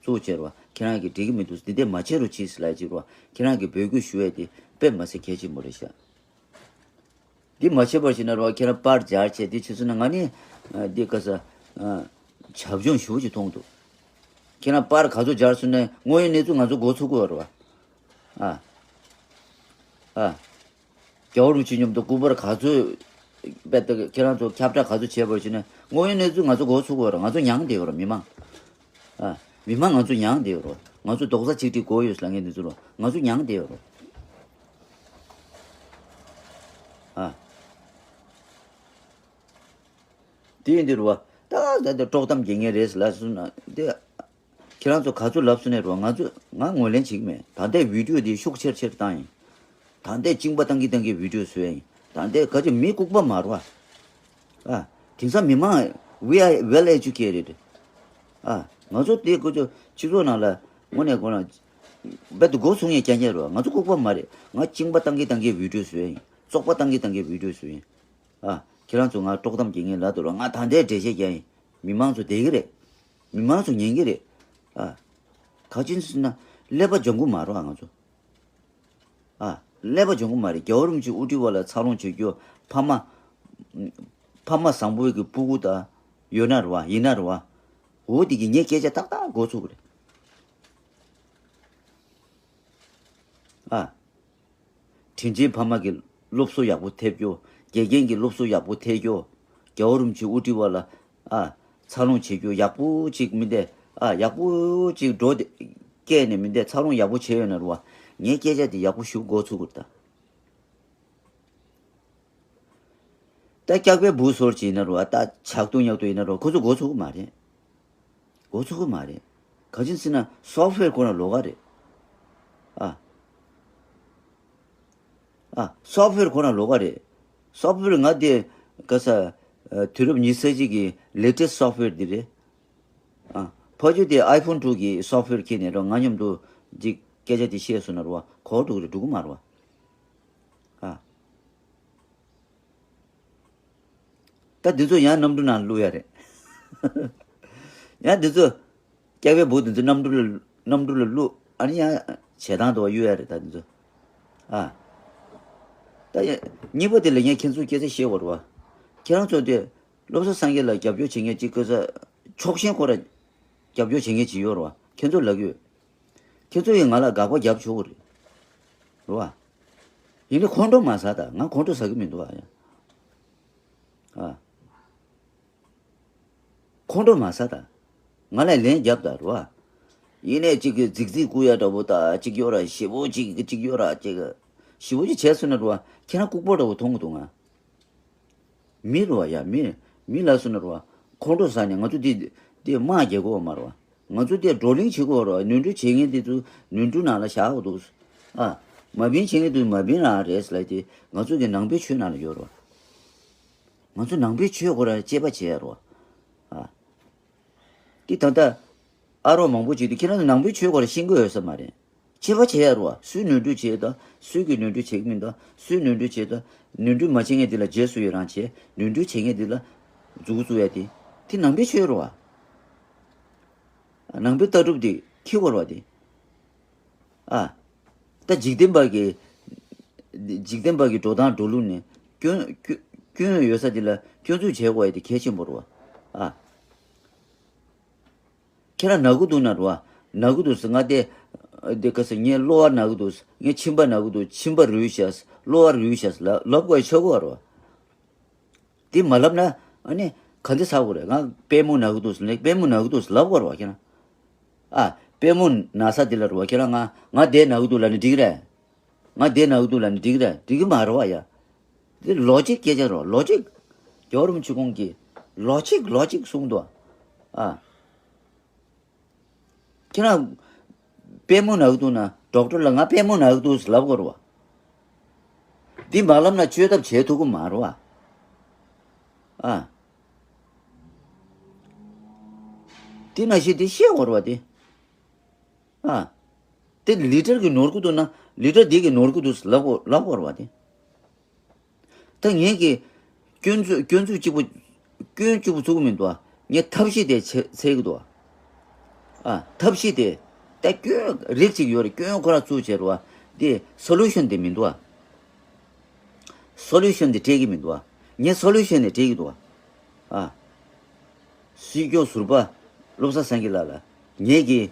བཙུགས་བྱས་རུ་བ་ཁྱེད་རང་གིས་འགྲིག་གི་མི་འདུག་འདི་འདྲ་མ་བྱེད་རོགས་གྱིས་ལབ་ཅིག་རུ་བ་ཁྱེད་རང་གིས་འབོད་སྐུལ་ཞུ་ཡས་དེ་དཔེ་མ་སྲིད་གལ་ཆེན་པོ་རེད་ཤག་འདི་མ་བྱེད་པར་བྱས་ན་རོ། ཁྱེད་རང་པར་སྦྱར་བྱས་འདི་བྱས་སོང་ན་ང་ནི་ཨ། འདི་ག་ས་ཨ། བྱབ་ཆུང་ཞུ་ཅིག་མཐོང་འདུག་ཁྱེད་རང་པར་ག་ཚོད་སྦྱར་སོང་ནས་དངོས་ཡོད་གནས་ཚུལ་ང་ཚོ་མགོ་ཚུགས་དགོས་རེད་བ། ཨ། ཨ། རྒྱལ་བ་རིན་པོ་ཆེ་མཉམ་དུ་སྐུ་པར་ག་ཚོད་རྦད་དེ་ཁྱེད་རང་ཚོ་ཁྱབ་བསྒྲགས་ག་ཚོད་བྱས་པར་བྱས་ནས་དངོས་ཡོད་གནས་ཚུལ་ང་ཚོ་མགོ་ཚུགས་དགོས་རེད། ང་ཚོ་མྱངས་བསྡད་ཡོད་རེད་མི་མང་། ཨ། མི་མང་ང་ཚོ་མྱངས་བསྡད་ཡོད་རེད། ང་ཚོ་རྡོག་རྩ་གཅིག་སྒྲིལ་དགོས་ཡོད་ལབ་མཁན་འདི་ཚོ་ལ་ང་ཚོ་མྱངས་བསྡད་ཡོད་རེད། ཨ། དེ་ཡིན་དུས་རེད་བ། ད་ད་ད་དཀྲོག་གཏམ་རྒྱག་མཁན་རེད་ལབ་སོང་ན་དེ། ཁྱེད་རང་ཚོ་ག་ཚོད་ལབ་སོང་ནས་རེད་བ། ང་ཚོ་ང་ངོས་ལེན་བྱེད་ཀྱི་མེད། ད་ལྟའི་བི་ཌིའོ་འདི་ཤུགས་ཆེར་ཆེར་བཏང་ཡིན། ད་ལྟའི་གཅིན་པ་བཏང་གི་བཏང་གི་བི་ཌིའོ་བཟོས་ཡིན། ད་ལྟའི་ག་ཚོད་མི་ལྐུགས་པ་མ་རེད་བ། ཨ། དེང་སང་མི་མང་we are well educated. ཨ། ང་ཚོ་དེ་ཀོ་ཚོ་སྤྱི་ཚོགས་ནང་ལ་དངོས་གནས་དགོངས་ན་རྦད་དེ་མགོ་ཚུགས་མཁན་རྐྱང་རྐྱང་རེད་བ། ང་ཚོ་ལྐུགས་པ་མ་རེད། ང་གཅིན་པ་བཏང་གི་བཏང་གི་བི་ཌིའོ་བཟོས་ཡིན། བཙོག་པ་བཏང་གི་བཏང་གི་བི་ཌིའོ་བཟོས་ཡིན། ཨ། ཁྱེད་རང་ཚོ་ང་དཀྲོག་གཏམ་རྒྱག་མཁན་ལབ་འདུག་ར། ང་ད་ལྟའི་འགྲེལ་བཤད་རྒྱག་ཡིན། མི་མང་ཚོ་བསྡད་ཀྱི་རེད། མི་མང་ཚོ་ཉན་གྱི་རེད། ཨ། ག་ཅི་ཟེར་ན་ཀླད་པ་སྦྱང་གི་མ་རེད་ང་ཚོ། ཨ། ཀླད་པ་སྦྱང་གི་མ་རེད། རྒྱལ་བ་རིན་པོ་ཆེ་དབུ་ཁྲིད་པ་ལ་འཚར་ལོངས་བྱེད་རྒྱུ། ཕ་མ། ཕ་མ་བཟང་པོའི་གི་སྤུ་གུ་དང་ཡོད་ན་རེད་བ། ཡིན་ན་རེད་བ། འོ་དེ་གི་ངའི་སྐད་ཆ་ཏག་ཏག་མགོ་ཚུགས་གི་རེད། ཨ། དྲིན་ཆེན་ཕ་མ་གི་སློབ་གསོ་ཡག་པོ་ཐེབས་རྒྱུ། དགེ་རྒན་གྱི་སློབ་གསོ་ཡག་པོ་ཐེབས་རྒྱུ། རྒྱལ་བ་རིན་པོ་ཆེ་དབུ་ཁྲིད་པ་ལ། ཨ། འཚར་ལོངས་བྱེད་རྒྱུ་ཡག་པོ་ཅིག་མི་འདས། ཨ། ཡག་པོ་ཅིག་འགྲོ་དེ་སྐྱེས་ནས་མི་འདས། འཚར་ལོངས་ཡག་པོ་བྱས་ཡོད་ན་རུ་བ། ངའི་སྐད་ཆ་དེ་ཡག་པོ་ཞུ་མགོ་ཚུགས་དགོས་རེད་ད། ད་སྐྱག་པའི་འབུ་སོར་གྱི་ཡིན་ན་རུ་བ། ད་ཇག་རྡུང་ཉག་རྡུང་ཡིན་ན་རུ་བ། ཁོ་ཚོ་མགོ་ཚོད་ཀྱི་མ་རེད། མགོ་ཚོད་ཀྱི་མ་རེད། ག་ཅི་ཟེར་ན་སོཕ་ཝེར་ཁོ་རང་ལོགས་ཀ་རེད། ཨ། ཨ། སོཕ་ཝེར་ཁོ་རང་ལོགས་ཀ་རེད། སོཕ་ཝེར་ང་དེ་ག་ས། ཨ། དུས་རབས་ཉི་ཤུ་རྩ་གཅིག་གི་ལེ་ཊེ་སི་སོཕ་ཝེར་འདི་རེད། ཨ། ཕ་ཆུ་དེ་ཨའི་ཕོན་ཊུ་གི་སོཕ་ཝེར་ཁྱེར་ནས་རོ། ང་མཉམ་དུ་ཅིག་སྐད་ཆ་དེ་བཤད་སོང་ན་རོ། གོ་འགྲོ་གི་རེད། འགྲོ་གི་མ་རེད་བ། ཨ། ད་འདི་ཚོ་ཡང་གནམ་གྲུ་ནང་བླུག་ཡ་རེད། ཡང་འདི་ཚོ་སྐྱག་པའི་འབུ་འདི་ཚོ་གནམ་གྲུ་ལ། གནམ་གྲུ་ལ་བླུག་ཨ་ནི་ཡང་བྱེ་ཐང་དུ་གཡུག་ཡ་རེད་ད་འདི་ཚོ། ཨ། ད་ཡ། གཉིས་པ་དེ་ལ་ངས་ཁྱེད་ཚོ་སྐད་ཆ་བཤད་དགོས་རེད་བ། ཁྱེད་རང་ཚོ་དེ་བློ་བཟང་སངས་རྒྱས་ལ་རྒྱབ་སྐྱོར་བྱེད་མཁན་གཅིག་གི་ས། ཕྱོགས་ཞེན་ཁོ་ར་རྒྱབ་སྐྱོར་བྱེད་མཁན་གཅིག་ཡོད་རེད་བ། ཁྱེད་ཚོ་ལབ་ཡོད། ཁྱེད་ཚོ་ཡིས་ང་ལ་དགག་པ་རྒྱབ་ཆོག་གི་རེད། རེད་བ། ཡིན་ནའི་ཁོང་ཁྲོ་མ་ཟ་ད། ང་ཁོང་ཁྲོ་ཟ་གི་མི་འདུག་ཨ་ཡ། ཨ། ཁོང་ཁྲོ་མ་ཟ་ད། ང་ལ་ལན་རྒྱབ་ད་རོ། ཡིན་ནའི་གཅིག་གི་རྫིག་རྫིག་བསྐུར་ཡ་འདྲ་པོ་ད་གཅིག་ཡོད་ར། ཞེ་པོ་གཅིག་གི་གཅིག་ཡོད་ར། གཅིག་གི་ཞེ་པོ་གཅིག་བྱས་སོང་ན་རོ། ཁྱེད་རང་ལྐུགས་པ་འདྲ་པོ་མཐོང་གི་འདུག་ང་། མི་རོ་ཡ། མི། མི་ལ་སོང་ན་རོ། ཁོང་ཁྲོ་ཟ་ནས་ང་ཚོ་འདི་འདི་དམག་རྒྱག་གི་ཡོད་མ་རོ། ང་ཚོ་འདི་བགྲོ་གླེང་བྱེད་དགོས་རོ། ནོར་འཁྲུལ་བྱེད་མཁན་འདི་ཚོ་ནོར་འཁྲུལ་ནང་ལ་བཞག་དགོས་འདུག། ཨ། མ་བིན་བྱེད་མཁན་འདི་མ་བིན་ལ་རེད་ལབ་དེ། ང་ཚོ་གི་ནང་པའི་ཆོས་ནང་ལ་ཡོད་རོ། ང་ཚོ་ནང་པའི་ཆོས་སྐོར་ལ་དཔྱད་པ་བྱེད་ཡ་རོ། ཨ། འདི་ད་ལྟ་ཨ་རོགས་མང་པོ་ཅིག་འདུག། ཁྱེད་རང་ཚོ་ནང་པའི་ཆོས་སྐོར་ལ་ཤེས་ཀྱི་ཡོད་ས་མ་རེད། དཔྱད་པ་བྱེད་ཡ་རོ། སུས་ནོར་འཁྲུལ་བྱས་དང་། སུས་ཀྱིས་ནོར་འཁྲུལ་བྱེད་ཀྱི་མིན་དང་། སུས་ནོར་འཁྲུལ་བྱས་དང་། ནོར་འཁྲུལ་མ་བྱེད་མཁན་དེ་ལ་རྗེས་སུ་ཡི་རང་བྱས། ནོར་འཁྲུལ་བྱེད་མཁན་དེ་ལ་མཛུབ་གུ་བཙུགས་ཡ་དེ། དེ་ནང་པའི་ཆོས་རོ། ནང་པའི་ལྟ་གྲུབ་དེ་འཁྱེར་དགོས་རེད་བ་དེ། ཨ། ད་འཇིག་རྟེན་པ་གི། འཇིག་རྟེན་པ་གི་འགྲོ་སྟངས་འགྲོ་ལུགས་ནས་སྐྱོན་སྐྱོན་སྐྱོན་ཡོད་ས་དེ་ལ་སྐྱོན་འཛུགས་བྱེད་དགོས་ཡ་དེ་གལ་ཆེན་པོ་རེད་བ། ཨ། ཁྱེད་རང་ན་གི་འདུག་ན་རེད་བ། ན་གི་འདུག་ཟེར། ང་དེ་དེ་ག་ཟེར། ངའི་གློ་བ་ན་གི་འདུག། ངའི་མཆིན་པ་ན་གི་འདུག། མཆིན་པ་རུལ་ཤག། གློ་བ་རུལ་ཤག་ལབ་ལབ་དགོས་ཡ་ཆགས་ཀྱི་ཡོད་རེད་བ། དེ་མ་ལབ་ན་ཨ་ནི་ག་འདྲ་ཟ་དགོས་རེད། ང་པུས་མོ་ན་གི་འདུག་ཟེར་ནས། པུས་མོ་ན་གི་འདུག་ཟེར་ལབ་དགོས་རེད་བ་ཁྱེད་རང་། ཨ། པུས་མོ་ན་ས་དེ་ལ་རེད་བ། ཁྱེད་རང་ང་ང་བསྡད་ན་གི་འདུག་ལབ་ན་འགྲིག་གི་རེད། ང་བསྡད་ན་གི་འདུག་ལབ་ན་འགྲིག་གི་རེད། འགྲིག་གི་མ་རེད་བ་ཡ། དེ་ལོ་ཇིག་སྐད་ཆ་རེད་བ། ལོ་ཇིག། རྒྱལ་བ་རིན་པོ་ཆེ་ཁོང་གིས་ལོ་ཇིག་ལོ་ཇིག་གསུངས་འདུག། ཨ། ཁྱེད་རང་པུས་མོ་ན་གི་འདུག་ན་ཌོག་ཊར་ལ་ང་པུས་མོ་ན་གི་འདུག་ཟེར་ལབ་དགོས་རེད་བ། འདི་མ་ལབ་ན་བཅོས་ཐབས་བྱེད་ཐུབ་ཀྱི་མ་རེད་བ། ཨ། དེ་ནང་བཞིན་དེ་བཤད་དགོས་རེད་བ་དེ། ཨ། དེ་ལི་ཊར་གྱིས་ནོར་གྱི་འདུག་ན་ལི་ཊར་འདི་གིས་ནོར་གྱི་འདུག་ལབ་དགོས་ལབ་དགོས་རེད་བ་དེ། ད་ངས་ཀྱི་སྐྱོན་འཛུགས་སྐྱོན་འཛུགས་གཅིག་པུ་སྐྱོན་གཅིག་པུ་བཙུགས་མི་འདུག་བ། ངས་ཐབས་ཤེས་དེ་འཚོལ་འཚོལ་གྱི་འདུག་བ། ཨ། ཐབས་ཤེས་དེ། ད་སྐྱོན་རིགས་གཅིག་ཡོད་རེད། སྐྱོན་ཁོ་རང་བཙུགས་བྱས་རེད་བ། དེ་སོ་ལུ་ཤན་དེ་མི་འདུག་བ། སོ་ལུ་ཤན་དེ་སྤྲད་ཀྱི་མི་འདུག་བ། ངས་སོ་ལུ་ཤན་དེ་སྤྲད་ཀྱི་འདུག་བ། ཨ། སྲིད་སྐྱོང་ཟུར་པ་བློ་བཟང་སེང་གེ་ལགས་ལ་ངེད་ཀྱི་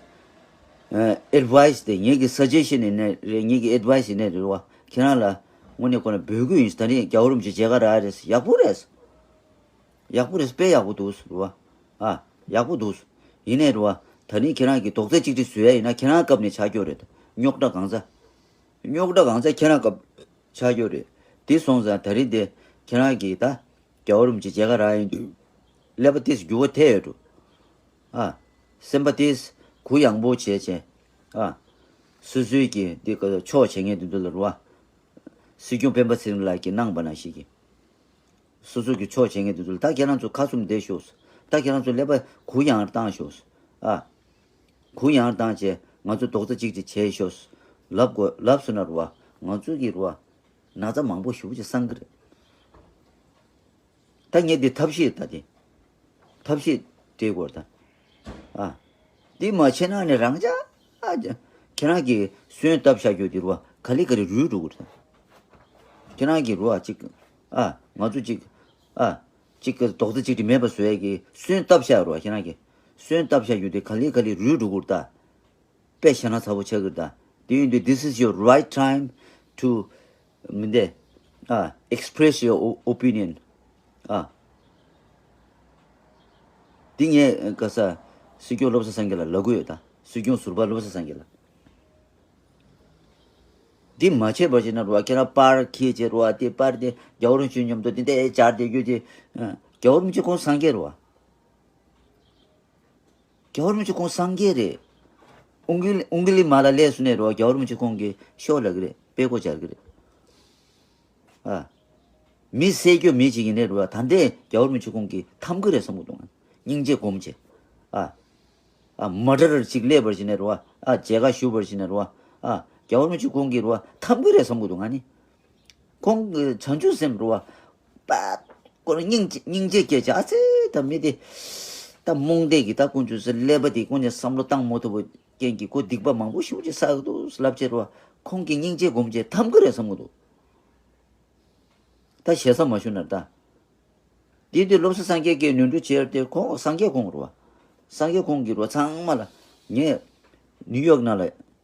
ཨ་ཨེཌ་ཝའི་སི་དེ། ངེད་ཀྱི་སཱ་ཇེ་ཤན་ཡིན་ནའི་རེད། ངེད་ཀྱི་ཨེཌ་ཝའི་སི་ཡིན་ནའི་རེད་བ། ཁྱེད་རང་ལ་དངོས་གནས་ཁོ་ན་འབོད་སྐུལ་ཡིན། ད་རིང་རྒྱལ་བ་རིན་པོ་ཆེ་མཇལ་ཁ་རག་རེད། ཡག་པོ་རེད། ཡག་པོ་རེད། དཔེ་ཡག་པོ་འདུག་རེད་བ། ཨ། ཡག་པོ་འདུག། ཡིན་ནའི་རེད་བ། ད་རིང་ཁྱེད་རང་གིས་རྡོག་རྩ་གཅིག་སྒྲིལ་བཟོ་ཡ་ཡིན་ན་ཁྱེད་རང་སྐབས་ནས་ཆགས་ཀྱི་ཡོད་རེད། རྙོག་དྲ་གང་ཚ། རྙོག་དྲ་གང་ཚ་ཁྱེད་རང་སྐབས་ཆགས་ཀྱི་ཡོད་རེད། དེ་སོང་ཙང་ད་རིང་དེ་ཁྱེད་རང་གིས་ད་རྒྱལ་བ་རིན་པོ་ཆེ་མཇལ་ཁ་རག་ཡིན་དུས་ཀླད་པ་ཏིས་འགྱུར་བ་ཐེབས་ཡོད་འགྲོ། ཨ། སེམས་པ་ཏིས་གུ་ཡངས་པོ་བྱས་བྱས། ཨ། སོ་སོའི་གི་འདི་ག་ཕྱོགས་བྱེད་མཁན་དེ་ཚོ་ལ་རེད་བ། སྲིད་སྐྱོང་སྤེན་པ་ཚེ་རིང་ལགས་ཀྱིས་གནང་པ་ནང་བཞིན་གྱི། སོ་སོ་གི་ཕྱོགས་བྱེད་མཁན་དེ་ཚོ་ལ་ད་ཁྱེད་རང་ཚོ་ཁ་བཙུམ་བསྡད་ཤོག། ད་ཁྱེད་རང་ཚོ་ཀླད་པ་གུ་ཡངས་བཏང་ཤོག། ཨ། གུ་ཡངས་བཏང་བྱས་ང་ཚོ་རྡོག་རྩ་གཅིག་སྒྲིལ་བྱས་ཤོག་ལབ་དགོས། ལབ་སོང་ན་རེད་བ། ང་ཚོ་གི་རེད་བ། ན་ཚ་མང་པོ་ཞེ་པོ་ཅིག་སངས་ཀྱི་རེད། ད་ངས་འདི་ཐབས་ཤེས་ད་དེ། ཐབས་ཤེས་སྤྲད་དགོས་ད། ཨ། འདི་མ་བྱས་ན་ནི་རང་ཅག་ཨ། ཁྱེད་རང་གིས་སོན་བཏབ་བཞག་རྒྱུ་འདི་རུ་བ་ག་ལེ་ག་ལེ་རུལ་འགྲོ་གི་རེད། ཁྱེད་རང་གིས་རུ་བ་གཅིག་ཨ། ང་ཚོ་གཅིག་ཨ། གཅིག་གི་རྡོག་རྩ་གཅིག་སྒྲིལ་མེད་པ་བཟོ་ཡས་ཀྱི་སོན་བཏབ་བཞག་རུ་བ། ཁྱེད་རང་གིས་སོན་བཏབ་བཞག་རྒྱུ་འདི་ག་ལེ་ག་ལེ་རུལ་འགྲོ་གི་རེད་ད། དཔེ་བཞག་ན་ཚ་པོ་ཆགས་ཀྱི་རེད་ད། དེ་ཡིན་དུས། This is your right time to མི་འདི། ཨ། Express your o- opinion. ཨ། འདི་ངས་ག་ས་སྲིད་སྐྱོང་བློ་བཟང་སེང་གེ་ལ་ལབ་ཀྱི་ཡོད་ད། སྲིད་སྐྱོང་ཟུར་པ་བློ་བཟང་སེང་གེ་ལ། འདི་མ་བྱས་པ་ཞིག་ན་རུ་བ་ཁྱེད་རང་པར་ཁྱེད་བྱེད་རུ་བ་དེ་པར་དེ་རྒྱལ་བ་རིན་པོ་ཆེ་མཉམ་དུ་དེ་འདྲའི་སྦྱར་བསྡད་རྒྱུ་དེ། རྒྱལ་བ་རིན་པོ་ཆེ་ཁོང་སངས་རྒྱས་རུ་བ། རྒྱལ་བ་རིན་པོ་ཆེ་ཁོང་སངས་རྒྱས་རེད། ཨུང་གི་ཨུང་གི་ལི་མ་ལ་སླེབས་སོང་ནས་རུ་བ་རྒྱལ་བ་རིན་པོ་ཆེ་ཁོང་གི་ཤོག་ལབ་གི་རེད། དཔེ་ཀོ་སྦྱར་གི་རེད། ཨ། མི་བསད་རྒྱུ་མི་ཅིག་ཡིན་ནས་རུ་བ་ད་ལྟའི་རྒྱལ་བ་རིན་པོ་ཆེ་ཁོང་གི་འཐམ་གི་རེད་བསམ་གི་འདུག་སྙིང་རྗེ་སྒོམ་བྱས། ཨ། ཨ། མ་ཌར་ཅིག་སླེབས་པར་བྱས་ནས་རུ་བ། ཨ། མཇལ་ཁ་ཞུ་བར་བྱས་ནས་རུ་བ། ཨ། རྒྱལ་བ་རིན་པོ་ཆེ་ཁོང་གི་རུ་བ་འཐམ་གི་རེད་བསམ་གི་འདུག་ང་ནི། ཁོང་གི་བྱང་ཆུབ་སེམས་རུ་བ། པ། ཁོ་རང་སྙིང་རྗེ་སྙིང་རྗེ་སྐྱེས་བྱས་ཨ་ཙི་ད་མི་དེ། ད་རྨོངས་དད་ཀྱི་ད་དཀོན་མཆོག་ཟེར་ཀླད་པ་དེ་ཁོང་ནས་བསམ་བློ་བཏང་མ་ཐུབ་པ་རྐྱེན་གྱིས་ཁོ་སྡིག་པ་མང་པོ་ཞེ་པོ་ཅིག་བསགས་འདུག་ལབ་བྱས་རུ་བ། ཁོང་གི་སྙིང་རྗེ་སྒོམ་བྱས་འཐམ་གི་རེད་བསམ་གི་འདུག་ད་ཞེ་ས་མ་ཞུ་ན་ད། དེ་དུས་བློ་བཟང་སངས་རྒྱས་ཀྱིས་ནོར་འཁྲུལ་བྱས་ཏེ་ཁོང་སངས་རྒྱས་ཁོང་རུ་བ། སངས་རྒྱས་ཁོང་གི་རུ་བ་ཚང་མ་ལ། ངས་ནིའུ་ཡོག་ནང་ལ་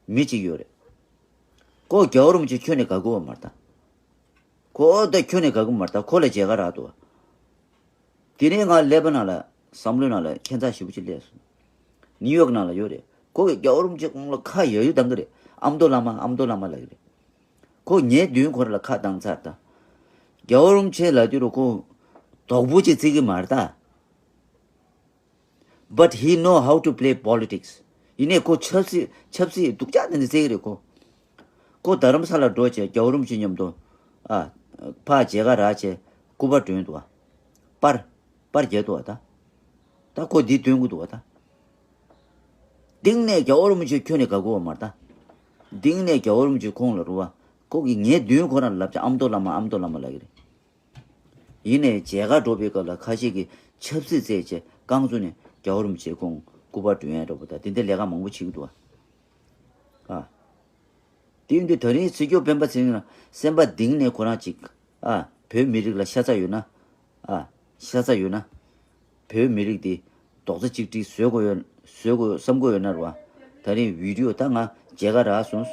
མི་གཅིག་ཡོད་རེད། ཁོ་རྒྱལ་བ་རིན་པོ་ཆེ་ཁྱོན་ནས་དགའ་གི་ཡོད་མ་རེད་ད། ཁོ་ད་ཁྱོན་ནས་དགའ་གི་མ་རེད་ད། ཁོ་ལ་མཇལ་ཁ་རག་འདུག་དེ་ནས་ང་ཀླད་པ་ནང་ལ་བསམ་བློ་ནང་ལ་ཁྱད་མཚར་ཞེ་པོ་ཅིག་སླེབས་སོང་། ནིའུ་ཡོག་ནང་ལ་ཡོད་རེད། ཁོ་གིས་རྒྱལ་བ་རིན་པོ་ཆེ་ཁོང་ལ་ཁ་ཡ་ཡུ་བཏང་གི་རེད། ཨ་མདོ་བླ་མ་ཨ་མདོ་བླ་མ་ལབ་ཀྱི་རེད། ཁོ་ངའི་མདུན་ཁོ་ར་ལ་ཁ་བཏང་ཚར་ད། རྒྱལ་བ་རིན་པོ་ཆེ་ལབ་དུས་རུ་ཁོ་དོག་པོ་ཅིག་བརྩི་གི་མ་རེད་ད། But he know how to play politics. ཡིན་ནའི་ཁོ་ཆབ་སྲིད་ཆབ་སྲིད་སྡུག་ཅག་དེ་འདྲ་བརྩི་གི་རེད་ཁོ། ཁོ་རྡ་རམ་ས་ལ་འགྲོ་བྱས་རྒྱལ་བ་རིན་པོ་ཆེ་མཉམ་དུ། ཨ། ཕར་མཇལ་ཁ་རག་བྱས་སྐུ་པར་སྒྲོན་འདུག་བ། པར། པར་རྒྱག་འདུག་བ་ད། ད་ཁོ་འདི་སྟོན་གི་འདུག་བ་ད། གཏིང་ནས་རྒྱལ་བ་རིན་པོ་ཆེ་ཁྱོན་ནས་དགའ་གི་ཡོད་མ་རེད་ད། གཏིང་ནས་རྒྱལ་བ་རིན་པོ་ཆེ་ཁོང་ལ་རུ་བ། ཁོ་གིས་ངའི་མདུན་ཁོ་རང་ལ་ལབ་བྱས་ཨ་མདོ་བླ་མ་ཨ་མདོ་བླ་མ་ལབ་ཀྱི་རེད། ཡིན་ནའི་མཇལ་ཁ་འགྲོ་བའི་སྐབས་ལ་ཁ་ཤས་ཀྱིས་ཆབ་སྲིད་བརྩད་བྱས་རྐང་བཙུགས་ནས་རྒྱལ་བ་རིན་པོ་ཆེ་ཁོང་སྐུ་པར་སྒྲོན་ཡས་འདྲ་པོ་དང་དེ་འདྲའི་ལས་ཀ་མང་པོ་བྱེད་ཀྱི་འདུག་བ། ཨ། དེ་ཡིན་དུས་ད་རིང་སྲིད་སྐྱོང་སྤེན་པ་ཚེ་རིང་ལ་སེམས་པ་གཏིང་ནས་ཁོ་རང་ཅིག་ཨ། བོད་མི་རིགས་ལ་ཤ་ཚ་ཡོད་ན། ཨ། ཤ་ཚ་ཡོད་ན། བོད་མི་རིགས་འདི་རྡོག་རྩ་གཅིག་སྒྲིལ་བཟོ་དགོས་ཡོད། བཟོ་དགོས་བསམ་དགོས་ཡོད་ན་རུ་བ། ད་རིང་བི་ཌི་ཡོ་ད་ང་མཇལ་ཁ་རག་སོང་།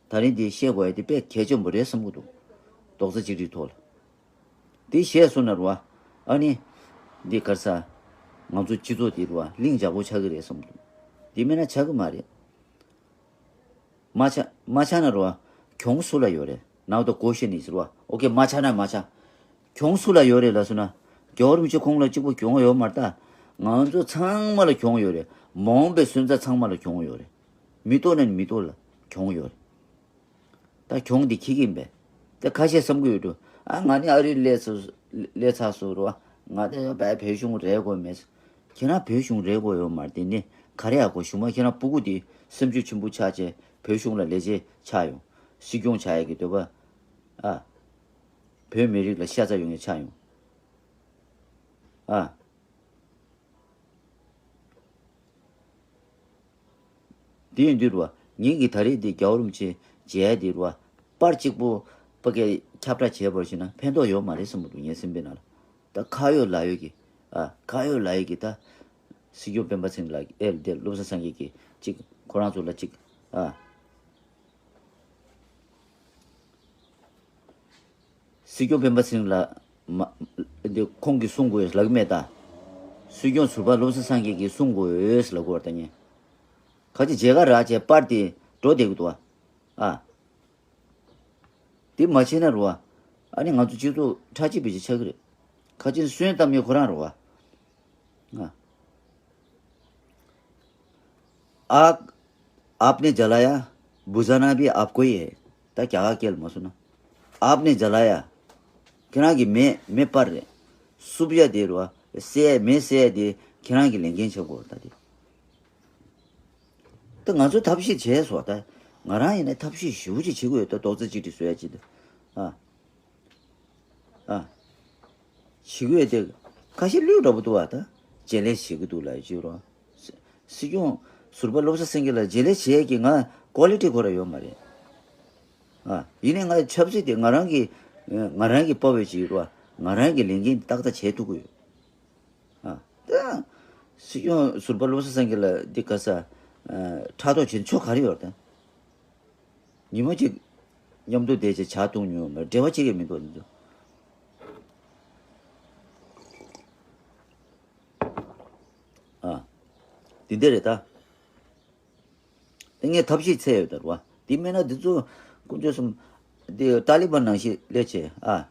ད་རིང་འདི་བཤད་དགོས་ཡ་འདི་དཔེ་གལ་ཆེན་པོ་རེད་བསམ་གྱི་འདུག་རྡོག་རྩ་གཅིག་སྒྲིལ་ཐོག་ལ། འདི་བཤད་སོང་ན་རུ་བ། ཨ་ནི། འདི་ག་རེ་ཟ། ང་ཚོ་སྤྱི་ཚོགས་འདི་རུ་བ་ལྷིང་འཇགས་པོ་ཆགས་ཀྱི་རེད་བསམ་གྱི་འདུག་འདི་མེད་ན་ཆགས་ཀྱི་མ་རེད། མ་ཆགས་མ་ཆགས་ན་རུ་བ། གྱོང་སུ་ལ་ཡོད་རེད། Now the question is རུ་བ། ཨོ་ཁེ་མ་ཆགས་ན་མ་ཆགས། གྱོང་སུ་ལ་ཡོད་རེད་ལབ་སོང་ན། རྒྱལ་བ་རིན་པོ་ཆེ་ཁོང་ལ་གཅིག་པོ་གྱོང་ཡོད་མ་རེད་ད། ང་ཚོ་ཚང་མ་ལ་གྱོང་ཡོད་རེད། མ་འོངས་པའི་སོན་རྩ་ཚང་མ་ལ་གྱོང་ཡོད་རེད། མི་ཐོག་ནས་མི་ཐོག་ལ་གྱོང་ཡོད་རེད། ད་གྱོང་འདི་འཁྱེར་གྱི་ཡིན་པས། ད་ཁ་ཤས་བསམ་གྱི་ཡོད་འགྲོ། ཨ་ང་ནི་ཨ་རིར་སླེབས་སོ། སླེབས་ཚར་སོང་རོ། ང་ད་བས་བོད་གཞུང་རེད་དགོས་མེད། ཁྱེད་རང་བོད་གཞུང་རེད་དགོས་ཡོད་མ་རེད་དེ་ནི་ག་རེ་ཡག་གོ་གཞུང་མ་ཁྱེད་རང་སྤུ་གུ་དེ་སེམས་ཤུགས་ཆེན་པོ་ཆགས་བྱས་བོད་གཞུང་ལ་ལས་བྱེད་ཆགས་ཡོང་། སྲིད་སྐྱོང་ཆགས་ཡག་གི་འདོད་པ། ཨ། བོད་མི་རིགས་ལ་ཤ་ཚ་ཡོང་ཡག་ཆགས་ཡོང་། ཨ། དེ་ཡིན་དུས་རུ་བ། ངེད་ཀྱིས་ད་རེས་འདི་རྒྱལ་བ་རིན་པོ་ཆེ་མཇལ་ཡ་དེ་རུ་བ། པར་གཅིག་པོ་ཕ་གིར་ཁྱབ་བསྒྲགས་བྱས་པར་བྱས་ན་ཕན་ཐོགས་ཡོད་མ་རེད་བསམ་གྱི་འདུག་ངའི་སེམས་པའི་ནང་ལ། ད་ཁ་ཡོད་ལག་ཡོད་ཀྱི། ཨ། ཁ་ཡོད་ལག་ཡོད་ཀྱི་ད། སྲིད་སྐྱོང་སྤེན་པ་ཚེ་རིང་ལགས་ཀྱི་ཨེ་འདི་བློ་བཟང་སངས་རྒྱས་ཀྱིས་གཅིག་ཁོ་རང་ཚོ་ལ་གཅིག་ཨ། སྲིད་སྐྱོང་སྤེན་པ་ཚེ་རིང་ལགས་མ། འདི་ཁོང་གིས་གསུང་དགོས་ལབ་ཀྱི་མེད་ད། སྲིད་སྐྱོང་ཟུར་པ་བློ་བཟང་སངས་རྒྱས་ཀྱིས་གསུང་དགོས་ལབ་དགོས་པ་ད་ཉན། ཁ་ཅིག་མཇལ་ཁ་རག་བྱས་པར་དེ་འགྲོ་བསྡད་ཀྱི་འདུག་ཨ། ཨ། དེ་མ་བྱས་ན་རུ་བ། ཨ་ནི་ང་ཚོ་སྤྱི་ཚོགས་ཁྲག་སྐྱིད་པའི་ཅིག་ཆགས་ཀྱི་རེད། ཁ་ཅིག་སོན་གཏམ་ཡོད་ཁོ་རང་རུ་བ། ཨ། आग आपने जलाया, बुझाना भी आपको ही है. ད་རྒྱ་གར་སྐད་ལ་མ་སོང་ན། आपने जलाया. ཁྱེད་རང་གིས་མེ་མེ་སྤར་རེད། བསྲུབ་ཡ་དེ་རུ་བ། བསད་མེ་བསད་དེ་ཁྱེད་རང་གི་ལས་འགན་ཆགས་དགོས་ད་དེ། ད་ང་ཚོ་ཐབས་ཤེས་བྱས་སོ་ད། ང་རང་ཡིན་ན་ཐབས་ཤེས་ཞེ་པོ་ཅིག་བྱེད་དགོས་ཡོད་ད་རྡོག་རྩ་གཅིག་སྒྲིལ་བཟོ་ཡ་ཅིག་ད། ཨ། ཨ། བྱེད་དགོས་ཡོད་དེ། ཁ་ཤས་བླུན་འདྲ་པོ་འདུག་བ་ད། བརྗེ་ལེན་བྱེད་ཀྱི་འདུག་ལབ་ཡ་ཅིག་རོ། སྲིད་སྐྱོང་ཟུར་པ་བློ་བཟང་སེང་གེ་ལ་བརྗེ་ལེན་བྱེད་ཡ་གི་ང་ཀོ་ལི་ཊི་ཁོ་ར་ཡོད་མ་རེད། ཨ། ཡིན་ནའི་ང་ཆབ་སྲིད་དེ་ང་རང་གི། ང་རང་གི་པ་བའི་ཅིག་རོ། ང་རང་གི་ལས་འགན་ཏག་ཏག་བྱེད་ཐུབ་ཀྱི་ཡོད། ཨ། ད། སྲིད་སྐྱོང་ཟུར་པ་བློ་བཟང་སེང་གེ་ལ་འདི་ག་ས། ཨ། ཕྲག་དོག་བྱེད་ཆོག་ག་རེ་ཡོད་ད། ཉི་མ་གཅིག་མཉམ་དུ་བསྡད་བྱས་ཇ་བཏུང་མྱོང་མེད། འབྲེལ་བ་བྱེད་ཀྱི་མི་འདུག་འདི་ཚོ། ཨ། འདི་འདྲ་རེད་ད། དེ་ངས་ཐབས་ཤེས་བཙལ་ཡོད་ད་རུ་བ། དེ་མེད་ན་འདི་ཚོ་ དཀོན་མཆོག་གསུམ་འདི་ཏཱ་ལི་བན་ནང་བཞིན་སླེབས་བྱས་ཨ།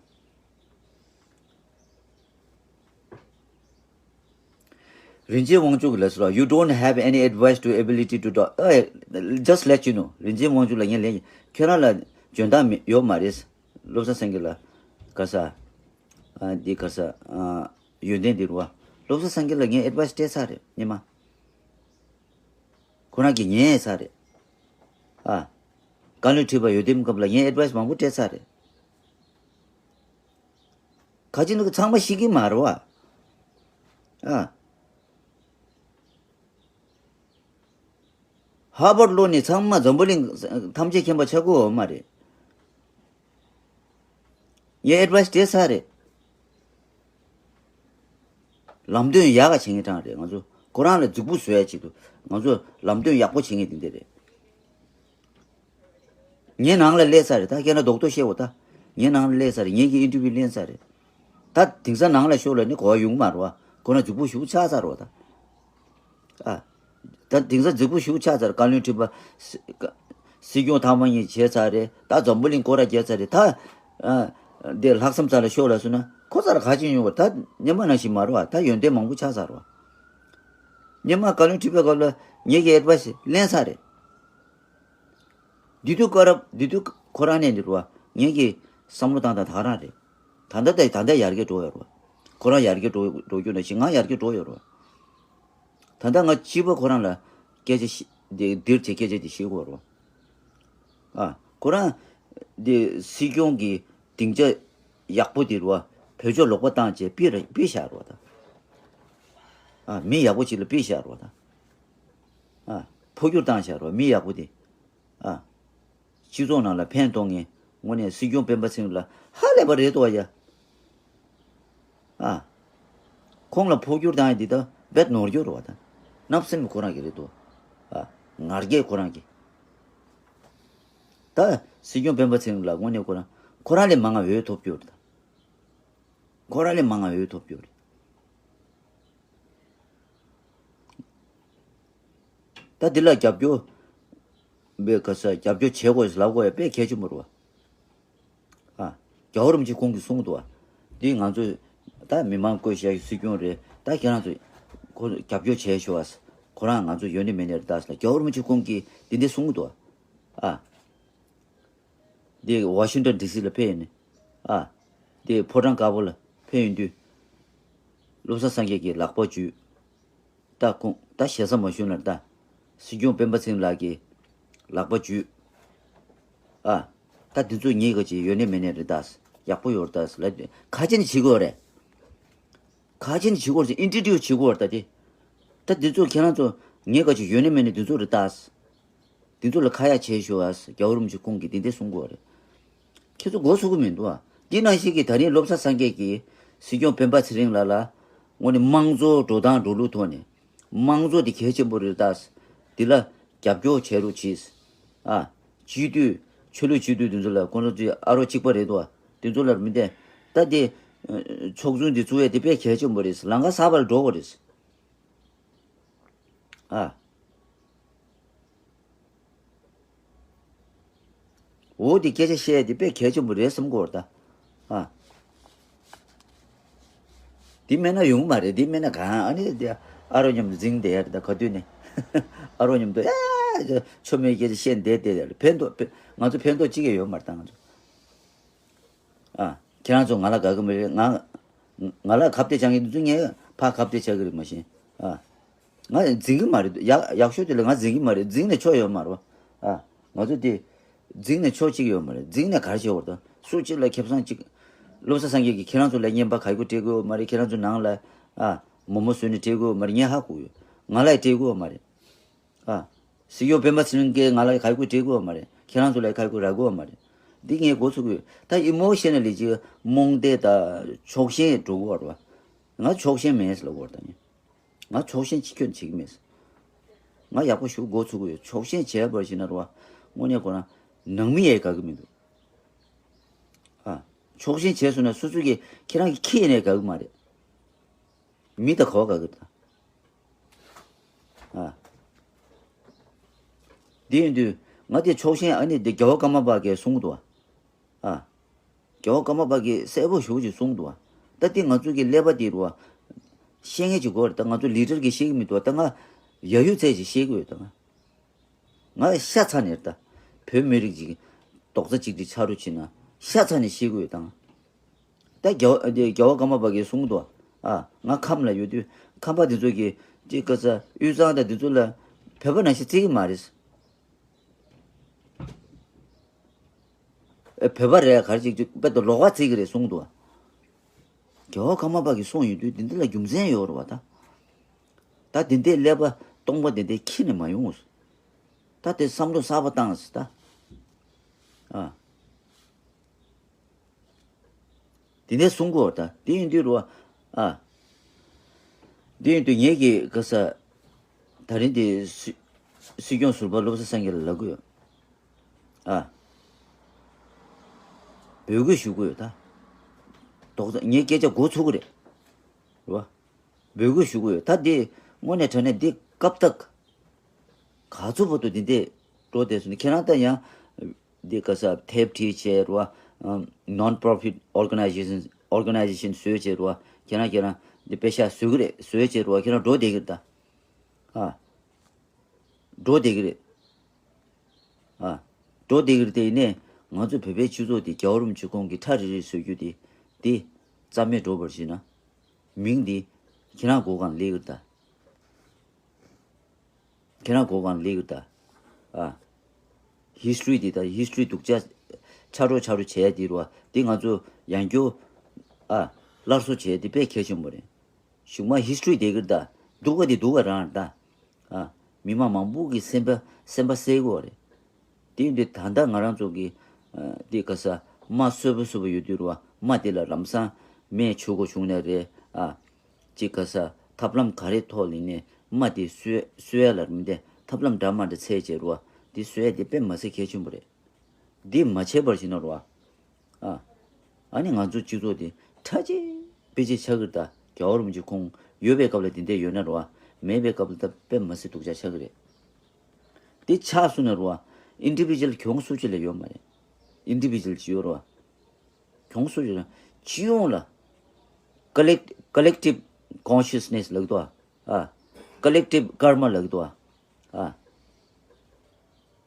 རིན་ཆེན་དབང་ཕྱུག་ལ་སོགས། You don't have any advice to ability to do. ཨེ། Just let you know. རིན་ཆེན་དབང་ཕྱུག་ལ་ངས་ལན། ཁྱོད་རང་ལ་འཇོན་ཐང་མི་ཡོད་མ་རེད། བློ་བཟང་སེང་གེ་ལ་ག་ས། ཨ། འདི་ག་ས། ཨ། ཡོན་ཏན་འདི་རུ་བ། བློ་བཟང་སེང་གེ་ལ་ངས་ཨེ་ཌི་ཝའི་སི་སྤྲད་ཚར་རེད་སྔོན་མ། ཁོ་རང་གིས་ཉན་ཚར་རེད། ཨ། བཀའ་བློན་ཁྲི་པ་ཡོད་དེ་སྐབས་ལ་ངས་ཨེ་ཌི་ཝའི་སི་མང་པོ་སྤྲད་ཚར་རེད། ག་ཅི་ནི་ཚང་མ་ཤེས་ཀྱི་མ་རེད་བ། ཨ། ཧར་བར་ལོ་ནས་ཚང་མ་འཛམ་བུ་གླིང་ཐམས་ཅད་མཁྱེན་པ་ཆགས་ཀྱི་ཡོད་མ་རེད། ངས་ཨེ་ཌི་ཝའི་སི་སྤྲད་ཚར་རེད། ལམ་སྟོན་ཡག་ག་བྱེད་མཁན་གྲངས་རེད། ང་ཚོ་ཁོ་རང་ལ་རྫིག་པོ་བཟོ་ཡ་ཆེད་དུ་ང་ཚོ་ལམ་སྟོན་ཡག་པོ་བྱེད་མཁན་དེ་འདྲ་རེད། ངའི་ནང་ལ་སླེབས་ཚར་རེད། ད་ཁྱེད་རང་རྡོག་རྡོག་བཤད་འོ་ད། ངའི་ནང་ལ་སླེབས་ཚར་རེད། ངེད་ཀྱི་ཨིན་ཊར་བིའུ་ལེན་ཚར་རེད། ད་དེང་སང་ནང་ལ་ཤོག་ལ་ནི་གོ་བ་ཡོང་གི་མ་རེད་བ། ཁོ་རང་རྫིག་པོ་ཞེ་པོ་ཆགས་ཚར་རེད་བ་ད། ཨ། ད་དེང་སང་རྫིག་པོ་ཞེ་པོ་ཆགས་ཚར། བཀའ་བློན་ཁྲི་པ་སྲིད་སྐྱོང་ཐེངས་མ་གཉིས་བྱས་ཚར་རེད། ད་འཛམ་བུ་གླིང་སྐོར་ར་རྒྱག་ཚར་རེད་ད། ཨ། འདི་ལྷག་བསམ་རྩ་ལ་ཤོག་ལ་སོང་ན་ཁོ་ཚར་ག་ཅིག་ཡོང་བ་ད་སྔོན་མ་ནང་བཞིན་མ་རེད་བ། ད་ཡོན་ཏན་མང་པོ་ཆགས་ཚར་བ། སྔོན་མ་བཀའ་བློན་ཁྲི་པའི་སྐབས་ལ་ངེད་ཀྱི་ཨེ་ཌི་ཝའི་སི་ལེན་ཚར་རེད། འདི་དུས་སྐབས་རབ་འདི་དུས་ཁོ་རང་ནས་འདི་རུ་བ་ངེད་ཀྱི་བསམ་བློ་བཏང་སྟངས་ད་ག་རང་རེད། ད་ལྟ་དེ་ད་ལྟ་ཡར་རྒྱས་འགྲོ་ཡོད་རེད་བ། ཁོ་རང་ཡར་རྒྱས་འགྲོ་འགྲོ་རྒྱུ་ནང་བཞིན་ང་ཡར་རྒྱས་འགྲོ་ཡོད་རེད་བ། ད་ལྟ་ང་སྤྱི་པ་ཁོ་རང་ལ་སྐད་ཆ་བཤད་འདི་འདིར་བྱས་སྐད་ཆ་འདི་བཤད་དགོས་རེད་བ། ཨ། ཁོ་རང་འདི་སྲིད་སྐྱོང་གི་སྡིངས་ཆ་ཡག་པོ་འདི་རུ་བ་བོད་ཕྱོགས་ལོག་པ་བཏང་བྱས་ཕུད་ར་ཕུད་བཞག་རེད་བ་ད། ཨ། མི་ཡག་པོ་ཅིག་ལ་ཕུད་བཞག་རེད་བ་ད། ཨ། འཕོ་འགྱུར་བཏང་བཞག་རེད་བ་མི་ཡག་པོ་དེ། ཨ། སྤྱི་ཚོགས་ནང་ལ་ཕན་གཏོང་མཁན་དངོས་གནས་སྲིད་སྐྱོང་སྤེན་པ་ཚེ་རིང་ལ་ཧ་ལས་པ་རེད་འདུག་ཡ། ཨ། ཁོང་ལ་འཕོ་འགྱུར་བཏང་ཡ་འདི་ད་རྦད་ནོར་འགྱུར་རེད་བ་ད། བརྣབ་སེམས་ཁོ་རང་གི་རེད་འདུག་ཨ། ང་རྒྱལ་ཁོ་རང་གི། ད་སྲིད་སྐྱོང་སྤེན་པ་ཚེ་རིང་ལ་དངོས་གནས་ཁོ་རང་ཁོ་རང་ལས་མང་ང་འོས་ཐོབ་རྒྱུ་རེད་ད། ཁོ་རང་ལས་མང་ང་འོས་ཐོབ་རྒྱུ་རེད། ད་འདི་ལ་རྒྱབ་སྐྱོར་བའི་ག་ས་རྒྱབ་སྐྱོར་བྱེད་དགོས་ལབ་དགོས་ཡ་དཔེ་གལ་ཆེན་པོ་རེད་བ། ཨ། རྒྱལ་བ་རིན་པོ་ཆེ་ཁོང་གིས་གསུངས་འདུག་བ། འདི་ང་ཚོས་ད་མི་མང་བསྐོས་བཞག་སྲིད་སྐྱོང་རེད། ད་ཁྱེད་རང་ཚོས་ཁོ་རྒྱབ་སྐྱོར་བྱས་ཤོག་ཨ། ཁོ་རང་ང་ཚོ་ཡོད་ནི་མེད་ནི་རེད་ད་ཟེར་ལ་རྒྱལ་བ་རིན་པོ་ཆེ་ཁོང་གིས་འདི་འདྲ་གསུངས་འདུག་བ། ཨ། འདི་ཝ་ཤིང་ཊོན་ཌི་སི་ལ་ཕེབས་ཡིན་ནི། ཨ། འདི་ཕོ་བྲང་དཀར་པོ་ལ་ཕེབས་ཡོང་དུས། བློ་བཟང་སངས་རྒྱས་ཀྱིས་ལག་པ་འཇུས། ད་ཁོང་ད་ཞེ་ས་མ་ཞུ་ན་ད། སྲིད་སྐྱོང་སྤེན་པ་ཚེ་རིང་ལགས་ཀྱིས་ལག་པ་འཇུས། ཨ། ད་འདི་ཚོ་ངེད་ཀ་ཅིག་ཡོད་ནི་མེད་ནི་རེད་ད། ཡག་པོ་ཡོད་རེད་ད་ལབ། ཁ་ཆེ་ནི་བྱེད་དགོས་རེད། ཁ་ཆེ་ནི་བྱེད་དགོས་རེད། ཨིན་ཊྲོ་ཌིའུ་སི་བྱེད་དགོས་རེད་ད་དེ། ད་འདི་ཚོ་ཁྱེད་རང་ཚོ་ངེད་ཀ་ཅིག་ཡོད་ནི་མེད་ནི་འདི་ཚོ་རེད་ད། འདི་ཚོ་ལ་ཁ་ཡ་བྱས་ཤོག་ཨ། རྒྱལ་བ་རིན་པོ་ཆེ་ཁོང་གིས་འདི་འདྲ་གསུང་གི་ཡོད་རེད། ཁྱེད་ཚོ་མགོ་ཚོད་ཀྱི་མི་འདུག་ཨ། འདི་ནང་བཞིན་གྱི་ད་རིང་བློ་བཟང་སངས་རྒྱས་ཀྱིས་སྲིད་སྐྱོང་སྤེན་པ་ཚེ་རིང་ལགས་ལ་དངོས་གནས་དམངས་གཙོ་འགྲོ་སྟངས་འགྲོ་ལུགས་ཐོག་ནས་དམངས་གཙོ་འདི་གལ་ཆེན་པོ་རེད་ད། འདི་ལ་རྒྱབ་སྐྱོར་བྱེད་རོགས་གྱིས། ཨ། སྤྱི་འཐུས་ཆོས་ལུགས་སྤྱི་འཐུས་འདི་ཚོ་ལ་ཁོང་ཚོ་ཚོས་ཨ་རོགས་གཅིག་པ་རེད་འདུག་ཨ། འདི་ཚོ་ལ་མི་བདེ། ད་འདི་ཚོགས་ཆུང་འདི་བཙུགས་ཡས་འདི་དཔེ་གལ་ཆེན་པོ་རེད། ལམ་ཁ་གསར་པ་ལ་འགྲོ་དགོས་རེད། ཨ། འོ་དེ་སྐད་ཆ་བཤད་དེ་དཔེ་གལ་ཆེན་པོ་རེད་བསམ་གོ་ད། ཨ། དེ་མེད་ན་ཡོང་མ་རེད། དེ་མེད་ན་གང་ཨ་ནི་དེ་ཨ་རོགས་མཉམ་དུ་འཛིང་བསྡད་ཡ་རེད་ད་ག་དུས་ནས། ཨ་རོགས་མཉམ་དུ་ཨེ་ཆོ་མེད་སྐད་ཆ་བཤད་བསྡད་བསྡད་ཡ་རེད། ཕན་ཐོགས་ཕན་ང་ཚོ་ཕན་ཐོགས་གཅིག་ཡང་ཡོད་མ་རེད་ད་ང་ཚོ། ཨ། ཁྱེད་རང་ཚོ་ང་ལ་དགའ་གི་མ་རེད། ང་ང་ལ་ཁ་གཏད་བཅག་མཁན་འདི་ཚོ་ངས་ཕར་ཁ་གཏད་བཅག་གི་རེད་མ་གཞི། ཨ། ང་འཛིང་གི་མ་རེད། ཡག་ཡག་ཤོས་དེ་ལ་ང་འཛིང་གི་མ་རེད། འཛིང་ནས་ཆོ་ཡོད་མ་རེད་བ། ཨ། ང་ཚོ་དེ་འཛིང་ནས་ཆོ་གཅིག་ཡོད་མ་རེད། འཛིང་ནས་ག་རེ་བྱེད་བར་དང་སུ་གཅིག་ལ་ཁེ་བཟང་གཅིག་བློ་བཟང་སངས་རྒྱས་ཀྱིས་ཁྱེད་རང་ཚོ་ལ་རྔན་པ་ག་གུ་སྤྲད་དགོས་ཡོད་མ་རེད། ཁྱེད་རང་ཚོ་ནང་ལ་ཨ་མོག་མོག་བཟོས་ནས་སྤྲད་དགོས་ཡོད་མ་རེད། ངས་ཧ་གོ་ཡོད། ང་ལ་ཡང་སྤྲད་དགོས་ཡོད་མ་རེད། ཨ། སྲིད་སྐྱོང་སྤེན་པ་ཚེ་རིང་གིས་ང་ལ་ག་རེ་སྤྲད་དགོས་མ་རེད། ཁྱེད་རང་ཚོ་ལ་ག་རེ་རག་གི་ཡོད་མ་རེད། འདི་ངས་མགོ་ཚོད་ཀྱི་ཡོད། ད་ཨི་མོ་ཤེ་ན་ལི་ཅིག་རྨོངས་དད་དང་ཕྱོགས་ཞེན་འགྲོ་གི་ཡོད་རེད་བ། ང་ཕྱོགས་ཞེན་མེད་ཟེར་ལབ་ཀྱི་ཡོད་རེད་ད་ནི། ང་ཕྱོགས་ཞེན་ཅི་ཁྱོན་བྱེད་ཀྱི་མེད་ཟེར། ང་ཡག་པོ་ཞུ་མགོ་ཚོད་ཀྱི་ཡོད། ཕྱོགས་ཞེན་བྱས་པར་ཞིག་ན་རེད་བ། དངོས་གནས་ཁོ་རང་ནང་མི་ཡས་དགའ་གི་མི་འདུག་ཨ། ཕྱོགས་ཞེན་བྱས་སོང་ན་སོ་སོ་གི་ཁྱེད་རང་གི་ཁྱི་ཡིན་ནས་དགའ་གི་མ་རེད། མི་དང་ག་བ་དགའ་གི་ད། ཨ། དེ་ཡིན་དུས་ ང་དེ་ཕྱོགས་ཞེན། ཨ་ནི་དེ་རྒྱལ་བ་ཀརྨ་པ་གིས་གསུངས་འདུག་བ། ཨ། རྒྱལ་བ་ཀརྨ་པ་གིས་གསལ་པོ་ཞེ་པོ་ཅིག་གསུངས་འདུག་བ། ད་དེ་ང་ཚོ་གི་ཀླད་པ་དེ་རུ་བ། ཤེས་མཁན་ཅིག་དགོས་རེད། ད་ང་ཚོ་ལི་ཊར་གིས་ཤེས་ཀྱི་མི་འདུག་བ། ད་ང་ཡ་ཡུ་ཚད་ཅིག་ཤེས་ཀྱི་ཡོད། ད་ང་ང་ཤ་ཚ་ནས་རེད། ད་བོད་མི་རིགས་ཅིག་རྡོག་རྩ་གཅིག་སྒྲིལ་ཆགས་རོགས་བྱེད་ན་ཤ་ཚ་ནས་ཤེས་ཀྱི་ཡོད། ད་ང་། ད་རྒྱལ་བ་རྒྱལ་བ་ཀརྨ་པ་གིས་གསུངས་འདུག། ཨ། ང་ཁམས་ལ་ཡོད་དུས་ཁམས་པ་འདི་ཚོ་གིས་ཅིག་ག་ས་དབུས་གཙང་དང་འདི་ཚོ་ལ་བོད་པ་ནང་བཞིན་བརྩི་གི་མ་རེད། ཨེ། བོད་པ་རེད། ག་རེ་ཅིག་ཅིག་དཔེ་དེ་ལོག་པ་བརྩི་གི་རེད་གསུངས་འདུག། རྒྱལ་བ་ཀརྨ་པ་གིས་གསུངས་ཡོད་དུས་འདི་འདི་ལ་རྒྱུ་མཚན་ཡོད་རེད་བ། ད་ད་འདི་འདྲའི་ཀླད་པ་སྟོང་པ་འདི་འདྲའི་ཁྱེར་ནས་མ་ཡོང་། ད་དེ་བསམ་བློ་གསར་པ་བཏང་ཟེར་ད། ཨ། དེ་ནས་གསུང་གོ། ད་དེ་ཡིན་དུས་རུ་བ། ཨ། དེ་ཡིན་དུས་ངེད་ཀྱི་ག་ས། ད་རིང་དེ་སྲིད་སྲིད་སྐྱོང་ཟུར་པ་བློ་བཟང་སེང་གེ་ལ་ལབ་གི་ཡོད། ཨ། འབོད་སྐུལ་ཞུ་གི་ཡོད་ད། རྡོག་རྩ་ངའི་སྐད་ཆ་མགོ་ཚོས་ཀྱི་རེད། རུ་བ། འབོད་སྐུལ་ཞུ་གི་ཡོད། ད་དེ་དངོས་གནས་དྲང་གནས་འདི་སྐབས་ཐག་ག་ཚོད་བར་དུ་འདི་འདྲས་འགྲོ་བསྡད་སོང་ནས། ཁྱེད་རང་ད་ཡང་འདི་ག་ས་ཐེབས་ཁྲིད་བྱས་རུ་བ། ཨམ། non profit organization organization བཟོས་བྱས་རུ་བ། ཁྱེད་རང་ཁྱེད་རང་འདི་པེ་ཤག་བཟོ་གི་རེད། བཟོས་བྱས་རུ་བ། ཁྱེད་རང་འགྲོ་བསྡད་ཀྱི་རེད་ད། ཨ། འགྲོ་བསྡད་ཀྱི་རེད། ཨ། འགྲོ་བསྡད་ཀྱི་རེད། དེ་ཡིན་ནས་ང་ཚོ་བོད་པའི་སྤྱི་ཚོགས་འདི་རྒྱལ་བ་རིན་པོ་ཆེ་ཁོང་གིས་ཁྲ་རིལ་རིལ་བཟོ་རྒྱུ་དེ་འདི་རྩ་མེད་འགྲོ་བར་བྱེད་ན། མིང་འདི་ཁྱེད་རང་མགོ་སྒང་སླེབས་ཀྱི་རེད་ད། ཁྱེད་རང་མགོ་སྒང་སླེབས་ཀྱི་རེད་ད། ཨ། history འདི་ད་history སྡུག་ཅག་ཆགས་འགྲོ་ཆགས་འགྲོ་བྱས་ཡ་འདི་རུ་བ། འདི་ང་ཚོ་ཡང་བསྐྱར། ཨ། སླར་གསོ་བྱས་ཡ་འདི་དཔེ་གལ་ཆེན་པོ་རེད། གཞུག་མ་history བསྡད་ཀྱི་རེད་ད། སྡུག་པ་འདི་སྡུག་པ་རང་རེད་ད། ཨ། མི་མང་མང་པོ་གི་སེམས་པ་སེམས་པ་གསལ་གྱི་ཡོད་རེད། དེ་ཡིན་དུས་ད་ལྟ་ང་རང་ཚོ་གི། ཨ། དེ་ག་ས་རྨ་སོས་པོ་སོས་པོ་ཡོད་དུས་རུ་བ། རྨ་དེ་ལ་ལམ་སང་སྨན་བྱུག་དགོས་བྱུང་ནའི་རེད། ཨ། ཅིག་ག་ས་ཐབས་ལམ་ག་རེ་ཐོག་ལ་ཡིན་ནའི་རྨ་དེ་གསོ་གསོ་ཡ་ལ་རེད་མི་འདི་ཐབས་ལམ་འདྲ་མ་འདྲ་འཚོལ་བྱས་རུ་བ། དེ་གསོ་ཡ་དེ་དཔེ་མི་སྲིད་གལ་ཆེན་པོ་རེད། འདི་མ་བྱས་པར་བྱས་ན་རུ་བ། ཨ། ཨ་ནི་ང་ཚོ་སྤྱི་ཚོགས་འདི་ཁྲ་ཆིལ་པེ་ཆིལ་ཆགས་ཀྱི་རེད་ད། རྒྱལ་བ་རིན་པོ་ཆེ་ཁོང་ཡོད་པའི་སྐབས་ལ་དེ་འདྲས་ཡོད་ན་རུ་བ། མེད་པའི་སྐབས་ལ་ད་དཔེ་མི་སྲིད་སྡུག་ཅག་ཆགས་ཀྱི་རེད། དེ་ཆགས་སོང་ན་རུ་བ། individual གྱོང་སུ་གཅིག་ལ་ཡོད་མ་རེད། individual གཅིག་ཡོད་རུ་བ། གྱོང་སུ་གཅིག་ལ། སྤྱི་ཡོངས་ལ། collect collective consciousness ལབ་འདུག་ཨ། collective karma ལབ་འདུག་ཨ།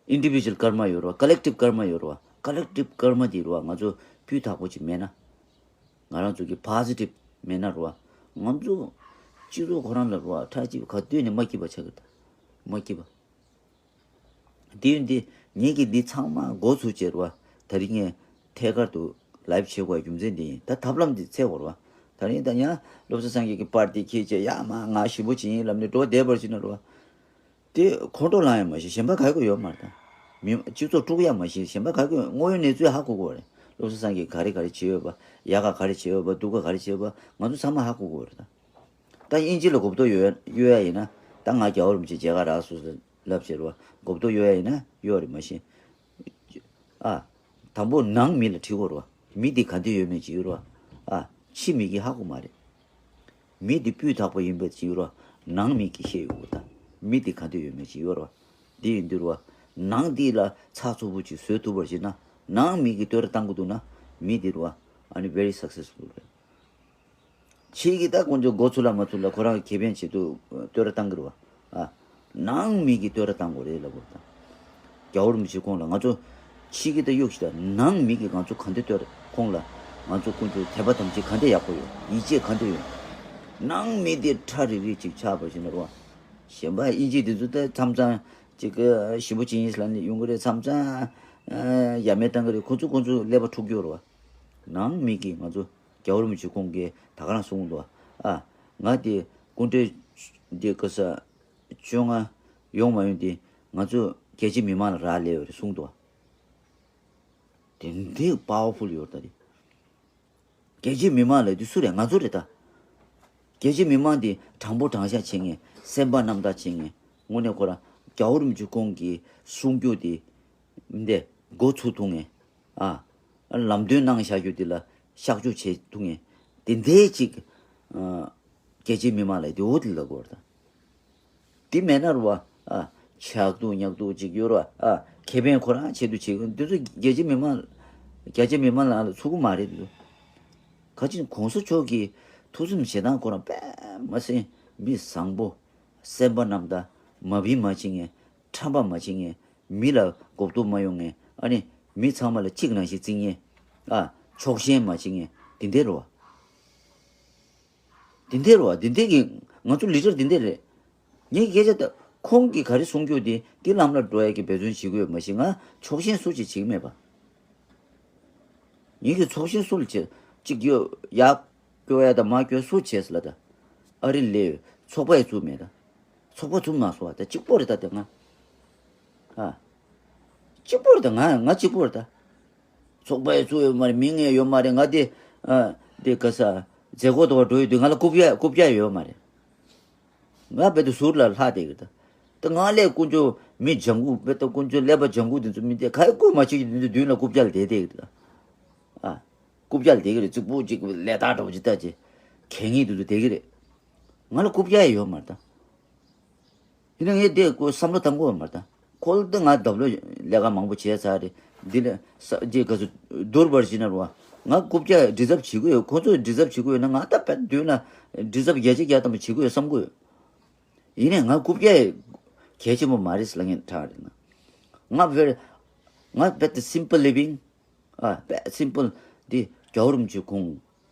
individual karma ཡོད་རེད་བ། collective karma ཡོད་རེད་བ། collective karma དེ་རེད་བ། ང་ཚོ་སྤུས་དག་པོ་ཅིག་མེད་ན། ང་རང་ཚོ་གི་positive མེད་ན་རེད་བ། ང་ཚོ་སྤྱི་ཚོགས་ཁོ་རང་ལ་རེད་བ། ཁྲ་ཆིལ་ག་དུས་ནས་མ་སྐྱིད་པ་ཆགས་ཀྱི་རེད། མ་སྐྱིད་པ། དེ་ཡིན་དུས་ངེད་ཀྱིས་འདི་ཚང་མ་འགོ་ཚུགས་བྱས་རེད་བ། ད་རིང་ངས་ཐད་ཀར་དུ་live བྱེད་དགོས་རྒྱུ་མཚན་འདི་ཡིན། ད་ཐབས་ལམ་འདི་འཚོལ་དགོས་རེད་བ། ད་རིང་ད་ཡང་བློ་བཟང་སེང་གེ་གི་པར་འདི་འཁྱེར་བྱས་ཡ་མ་ང་ཞེ་པོ་ཅིག་ཡིན་ལབ་ནས་འགྲོ་བསྡད་པར་བྱས་ན་རེད་བ། དེ་ཁོང་ཁྲོ་ལངས་ཡ་མ་གཞི་གཞན་པ་ག་གི་ཡོད་མ་རེད་ད། མི་སྤྱི་ཚོགས་དཀྲུག་ཡ་མ་གཞི་གཞན་པ་ག་གི་དངོས་ཡོད་གནས་ཚུལ་ཧ་གོ་དགོས་རེད། བློ་བཟང་སེང་གེས་ག་རེ་ག་རེ་བྱས་ཡོད་པ། ཡག་ག་ག་རེ་བྱས་ཡོད་པ། སྡུག་ག་ག་རེ་བྱས་ཡོད་པ། ང་ཚོ་ཚང་མ་ཧ་གོ་དགོས་རེད་ད། ད་དབྱིན་ཇི་ལ་མགོ་བཏགས་ཡོད་གཡོ་ཡ་ཡིན་ན། ད་ང་རྒྱལ་བ་རིན་པོ་ཆེ་མཇལ་ཁ་རག་སོང་ཟེར་ལབ་བྱས་རེད་བ། མགོ་བཏགས་གཡོ་ཡ་ཡིན་ན་གཡོ་རེད་མ་གཞི། ཨ། དང་པོ་ནང་མི་ལ་དྲི་དགོས་རེད་བ། མི་འདི་ག་འདྲ་ཡོད་མེད་ཅིག་ཡོད་རེད་བ། ཨ། ཕྱི་མི་གིས་ཧ་གོ་མ་རེད། མི་འདི་སྤུས་དག་པོ་ཡིན་པ་ཅིག་ཡོད་རེད་བ། ནང་མི་གིས་ཤེས་ཡོད་གི་ད། མི་འདི་ག་འདྲ་ཡོད་མེད་ཅིག་ཡོད་རེད་བ། འདི་ཡིན་དུས་རེད་བ། ནང་འདི་ལ་ཚགས་ཚུད་པོ་ཅིག་བཟོ་ཐུབ་པར་བྱེད་ན། ནང་མི་གིས་བསྟོད་ར་བཏང་གི་འདུག་ན། མི་འདི་རེད་བ། ཨ་ནི་very successful རེད། ཕྱི་གི་ད་དཀོན་མཆོག་མགོ་ཚུགས་ལ་མ་ཚུགས་ལ་ཁོ་རང་གི་ཁེ་ཕན་ཆེད་དུ་བསྟོད་ར་བཏང་གི་རེད་བ། ཨ། ནང་མི་གིས་བསྟོད་ར་བཏང་དགོས་རེད་ལབ་དགོས་རེད་ད། རྒྱལ་བ་རིན་པོ་ཆེ་ཁོང་ལ་ང་ཚོ་ཕྱི་གི་ད་གཡུག་ཤིག་ད། ནང་མི་གིས་ང་ཚོ་ག་འདྲ་བསྟོད་ར། ཁོང་ལ་ང་ཚོ་དཀོན་མཆོག་དད་པ་དམ་ཚིག་ག་འདྲ་ཡག་པོ་ཡོད། ཡིད་ཆེས་ག་འདྲ་ཡོད། ནང་མི་དེ་ཁྲ་རིལ་རིལ་ཅིག་ཆགས་པ་ཞིག་ན་རེད་བ། གཞན་པ་དབྱིན་ཇི་དེ་ཚོ་ད་མཚམས་མཚམས་ཅིག་གི་ཞེ་པོ་ཅིག་ཡིན་ལབ་ནས་ཡོང་གི་རེད། མཚམས་མཚམས་ཡ་མེད་བཏང་གི་རེད། ཁོ་ཚོ་ཁོ་ཚོ་ཀླད་པ་འཁྲུག་རྒྱུ་རེད་བ། ནང་མི་གིས་ང་ཚོ། རྒྱལ་བ་རིན་པོ་ཆེ་ཁོང་གིས་ད་ག་རང་གསུངས་འདུག་ཨ། ང་དེ་སྐུ་ཕྲེང་འདི་ག་ས་བཅོ་ལྔ་ཡོང་མ་ཡོང་དེ་ང་ཚོ་རྒྱལ་སྤྱིའི་མི་མང་ལ་རག་ལས་ཡོད་རེད་གསུངས་འདུག་ཨ། དེ་འདྲའི་powerful ཡོད་རེད་ད། དེ་རྒྱལ་སྤྱིའི་མི་མང་ལབ་དུས་སུ་རེད། ང་ཚོ་རེད་ད། རྒྱལ་སྤྱིའི་མི་མང་དེ་དྲང་པོ་དྲང་བཞག་བྱེད་མཁན། སེམས་པ་རྣམ་དག་བྱེད་མཁན། དངོས་གནས་ཁོ་རང་རྒྱལ་བ་རིན་པོ་ཆེ་ཁོང་གིས་གསུང་རྒྱུ་དེ་འདི་མགོ་ཚུགས་ཐུབ་མཁན། ཨ། ལམ་སྟོན་གནང་བཞག་རྒྱུ་དེ་ལ་བཤགས་བཅོས་བྱེད་ཐུབ་མཁན། དེ་འདྲའི་ཅིག་ཨ། རྒྱལ་སྤྱིའི་མི་མང་ལ་དེ་འོ་དེ་ལབ་དགོས་རེད་ད། དེ་མེད་ན་རུ་བ། ཨ། ཆག་སྡུག་ཉག་སྡུག་ཅིག་ཡོད་ར། ཨ། ཁེ་ཕན་ཁོ་རང་ཆེད་དུ་བྱེད་ཀྱི་འདི་ཚོ་རྒྱལ་སྤྱི་མི་མང་རྒྱ་ཆེ་མི་མང་ལ་ཚུགས་ཀྱི་མ་རེད་འདུག་ག་ཅིག་གོང་ས་མཆོག་གི་ཐུགས་སེམས་བྱེད་སྟངས་ཁོ་རང་དཔེ་མ་སྲིད་མི་བཟང་པོ། སེམས་པ་རྣམ་དག་མ་བིན་མ་བྱེད་མཁན། ཁྲམ་པ་མ་བྱེད་མཁན། མི་ལ་གོ་བསྡུར་མ་ཡོང་མཁན། ཨ་ནི་མི་ཚང་མ་ལ་གཅིག་ནང་བཞིན་བརྩི་མཁན། ཨ། ཕྱོགས་ཞེན་མ་བྱེད་མཁན་དེ་འདྲ་རེད་བ། དེ་འདྲ་རེད་བ། དེ་འདྲ་གི་ང་ཚོ་ལི་ཌར་དེ་འདྲ་རེད། ངའི་སྐད་ཆ་ད་ཁོང་གིས་ག་རེ་གསུང་རྒྱུ་དེ་དེ་ལམ་ལ་འགྲོ་ཡ་གི་འབད་བརྩོན་བྱེད་དགོས་མ་གཞི་ང་ཕྱོགས་ཞེན་སུ་གཅིག་བྱེད་ཀྱི་མེད་པ། ངེད་ཀྱི་ཚོགས་ཆེན་སུ་ལ་བྱེད། གཅིག་ཡོད་ཡག་སྐྱོ་ཡ་དང་མ་སྐྱོ་སུ་བྱེད་ཟེར་ལ་ད། ཨ་རི་ལས་ཚོགས་པ་ཡི་བཙུགས་མེད་ད། ཚོགས་པ་བཙུགས་མ་སོང་བ་ད་གཅིག་པོ་རེད་ད་དེ་ང་། ཨ། གཅིག་པོ་རེད་ད་ང་ང་གཅིག་པོ་རེད་ད། ཚོགས་པ་ཡི་བཙུགས་ཡོད་མ་རེད། མིང་ཡང་ཡོད་མ་རེད། ང་དེ་ཨ་དེ་ག་ས་མཛད་སྒོ་དོར་བ་འགྲོ་ཡོད་དུས་ང་ལ་རྐུབ་བཀྱག་རྐུབ་བཀྱག་ཡོད་མ་རེད། ང་བེད་དུ་ཟུར་ལ་ལྷག་བསྡད་ཀྱི་རེད་ད། ད་ང་ལས་དཀོན་མཆོག་མི་ལྗང་གུ་བེད་ད་དཀོན་མཆོག་ཀླད་པ་ལྗང་གུ་དེ་ཚོ་མི་དེ་ག་ཡི་རྐུབ་མ་བྱེད་ཀྱི་དེ་ཚོ་མདུན་ལ་རྐུབ་བཀྱག་ལ་བསྡད་བསྡད་ཀྱི་རེད་ད། ཨ། རྐུབ་བཀྱག་ལ་བསྡད་ཀྱི་རེད། རྫིག་པོ་ཅིག་ལས་ཐག་འདྲ་པོ་ཅིག་ལྟ་ཅི། གད་སྙིགས་དེ་ཚོ་བསྡད་ཀྱི་རེད། ང་ལ་རྐུབ་བཀྱག་ཡོད་མ་རེད་ད། ཡིན་ན་ངས་དེ་ཀོ་བསམ་བློ་བཏང་དགོས་པ་མ་རེད་ད། ཁོ་ལ་ད་ང་རྡབ་ལོ་ལས་ཀ་མང་པོ་བྱས་ཚར་རེད། འདི་ལ་ས་རྗེས་ག་ཚོད་བསྡུར་བར་བྱེད་ན་རོ། ང་རྐུབ་བཀྱག་ཌི་ཛརབ་བྱེད་ཀྱི་ཡོད། ཁོ་ཚོས་ཌི་ཛརབ་བྱེད་ཀྱི་ཡོད་ན་ང་ད་བད་མདུན་ལ་ཌི་ཛརབ་བརྒྱ་ཆ་བརྒྱ་ཐམ་པ་བྱེད་ཀྱི་ཡོད་བསམ་གྱི་ཡོད། ཡིན་ནའི་ང་རྐུབ་བཀྱག་གལ་ཆེན་པོ་མ་རེད་ཟེར་ལབ་མཁན་དྲག་རེད་ན། ང་བེར་ང་བེད་ད་སིམ་པལ་ལི་བིང་། ཨ། དཔེ་སིམ་པལ་འདི་རྒྱལ་བ་རིན་པོ་ཆེ་ཁོང་།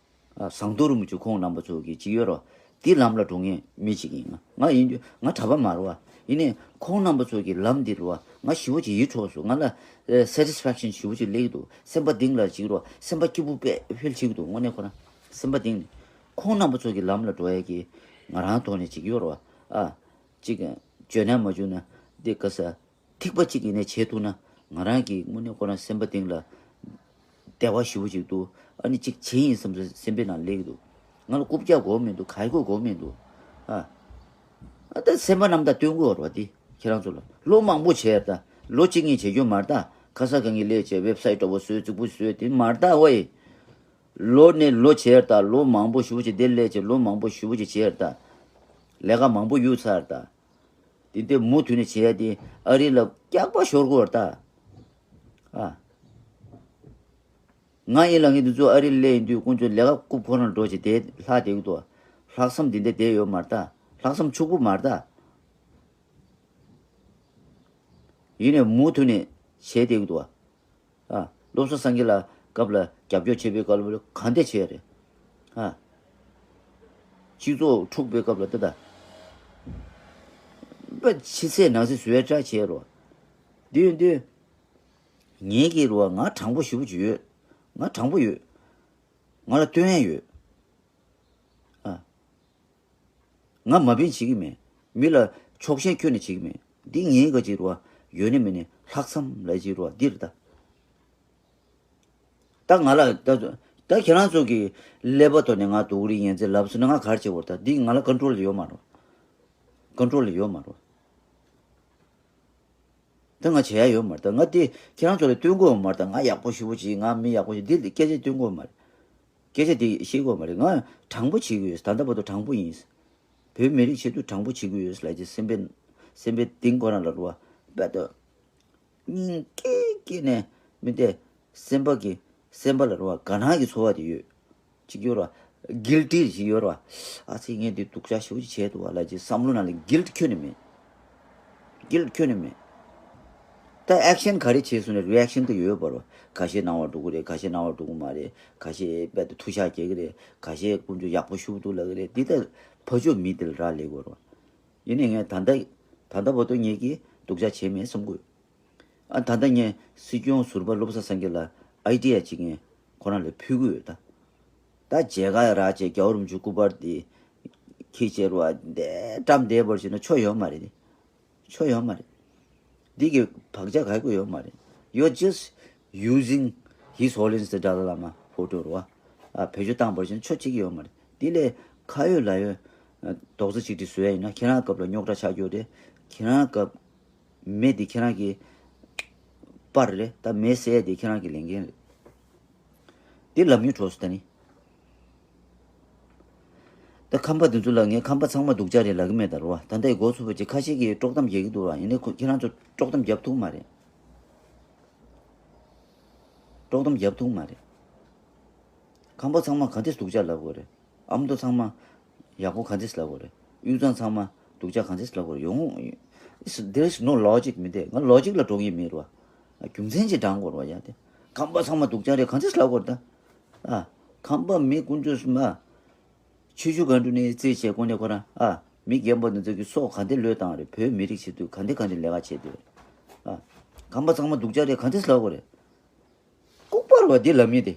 ཨ། ཟངས་མདོག་རིན་པོ་ཆེ་ཁོང་རྣམ་པ་ཚོ་གི་ཅིག་ཡོད་རོ། འདི་ལམ་ལ་འགྲོ་མཁན་མི་ཅིག་ཡིན། ང་ཡིན་དུས་ང་གྲྭ་པ་མ་རེད་བ། ཡིན་ནའི་ཁོང་རྣམ་པ་ཚོ་གི་ལམ་འདི་རེད་བ། ང་ཞེ་པོ་ཅིག་ཡིད་འཕྲོག་སོང་། ང་ལ་ཨ་སེ་ཊིས་ཕེག་ཤན་ཞེ་པོ་ཅིག་སླེབས་འདུག་སེམས་པ་གཏིང་ལ་ཅིག་རོ། སེམས་པ་སྐྱིད་པོ་དཔེ་ཧྥིལ་བྱེད་ཀྱི་འདུག་དངོས་གནས་ཁོ་རང་སེམས་པ་གཏིང་ནས། ཁོང་རྣམ་པ་ཚོ་གི་ལམ་ལ་འགྲོ་ཡ་གི་ང་རང་ཐོག་ནས་ཅིག་ཡོད་རེད་བ། ཨ། ཅིག་འཇོན་ན་མ་འཇོན་ན་འདི་ག་ས། ཐིགས་པ་གཅིག་ཡིན་ནའི་བྱེད་ཐུབ་ན་ང་རང་གི་དངོས་གནས་ཁོ་རང་སེམས་པ་གཏིང་ལ་བདེ་བ་ཞེ་པོ་ཅིག་འདུག་ཨ་ནི་གཅིག་བྱེད་ཡིན་བསམ་ས་སེམས་པའི་ནང་སླེབས་ཀྱི་འདུག་ང་ལ་རྐུབ་བཀྱག་དགོས་མི་འདུག་ག་ཡི་དགོས་དགོས་མི་འདུག་ཨ། ཨ་ད་སེམས་པ་རྣམ་དག་སྟོན་དགོས་རེད་བ་འདི་ཁྱེད་རང་ཚོ་ལ། ལོ་མང་པོ་བྱས་ད། ལོ་གཅིག་གཉིས་བྱེད་རྒྱུ་མ་རེད་ད། ཁ་ས་གང་གི་ལས་བྱས་ཝེབ་སའིཊ་འདྲ་པོ་བཟོས་རྫིག་པོ་བཟོས་དེ་མ་རེད་ད་ཝེ། ལོ་ནས་ལོ་བྱས་ད། ལོ་མང་པོ་ཞེ་པོ་ཅིག་འདིར་སླེབས་བྱས་ལོ་མང་པོ་ཞེ་པོ་ཅིག་བྱས་ད། ལས་ཀ་མང་པོ་གཡུག་ཚར་ད། དེ་འདྲ་མུ་མཐུད་ནས་བྱས་ཏེ་ཨ་རི་ལ་སྐྱག་པ་ཤོར་དགོས་རེད་ད། ཨ། ང་ཡིན་ལ་ངས་འདི་ཚོ་ཨ་རི་སླེབས་ཡིན་དུས་དཀོན་མཆོག་ལས་ཀ་རྐུབ་ཁོ་རང་འགྲོ་བྱས་དེ་ལྷག་བསྡད་ཀྱི་འདུག་ལྷག་བསམ་འདི་འདྲ་བསྡད་ཡོད་མ་རེད་ད། ལྷག་བསམ་ཕྱུག་པོ་མ་རེད་ད། ཡིན་ནའི་མུ་མཐུད་ནས་བྱས་བསྡད་ཀྱི་འདུག་ཨ། བློ་བཟང་སངས་རྒྱས་ལགས་སྐབས་ལ་རྒྱབ་སྐྱོར་བྱེད་པའི་སྐབས་ལ་གང་འདྲ་བྱས་རེད། ཨ། སྤྱི་ཚོགས་འཁྲུག་པའི་སྐབས་ལ་ད་ལྟ་དཔེ་ཕྱི་གསལ་ནང་གསལ་བཟོ་ཡ་འདྲ་བྱས་རོ། འདི་ཡིན་དུས་ངེད་ཀྱི་རོ་ང་དྲང་པོ་ཞེ་པོ་ཅིག་ཡོད། ང་དྲང་པོ་ཡོད། ང་ལ་སྟོན་ཡ་ཡོད། ཨ། ང་མ་བིན་བྱེད་ཀྱི་མེད། མི་ལ་ཕྱོགས་ཞེན་ཁྱོན་ནས་བྱེད་ཀྱི་མེད། འདི་ངའི་ག་ཅིག་རུ་བ་ཡོད་ནི་མེད་ནི་ལྷག་བསམ་ལ་ཅིག་རུ་བ་འདི་རེད་ད། ད་ང་ལ་ད་ད་ཁྱེད་རང་ཚོ་གི་ཀླད་པ་ཐོག་ནས་ང་དུག་རིགས་ཡན་ཚད་ལབ་སོང་ན་ང་ག་རེ་བྱེད་དགོས་རེད་ད། འདི་ང་ལ་ཀོན་ཊོལ་ཡོད་མ་རེད། ཀོན་ཊོལ་ཡོད་མ་རེད། ད་ང་བྱེད་ཡ་ཡོད་མ་རེད། ད་ང་དེ་ཁྱེད་རང་ཚོ་ལ་སྟོན་དགོས་མ་རེད། ད་ང་ཡག་པོ་ཞེ་པོ་ཅིག་ང་མི་ཡག་པོ་ཞིག་འདི་སྐད་ཆ་སྟོན་དགོས་མ་རེད། སྐད་ཆ་དེ་བཤད་དགོས་མ་རེད། ང་དྲང་པོ་བྱེད་ཀྱི་ཡོད། ད་ལྟ་བར་དུ་དྲང་པོ་ཡིན། བོད་མི་རིགས་ཆེད་དུ་དྲང་པོ་བྱེད་ཀྱི་ཡོད་ལབ་ཀྱི་སེམས་པའི་སེམས་པའི་གཏིང་ཁོ་རང་ལ་རུ་བ་དཔེ་ད་སྙིང་སྐྱིད་སྐྱིད་ནས་མི་དེ་སེམས་པ་གི་སེམས་པ་ལ་རུ་བ་དགའ་སྣང་གི་ཚོར་བ་དེ་ཡོད། ཅིག་ཡོད་ར། གིལ་ཊི་ཅིག་ཡོད་ར། ཨ་ཙི་ངས་འདི་སྡུག་ཅག་ཞེ་པོ་ཅིག་བྱས་འདུག་བ་ལབ་ཅིག་བསམ་བློ་ནང་ལ་གིལ་ཊི་ཁྱོན་ནས་མེད། གིལ་ཊི་ཁྱོན་ནས་མེད། ད་ཨེག་ཤན་ག་རེ་བྱས་སོང་ནས་རི་ཨེག་ཤན་དུ་ཡོད་པ་ར། ཁ་ཤས་སྣང་བ་འགྲོ་གི་རེད། ཁ་ཤས་སྣང་བ་འགྲོ་གི་མ་རེད། ཁ་ཤས་དཔེ་དུ་ཐུ་ཤག་རྒྱག་གི་རེད། ཁ་ཤས་ཀུན་སྤྱོད་ཡག་པོ་ཞུ་འདུག་ལབ་གི་རེད། འདི་ལྟར་ཕ་ཕྱོགས་མི་དེ་ལ་རག་ལས་དགོས་ར། ཡིན་ནའི་ངས་ད་ལྟ་ད་ལྟ་བར་དུ་ངེད་ཀྱིས་སྡུག་ཅག་བྱས་མེད་བསམ་གི་ཡོད། ཨ་ད་ལྟ་ངས་སྲིད་སྐྱོང་ཟུར་པ་བློ་བཟང་སེང་གེ་ལ་ཨའི་ཌི་ཡ་ཅིག་ངས་ཁོ་རང་ལ་ཕུལ་གི་ཡོད་ད། ད་མཇལ་ཁ་རག་བྱས་རྒྱལ་བ་རིན་པོ་ཆེ་སྐུ་པར་དེ་འཁྱེར་བྱས་རུ་བ་འདས་བཀྲམ་བསྡད་པར་བྱས་ན་ཆོ་ཡོད་མ་རེད། ཆོ་ཡོད་མ་རེད། འདི་གི་བག་ཆགས་ག་གི་ཡོད་མ་རེད། You're just using His Holiness the Dalai Lama photo རུ་བ། ཨ་བེད་སྤྱོད་བཏང་པར་བྱས་ན་ཆོ་གཅིག་ཡོད་མ་རེད། འདི་ལས་ཁ་ཡོད་ལག་ཡོད། ཨ་རྡོག་རྩ་གཅིག་སྒྲིལ་བཟོ་ཡ་ཡིན་ན་ཁྱེད་རང་སྐབས་ལ་རྙོག་དྲ་ཆགས་རྒྱུ་རེད། ཁྱེད་རང་སྐབས་མེ་འདི་ཁྱེད་རང་གི་པར་རེད། ད་མེ་བསད་ཡ་འདི་ཁྱེད་རང་གི་ལས་འགན་རེད། འདི་ལབ་མྱོང་གྲོགས་སུ་ད་ནི། ད་ ད་ཁམས་པ་དེ་ཚོ་ལ་ངས་ཁམས་པ་ཚང་མ་སྡུག་ཅག་རེད་ལབ་ཀྱི་མེད་ད་རོ། ད་ལྟའི་འགོ་ཚུགས་པ་ཅིག་ཁ་ཤས་ཀྱིས་དཀྲོག་གཏམ་རྒྱག་གི་འདུག་ར། ཡིན་ནའི་ཁོ་ཁྱེད་རང་ཚོ་དཀྲོག་གཏམ་རྒྱབ་ཐུབ་མ་རེད། དཀྲོག་གཏམ་རྒྱབ་ཐུབ་མ་རེད། ཁམས་པ་ཚང་མ་ག་འདྲས་སྡུག་ཅག་ལབ་དགོས་རེད། ཨ་མདོ་ཚང་མ་ཡག་པོ་ག་འདྲས་ལབ་དགོས་རེད། དབུས་གཙང་ཚང་མ་སྡུག་ཅག་ག་འདྲས་ལབ་དགོས་རེད། ཡོང་། There is no logic མི་འདུག་ང་ལོ་ཇིག་ལ་འགྲོ་གི་མེད་རོ། རྒྱུ་མཚན་ཅིག་བགྲང་དགོས་རོ་ཡ་དེ། ཁམས་པ་ཚང་མ་སྡུག་ཅག་རེད་ག་འདྲས་ལབ་དགོས་རེད་ད། ཨ། ཁམས་པ་མི་དཀོན་མཆོག་གསུམ་ཨ། ཆུ་ཆུ་ག་འགྲོ་ནས་རྩིས་བྱས་ཀོ་ནས་ཁོ་རང་ཨ། མི་རྒན་པ་འདི་ཚོ་གི་སྲོག་ག་འདྲས་བློས་བཏང་རེད། བོད་མི་རིགས་ཆེད་དུ་ག་འདྲས་ག་འདྲས་ལས་ཀ་བྱས་འདུག་ཨ། ཁམས་པ་ཚང་མ་སྡུག་ཅག་རེད་ག་འདྲས་ལབ་དགོས་རེད། ལྐུགས་པ་རེད་བ་འདི་ལབ་མི་དེ།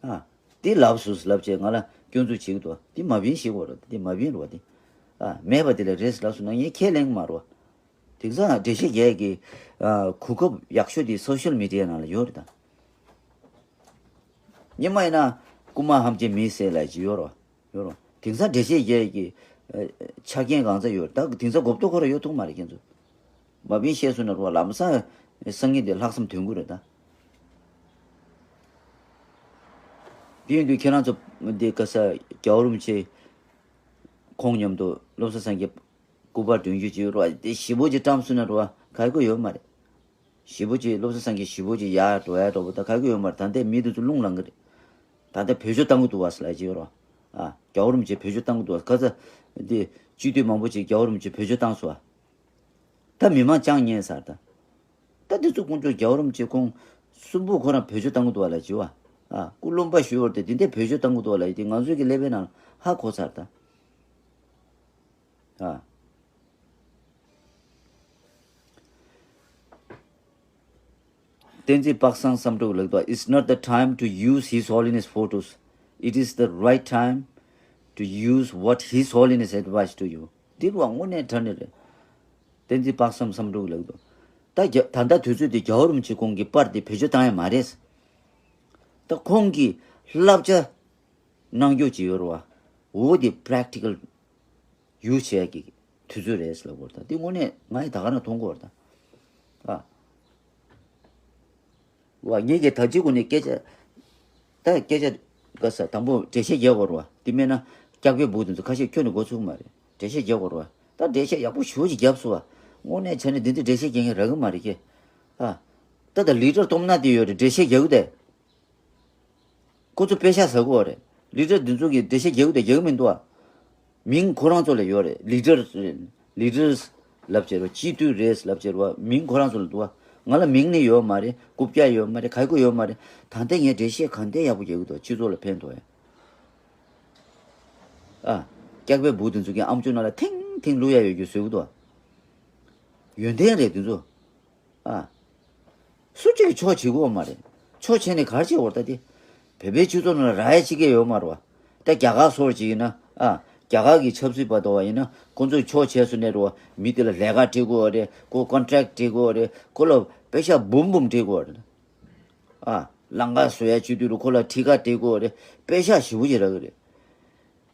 ཨ། འདི་ལབ་སོང་ལབ་བྱས་ང་ལ་སྐྱོན་འཛུགས་བྱེད་ཀྱི་འདུག་འདི་མ་བིན་ཞིག་བོ་རེད། འདི་མ་བིན་རེད་བ་འདི། ཨ། མེད་པ་འདི་ལ་རེད་ལབ་སོང་ན་ངས་ཁས་ལེན་གྱི་མ་རེད་བ། དེང་སང་འགྲེལ་བཤད་རྒྱག་གི་ཨ། གོ་སྐབས་ཡག་ཤོས་དེ་སོ་ཤལ་མི་ཌི་ཡ་ནང་ལ་ཡོད་རེད་ད། སྔོན་མ་ཡིན་ན་རྐུན་མ་ཧམ་ཅན་མི་བསད་ལབ་ཅིག་ཡོད་རེད་བ། ཡོད་རེད་བ། དེང་སང་འགྲེལ་བཤད་རྒྱག་གི་ཨ། ཆ་རྐྱེན་གང་ཚང་ཡོད་རེད་ད། དེང་སང་གོ་རྟོགས་ཁོ་རང་ཡོད་ཐུབ་མ་རེད་ཁྱེད་ཚོ། མ་བིན་བཤད་སོང་ན་རེད་བ་ལམ་སང་སང་ཉིན་དེ་ལྷག་བསམ་དོན་གུ་རེད་ད། དེ་ཡིན་དུས་ཁྱེད་རང་ཚོ་འདི་ག་ས་རྒྱལ་བ་རིན་པོ་ཆེ་ཁོང་མཉམ་དུ་བློ་བཟང་སེང་གེ་སྐུ་པར་སྒྲོན་རྒྱུ་ཅིག་ཡོད་རེད་བ། དེ་ཞེ་པོ་ཅིག་བཀྲམ་སོང་ན་རེད་བ་ག་གི་ཡོད་མ་རེད། ཞེ་པོ་ཅིག་བློ་བཟང་སེང་གེ་ཞེ་པོ་ཅིག་ཡར་འགྲོ་ཡར་འགྲོ་བ་ད་ག་གི་ཡོད་མ་རེད། ད་ལྟའི་མི་དེ་ཚོ་རླུང་ལངས་གི་རེད། ད་ལྟ་བེད་སྤྱོད་བཏང་གི་འདུག་བ་ཟེར་ལབ་ཅིག་ཡོད་རེད་བ། ཨ། རྒྱལ་བ་རིན་པོ་ཆེ་བེད་སྤྱོད་བཏང་གི་འདུག་བ་ག་ས། འདི་སྤྱི་འཐུས་མང་པོ་ཅིག་རྒྱལ་བ་རིན་པོ་ཆེ་བེད་སྤྱོད་བཏང་སོང་བ། ད་མི་མང་ཅང་ཉན་ཟེར་ད། ད་འདི་ཚོ་དཀོན་མཆོག་རྒྱལ་བ་རིན་པོ་ཆེ་ཁོང་གསུམ་པོ་ཁོ་རང་བེད་སྤྱོད་བཏང་གི་འདུག་བ་ལ་ཅི་བ། ཨ། སྐུ་རློན་པ་ཞུ་བར་དེ་འདི་འདྲའི་བེད་སྤྱོད་བཏང་གི་འདུག་བ་ལ་ཡི་དེ་ང་ཚོའི་གི་ཀླད་པའི་ནང་ཧ་གོ་ཚར་ད། ཨ། བསྟན་འཛིན་པ་སངས་བསམ་གྲུབ་ལགས་དང་། It's not the time to use His Holiness photos. It is the right time to use what His Holiness advised to you. འདི་རུ་དངོས་གནས་དྲང་གནས་རེད། བསྟན་འཛིན་པ་སངས་བསམ་གྲུབ་ལགས་དང་། ད་རྒྱ་ད་ལྟ་དུས་ཚོད་འདི་རྒྱལ་བ་རིན་པོ་ཆེ་ཁོང་གི་པར་འདི་བེད་སྤྱོད་བཏང་ཡ་མ་རེད། ད་ཁོང་གི་བསླབ་བྱ་གནང་རྒྱུ་ཅིག་ཡོད་རེད་བ། འོ་དེ་practical ཡུལ་བྱས་ཀྱི་དུས་ཚོད་རེད་ཟེར་ལབ་དགོས་རེད་ད། འདི་དངོས་གནས་ང་ཡི་ད་ག་རང་མཐོང་གི་ཡོད་རེད་ད། ཨ། བ་ངེད་ཀྱི་ད་ཅི་གོ་ནས་སྐད་ཆ། ད་སྐད་ཆ་ག་ས་དང་པོ་འགྲེལ་བཤད་རྒྱག་དགོས་རེད་བ། དེ་མེད་ན་སྐྱག་པའི་འབུ་དེ་ཚོ་ཁ་ཤས་ཁྱོན་ནས་མགོ་ཚུགས་མ་རེད། འགྲེལ་བཤད་རྒྱག་དགོས་རེད་བ། ད་འགྲེལ་བཤད་ཡག་པོ་ཞེ་པོ་ཅིག་བརྒྱབ་སོང་བ། དངོས་གནས་བྱས་ན་འདི་འདྲ་འགྲེལ་བཤད་རྒྱག་མཁན་རག་གི་མ་རེད་ཁྱེད། ཨ། ད་ད་ལི་ཊར་སྟོང་ཕྲག་དེ་ཡོད་རེད་འགྲེལ་བཤད་རྒྱག་གི་དེ། ཁོ་ཚོ་པེ་ཤ་ཟ་གི་ཡོད་རེད། ལི་ཊར་འདི་ཚོ་གི་འགྲེལ་བཤད་རྒྱག་གི་དེ་རྒྱག་གི་མི་འདུག་ཨ། མིང་ཁོ་རང་ཚོ་ལ་ཡོད་རེད། ལི་ཊར་རེད། ལི་ཊར་ལབ་བྱས་རོ། སྤྱི་འཐུས་རེད་ལབ་བྱས་རོ། མིང་ཁོ་རང་ཚོ་ལ་འདུག་ཨ། ང་ལ་མིང་ནི་ཡོད་མ་རེད། རྐུབ་བཀྱག་ཡོད་མ་རེད། ག་གི་ཡོད་མ་རེད། ད་ལྟ་ངས་འགྲེལ་བཤད་ག་འདྲ་ཡག་པོ་རྒྱག་གི་འདུག་སྤྱི་ཚོགས་ལ་ཕན་ཐོགས་ཡ། ཨ། སྐྱག་པའི་འབུ་དེ་ཚོ་གི་ཨམ་ཅོག་ནང་ལ་ཐིང་ཐིང་བླུག་ཡ་ཡོད་རྒྱུ་བཟོས་གི་འདུག་ཨ། ཡོན་ཏན་རེད་དེ་ཚོ། ཨ། སུ་གཅིག་གིས་ཆོག་བྱེད་ཀྱི་ཡོད་མ་རེད། ཆོག་བྱས་ནས་ག་རེ་བྱེད་འོར་ད་དེ། བོད་པའི་སྤྱི་ཚོགས་ནང་ལ་རག་ཡ་གཅིག་ཀྱང་ཡོད་མ་རེད་བ། ད་རྒྱ་གར་སོགས་ཅིག་ཡིན་ན་ཨ། རྒྱ་གར་གྱི་ཆབ་སྲིད་པ་དང་བ་ཡིན་ན་ཁོང་ཚོས་ཆོག་བྱས་སོང་ནས་རེད་བ། མི་དེ་ལ་ལས་ཀ་སྤྲད་དགོས་རེད། ཁོ་ཀོན་ཊེག་སྤྲད་དགོས་རེད། ཁོ་ལ་པེ་ཤ་འབུམ་འབུམ་སྤྲད་དགོས་རེད། ཨ། ལམ་ཁ་བཟོ་ཡ་བྱེད་དུས་རུ་ཁོ་ལ་ཁྲི་ཁ་སྤྲད་དགོས་རེད། པེ་ཤ་ཞེ་པོ་ཅིག་རག་གི་རེད།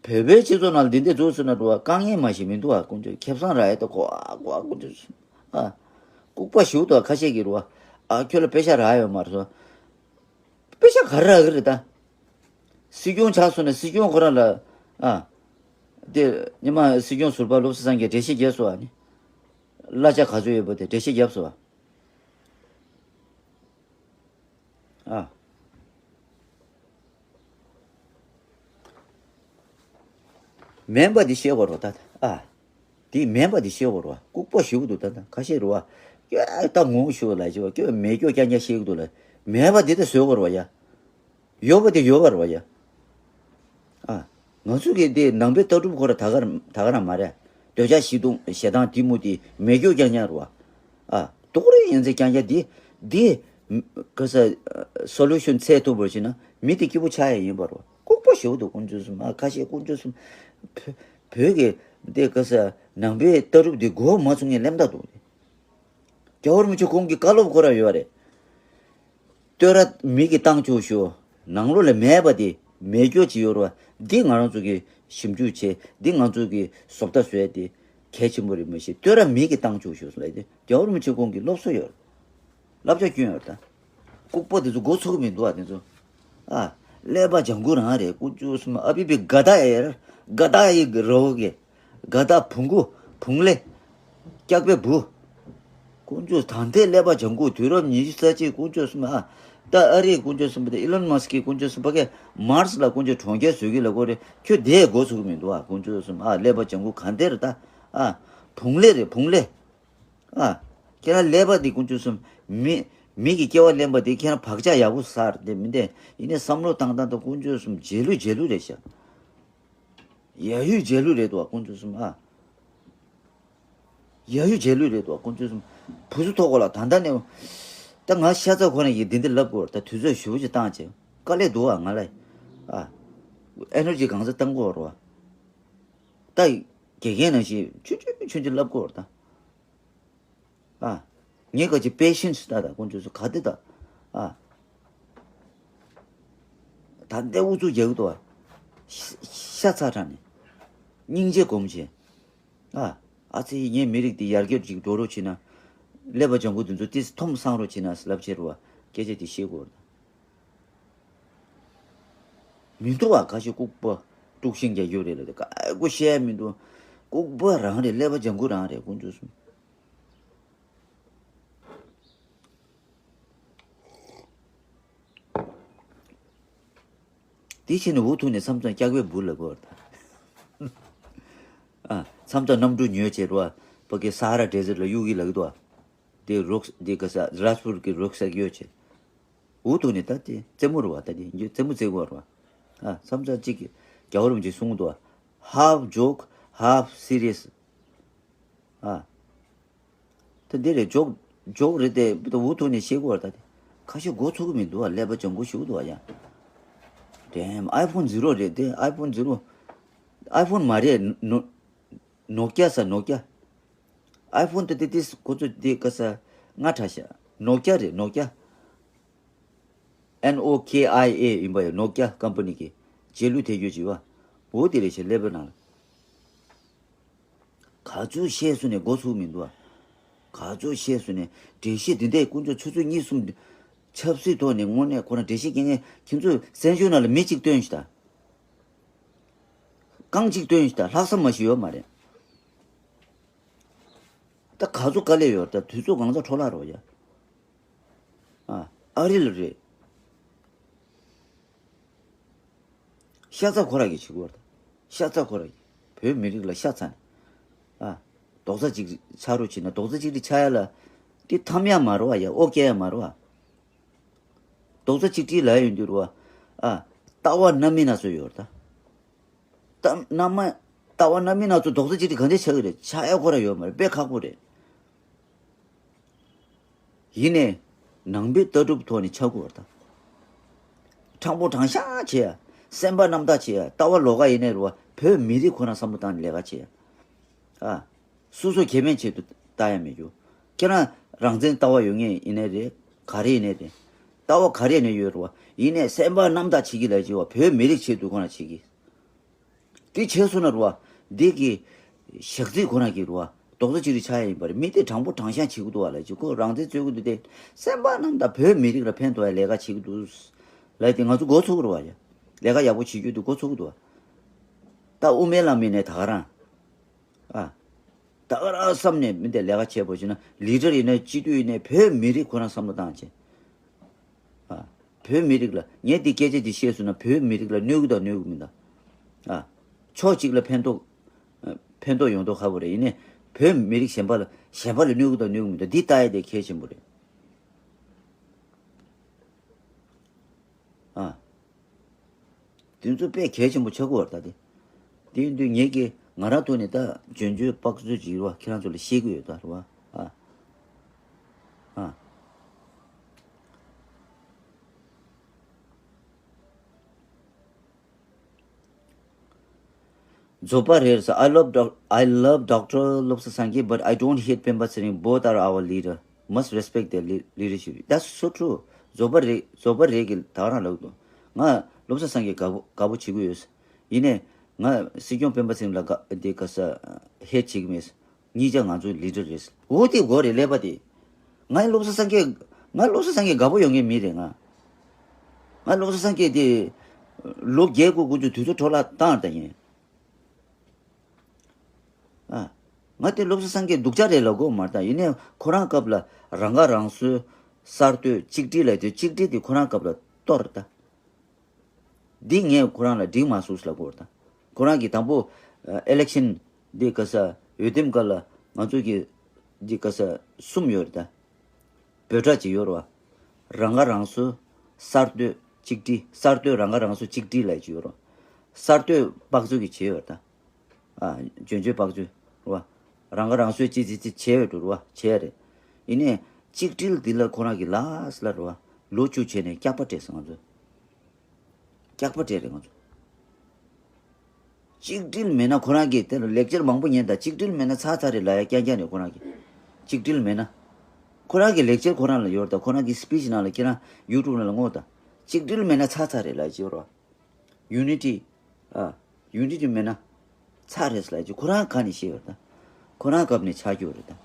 བོད་པའི་སྤྱི་ཚོགས་ནང་ལ་འདི་འདྲ་འཛུགས་སོང་ན་འགྲོ་བ་དཀའ་ངལ་མ་ཞིག་མི་འདུག་ཨ། དཀོན་མཆོག་ཁེ་བཟང་རག་ཡ་ད་གོ་ཨ་གོ་ཨ་དཀོན་མཆོག་ཨ། ལྐུགས་པ་ཞུ་དོ་ཁ་ཤས་ཀྱིས་རེད་བ། ཨ་ཁྱོད་ལ་པེ་ཤ་རག་ཡོད་མ་རེད་སོ། པེ་ཤ་ག་རེ་རག་གི་རེད་ད། སྲིད་སྐྱོང་ཆགས་སོང་ན་སྲིད་སྐྱོང་ཁོ་རང་ལ་ཨ། དེ་ཉི་མ་སྲིད་སྐྱོང་ཟུར་པ་བློ་བཟང་སེང་གེ་འགྲེལ་བཤད་རྒྱག་སོང་ཨ་ནི། གླ་ཆ་ག་ཚོད་ཡོད་པ་དེ་འགྲེལ་བཤད་རྒྱབ་སོང་ཨ། ཨ། མེད་པ་འདི་བཤད་དགོས་རེད་ད། ཨ། འདི་མེད་པ་འདི་བཤད་དགོས་རེད་བ། ལྐུགས་པ་ཞུ་གི་འདུག་ད་ད་ཁ་ཤས་རེད་བ། ཀྱ་ད་ངོ་ཞུ་ལ་ཞུ་བ་ཀྱ་མེད་སྐྱོ་རྐྱང་རྐྱང་བཤད་གི་འདུག་ལ། མེད་པ་འདི་ད་བཟོ་དགོས་རེད་བ་ཡ། ཡོད་པ་དེ་ཡོད་པ་རེད་བ་ཡ། ཨ། ང་ཚོ་གི་དེ་ནང་པའི་ལྟ་གྲུབ་ཁོ་ར་ད་ག་རང་ད་ག་རང་མ་རེད། འདོད་ཆགས་ཞེ་སྡང་ཞེ་སྡང་གཏི་མུག་དེ་མེད་སྐྱོ་རྐྱང་རྐྱང་རེད་བ། ཨ། རྡོག་རེ་ཡིན་ཚེ་རྐྱང་རྐྱང་འདི་འདི་ག་ས་སོ་ལུ་ཤོན་འཚོལ་ཐུབ་པར་བྱས་ན་མི་དེ་སྐྱིད་པོ་ཆགས་ཡ་ཡིན་པ་རེད་བ། ལྐུགས་པ་ཞེ་པོ་འདུག་དཀོན་མཆོག་གསུམ། ཨ། ཁ་ཤས་དཀོན་མཆོག་གསུམ། བོད་བོད་ཀྱི་འདི་ག་ས་ནང་པའི་ལྟ་གྲུབ་འདི་མགོ་མ་ཚོས་མཁན་སླེབས་ད་འདུག་རྒྱལ་བ་རིན་པོ་ཆེ་ཁོང་གི་བཀའ་སློབ་ཁོ་རང་ཡོད་རེད། བསྟོད་ར་མི་གིས་བཏང་ཆོག་ཤོག་ནང་ལོགས་ལ་མེད་པ་དེ་མེད་སྐྱོ་ཅིག་ཡོད་རེད་བ། འདི་ང་རང་ཚོ་གིས་ཞིབ་འཇུག་བྱས། འདི་ང་ཚོ་གིས་བཟོ་ལྟ་བཟོས་ཏེ་གལ་ཆེན་པོ་རེད་མ་གཞི། བསྟོད་ར་མི་གིས་བཏང་ཆོག་ཤོག་ལབ་དེ་རྒྱལ་བ་རིན་པོ་ཆེ་ཁོང་གི་སློབ་གསོ་ཡོད་རེད། བསླབ་བྱ་སྐྱོན་ཡོད་རེད་ད། ལྐུགས་པ་དེ་ཚོ་མགོ་ཚོས་ཀྱི་མི་འདུག་ཨ། དེ་ཚོ་ཨ། ཀླད་པ་ལྗང་ཁུ་རང་རེད། དཀོན་མཆོག་གསུམ། ཨ་བི་བི་ག་ད་ཨེར། དགའ་ད་ཡི་གི་རོ་གི། དགའ་ད་བུང་གུ། བུང་ལེ། སྐྱག་པའི་བུ། དཀོན་མཆོག་ད་ལྟའི་ཀླད་པ་ལྗང་གུ་དུས་རབས་ཉི་ཤུ་རྩ་གཅིག་དཀོན་མཆོག་གསུམ་ཨ། ད་ཨ་རིའི་དཀོན་མཆོག་གསུམ་པ་དེ་ཨི་ལོན་མཱ་སི་ཀི་དཀོན་མཆོག་གསུམ་པ་གས་མཱར་སི་ལ་དཀོན་མཆོག་གྲོང་ཁྱེར་བཟོ་གི་ལབ་གོ་རེད། ཁྱོད་དེའི་འགོ་ཚུགས་མི་འདུག་ཨ། དཀོན་མཆོག་གསུམ་ཨ་ཀླད་པ་ལྗང་གུ་ག་འདིར་ད། ཨ། བུང་ལེ་རེད་བུང་ལེ། ཨ། ཁྱེད་རང་ཀླད་པ་འདི་དཀོན་མཆོག་གསུམ། མི། མི་གི་སྐྱེ་བ་ལེན་པ་འདི་ཁྱེད་རང་བག་ཆགས་ཡག་པོ་ཟ་རེད་དེ་མི་འདེ། ཡིན་ནའི་བསམ་བློ་བཏང་སྟངས་དང་དཀོན་མཆོག་གསུམ་རྗེས་ལུས་རྗེས་ལུས་རེད་ཤག་ཡ་ཡུལ་རྗེས་ལུས་རེད་དོ་དཀོན་མཆོག་གསུམ་ཨ། ཡ་ཡུལ་རྗེས་ལུས་རེད་དོ་དཀོན་མཆོག་གསུམ། བུ་ཚོ་ཐོག་གོ་ལ་ད་ལྟ་ནས། ད་ང་ཤ་ཚ་ཁོ་ན་ཡིན་འདི་འདི་ལབ་དགོས་ད་དུས་ཚོད་ཞུ་བ་ཅིག་བཏང་བྱས། དཀའ་ལས་འདུག་ཨ་ང་ལ། ཨ། ཨེ་ནར་ཇི་གང་ཚ་བཏང་དགོས་རོ། ད། དགེ་རྒན་ནང་བཞིན་ཆུང་ཆུང་ཆུང་ཆུང་ལབ་དགོས་རོ་ད། ཨ། ངས་ག་ཅི་པེ་ཤེན་སི་ལྟ་དང་དཀོན་མཆོག་གསུམ་ག་དེ་ད། ཨ། ད་ལྟའི་ཨུ་ཚུགས་རྒྱག་གི་འདུག་ཨ། ཤ་ཤ་ཚ་དྲགས་ནས། སྙིང་རྗེ་སྒོམ་བྱས། ཨ། ཨ་ཙི་ངའི་མི་རིགས་འདི་ཡར་རྒྱས་ཅིག་འགྲོ་རོགས་བྱེད་ན། ཀླད་པ་ལྗང་གུ་འདི་ཚོ་ཏིས་འཐོམ་སང་རོགས་བྱེད་ན་ལབ་བྱས་རོ་བ་སྐད་ཆ་དེ་བཤད་དགོས་རེད། མི་འདུག་བ་ཁ་ཤས་ལྐུགས་པ་དཀྲུག་ཤིང་རྒྱག་རྒྱུ་རེད་ལ་དེ་ག་གོ་བཤད་མི་འདུག་ལྐུགས་པ་རང་རེད། ཀླད་པ་ལྗང་གུ་རང་རེད་དཀོན་མཆོག་གསུམ། དེ་ཕྱིན་ནས་འུ་ཐུག་ནས་མཚམས་མཚམས་སྐྱག་པའི་འབུ་ལ་གོ་བར་ཐལ། ཨ། མཚམས་མཚམས་གནམ་གྲུ་ཉོས་བྱས་རོ། ཕ་གི་ས་ཧ་ར་ཌེ་ཟེར་ལ་གཡུག་གི་ལ་གི་དོ། དེ་རོགས་དེ་ག་ས་རཱཇ་པུར་གི་རོགས་ས་གི་ཡོད་བྱས། འུ་ཐུག་ནས་ད་དེ་རྩེད་མོ་རུ་བ་ད་དེ་རྩེད་མོ་རྩེ་དགོས་རུ་བ། ཨ། མཚམས་མཚམས་གཅིག་གི་རྒྱལ་བ་རིན་པོ་ཆེ་གསུང་དོ། Half joke, half serious. ཨ། ད་འདི་རེད་ཇོག་ཇོག་རེད་དེ་འུ་ཐུག་ནས་བཤད་དགོས་ར་ད་དེ། ཁ་ཤས་མགོ་ཚོད་ཀྱི་མི་འདུག་ཨ། ཀླད་པ་ལྗང་གུ་ཞིག་འདུག་ཨ་ཡ། Damn, iPhone zero རེད་དེ་iPhone zero. iPhone མ་རེད་ནོ། ནོ་ཀྱ་ས་ནོ་ཀྱ། iPhone དེ་དེ་དེ་ཁོ་ཚོ་དེ་ག་ས་ང་ཁྲ་ཤ། ནོ་ཀྱ་རེད་ནོ་ཀྱ། N O K I A ཡིན་པ་ཡ་ནོ་ཀྱ་ཀམ་པ་ནི་གི་རྗེས་ལུས་ཐེབས་རྒྱུ་བྱེད་བ། འོ་དེ་རེད་ཤ་ཀླད་པའི་ནང་ལ། ག་ཚོད་བཤད་སོང་ནས་མགོ་ཚུགས་མི་འདུག་ཨ། ག་ཚོད་བཤད་སོང་ནས་འགྲེལ་བཤད་འདི་འདྲའི་དཀོན་མཆོག་ཆུ་ཚོད་གཉིས་གསུམ། ཆབ་སྲིད་ཐོག་ནས་དངོས་གནས་ཁོ་རང་འགྲེལ་བཤད་རྒྱག་མཁན་ཁྱེད་ཚོས་གསན་ཞུ་ནང་ལ་མི་གཅིག་བཏོན་ཤི་ད། རྐང་གཅིག་བཏོན་ཤི་ད་ལྷག་བསམ་མ་ཞིག་ཡོད་མ་རེད། ད་ག་ཚོད་དཀའ་ལས་ཡོད་ད་དུས་ཚོད་གང་ཚ་འཕྲོ་བརླག་རོགས་ཡ། ཨ། ཨ་རི་ལ་རེད། ཤ་ཚ་ཁོ་ར་གི་བྱེད་དགོས་རེད། ཤ་ཚ་ཁོ་ར་གི་བོད་མི་རིགས་ལ་ཤ་ཚ་ནས། ཨ། རྡོག་རྩ་གཅིག་ཆགས་རོགས་བྱེད་ན་རྡོག་རྩ་གཅིག་སྒྲིལ་ཆགས་ཡ་ལ། འདི་འཐམ་ཡ་མ་རེད་བ་ཡ་ཨོ་སྐྱེ་ཡ་མ་རེད་བ། རྡོག་རྩ་གཅིག་སྒྲིལ་ལ་ཡོང་དུས་རེད་བ། ཨ། ལྟ་བ་སྣ་མིན་སྣ་ཚོགས་ཡོད་རེད་ད། ལྟ་སྣ་མ། ལྟ་བ་སྣ་མིན་སྣ་ཚོགས་རྡོག་རྩ་གཅིག་སྒྲིལ་གང་འདྲ་ཆགས་ཀྱི་རེད། ཆགས་ཡ་ཁོ་ར་ཡོད་མ་རེད་དཔེ་ཁག་པོ་རེད། ཡིན་ནས། ནང་པའི་ལྟ་གྲུབ་ཐོག་ནས་ཆགས་དགོས་པར་ཐལ། དྲང་པོ་དྲང་བཞག་བྱེད་ཡ། སེམས་པ་རྣམ་དག་བྱེད་ཡ་ལྟ་བ་ལོགས་ཀ་ཡིན་ནའི་རུ་བ་བོད་མི་རིགས་ཁོ་ན་བསམ་བློ་བཏང་ནས་ལས་ཀ་བྱེད་ཡ། ཨ། སོ་སོ་ཁེ་ཕན་ཆེད་དུ་ལྟ་ཡ་མེད་རྒྱུ། ཁྱེད་རང་རང་བཙན་ལྟ་བ་ཡོད་ངེས་ཡིན་ནའི་རེད། ག་རེ་ཡིན་ནའི་རེད། ལྟ་བ་ག་རེ་ཡིན་ནའི་ཡོད་རུ་བ་ཡིན་ནའི་སེམས་པ་རྣམ་དག་བྱེད་ཀྱི་ལས་བྱེད་བ་བོད་མི་རིགས་ཆེད་དུ་ཁོ་ན་བྱེད་ཀྱི། དེ་བྱས་སོང་ན་རུ་བ། འདི་གི་ཞག་རྩིས་ཁོ་རང་གི་རུ་བ། རྡོག་རྩ་གཅིག་རེ་ཆགས་ཡ་ཡིན་པ་རེད། མི་དེ་དྲང་པོ་དྲང་བཞག་བྱེད་ཀྱི་འདུག་བ་ལ་ཅིག་ཁོ་རང་བཙན་རྩོད་ཀྱི་འདུག་སྟེ། སེམས་པ་རྣམ་དག་བོད་མི་རིགས་ལ་ཕན་ཐོགས་ཡ་ལས་ཀ་བྱེད་ཀྱི་འདུག་ལ་དེ་ང་ཚོ་མགོ་ཚོད་ཀྱི་རུ་བ་ཡ། ལས་ཀ་ཡག་པོ་བྱེད་རྒྱུ་འདུག་མགོ་ཚོད་ཀྱི་འདུག་བ། ད་དབུ་མའི་ལམ་ཡིན་ནའི་ད་ག་རང་། ཨ། ད་ག་རང་བསམ་ནས་མི་དེ་ལས་ཀ་བྱས་པ་བྱས་ན་ལི་ཌར་ཡིན་ནའི་སྤྱི་འཐུས་ཡིན་ནའི་བོད་མི་རིགས་ཁོ་རང་བསམ་བློ་བཏང་བྱས། ཨ། བོད་མི་རིགས་ལ་ངས་འདི་སྐད་ཆ་འདི་བཤད་སོང་ན་བོད་མི་རིགས་ལ་གནོད་གི་དང་གནོད་གི་མི་འདུག་ཨ། ཕྱོགས་གཅིག་ལ་ཕན་ཐོགས། ཨ། ཕན་ཐོགས་ཡོང་མདོག་ཁ་པོ་རེད། ཡིན་ནའི་བོད་མི་རིགས་གཞན་པ་ལ་གཞན་པ་ལ་གནོད་གི་དང་གནོད་གི་མི་འདུག་འདི་ལྟ་ཡ་དེ་གལ་ཆེན་པོ་རེད། ཨ། དེ་ཚོ་དཔེ་གལ་ཆེན་པོ་ཆགས་ཀྱི་ཡོད་རེད་ད་དེ། དེ་ཡིན་དུས་ངེད་ཀྱིས་ང་རང་ཐོག་ནས་ད་འཇོན་འཇོན་དཔག་ཚོད་ཅིག་རེད་བ་ཁྱེད་རང་ཚོ་ལ་བཤད་ཀྱི་ཡོད་ད་རེད་བ། ཨ། ཨ། རྫོགས་པ་རེད་ཟེར། I love doc I love Doctor Lobsang Sangay, but I don't hate Pemba Tsering. Both are our leader. Must respect their lea- leadership. That's so true. རྫོགས་པ་རེད། རྫོགས་པ་རེད་གི་ད་ག་རང་ལབ་འདུག་ང་བློ་བཟང་སངས་རྒྱས་དགའ་པོ་དགའ་པོ་བྱེད་ཀྱི་ཡོད། ཡིན་ནའི། ང་སྲིད་སྐྱོང་སྤེན་པ་ཚེ་རིང་ལ་དགའ་དེ་དགའ་ས་ཧེད་བྱེད་ཀྱི་མེད། གཉིས་ཆ་ང་ཚོའི་ལི་ཌར་རེད། འོ་དེ་དགོས་རེད་ཀླད་པ་དེ། ང་བློ་བཟང་སངས་རྒྱས། ང་བློ་བཟང་སངས་རྒྱས་དགའ་པོ་ཡོང་མཁན་མི་རེད་ང་། ང་བློ་བཟང་སངས་རྒྱས་དེ། ལོ་བརྒྱད་དགུ་དགུ་ཚོད་དུས་ཚོད་འཕྲོ་བརླག་བཏང་ད་ཡིན། ཨ། ང་དེ་སློབ་གསོ་སངས་རྒྱས་སྡུག་ཅག་རེད་ལབ་དགོས་མ་རེད་ད། ཡིན་ནའི་ཁོ་རང་སྐབས་ལ་རང་ཁ་རང་གསོའི་གསར་གཏོད་གཅིག་སྒྲིལ་ལབ་དུས་གཅིག་སྒྲིལ་དེ་ཁོ་རང་སྐབས་ལ་གཏོར་ད། འདི་ངས་ཁོ་རང་ལ་འགྲིག་མ་སོང་ལབ་དགོས་རེད་ད། ཁོ་རང་གིས་དང་པོ་ཨ་ཨི་ལེག་ཤན་འདི་ག་ས་འོས་འདེམས་སྐབས་ལ་ང་ཚོ་གི་འདི་ག་ས་གསུམ་ཡོད་རེད་ད། འབོད་སྒྲ་ཅིག་ཡོད་རེད་བ། རང་ཁ་རང་གསོ། གསར་གཏོད་གཅིག་སྒྲིལ། གསར་གཏོད་རང་ཁ་རང་གསོ་གཅིག་སྒྲིལ་ལབ་ཅིག་ཡོད་རེད་བ། གསར་གཏོད་དཔག་ཚོད་ཀྱི་བྱེད་ཡོད་རེད་ད། ཨ། འཇོན་འཇོན་དཔག་ཚོད་རེད་བ། རང་ཁ་རང་གསོའི་ཅི་ཅི་ཅི་བྱེད་ཡོད་འགྲོ་རེད་བ། བྱས་རེད། ཡིན་ནའི་གཅིག་སྒྲིལ་འདི་ལ་ཁོ་རང་གི་ལཱས་ལ་རེད་བ། ལོ་བཅུ་བྱས་ནས་སྐྱག་པ་སྤྲད་སོང་ང་ཚོ། སྐྱག་པ་སྤྲད་རེད་ང་ཚོ། གཅིག་སྒྲིལ་མེད་ན་ཁོ་རང་གིས་དེ་ལ་ལེག་ཅར་མང་པོ་ཉན་དང་། གཅིག་སྒྲིལ་མེད་ན་ཚར་ཚར་རེད་ལབ་ཡ་རྐྱང་རྐྱང་རེད་ཁོ་རང་གིས། གཅིག་སྒྲིལ་མེད་ན། ཁོ་རང་གི་ལེག་ཅར་ཁོ་རང་ལ་ཡོད་དང་། ཁོ་རང་གི་སི་པི་ཆི་ནང་ལ། ཁྱེད་རང་ཡུ་ཊུབ་ནང་ལ་བསྔོགས་དང་། གཅིག་སྒྲིལ་མེད་ན་ཚར་ཚར་རེད་ལབ་ཅིག་ཡོད་རེད་བ། ཡུ་ནི་ཊི། ཨ། ཡུ་ནི་ཊི་མེད་ན་ཚར་རེད་ལབ་ཅིག་ཁོ་རང་ག་ནས་ཤེས་ཡོད་ད། ཁོ་རང་སྐབས་ནས་ཆགས་ཀྱི་ཡོད་རེད་ད།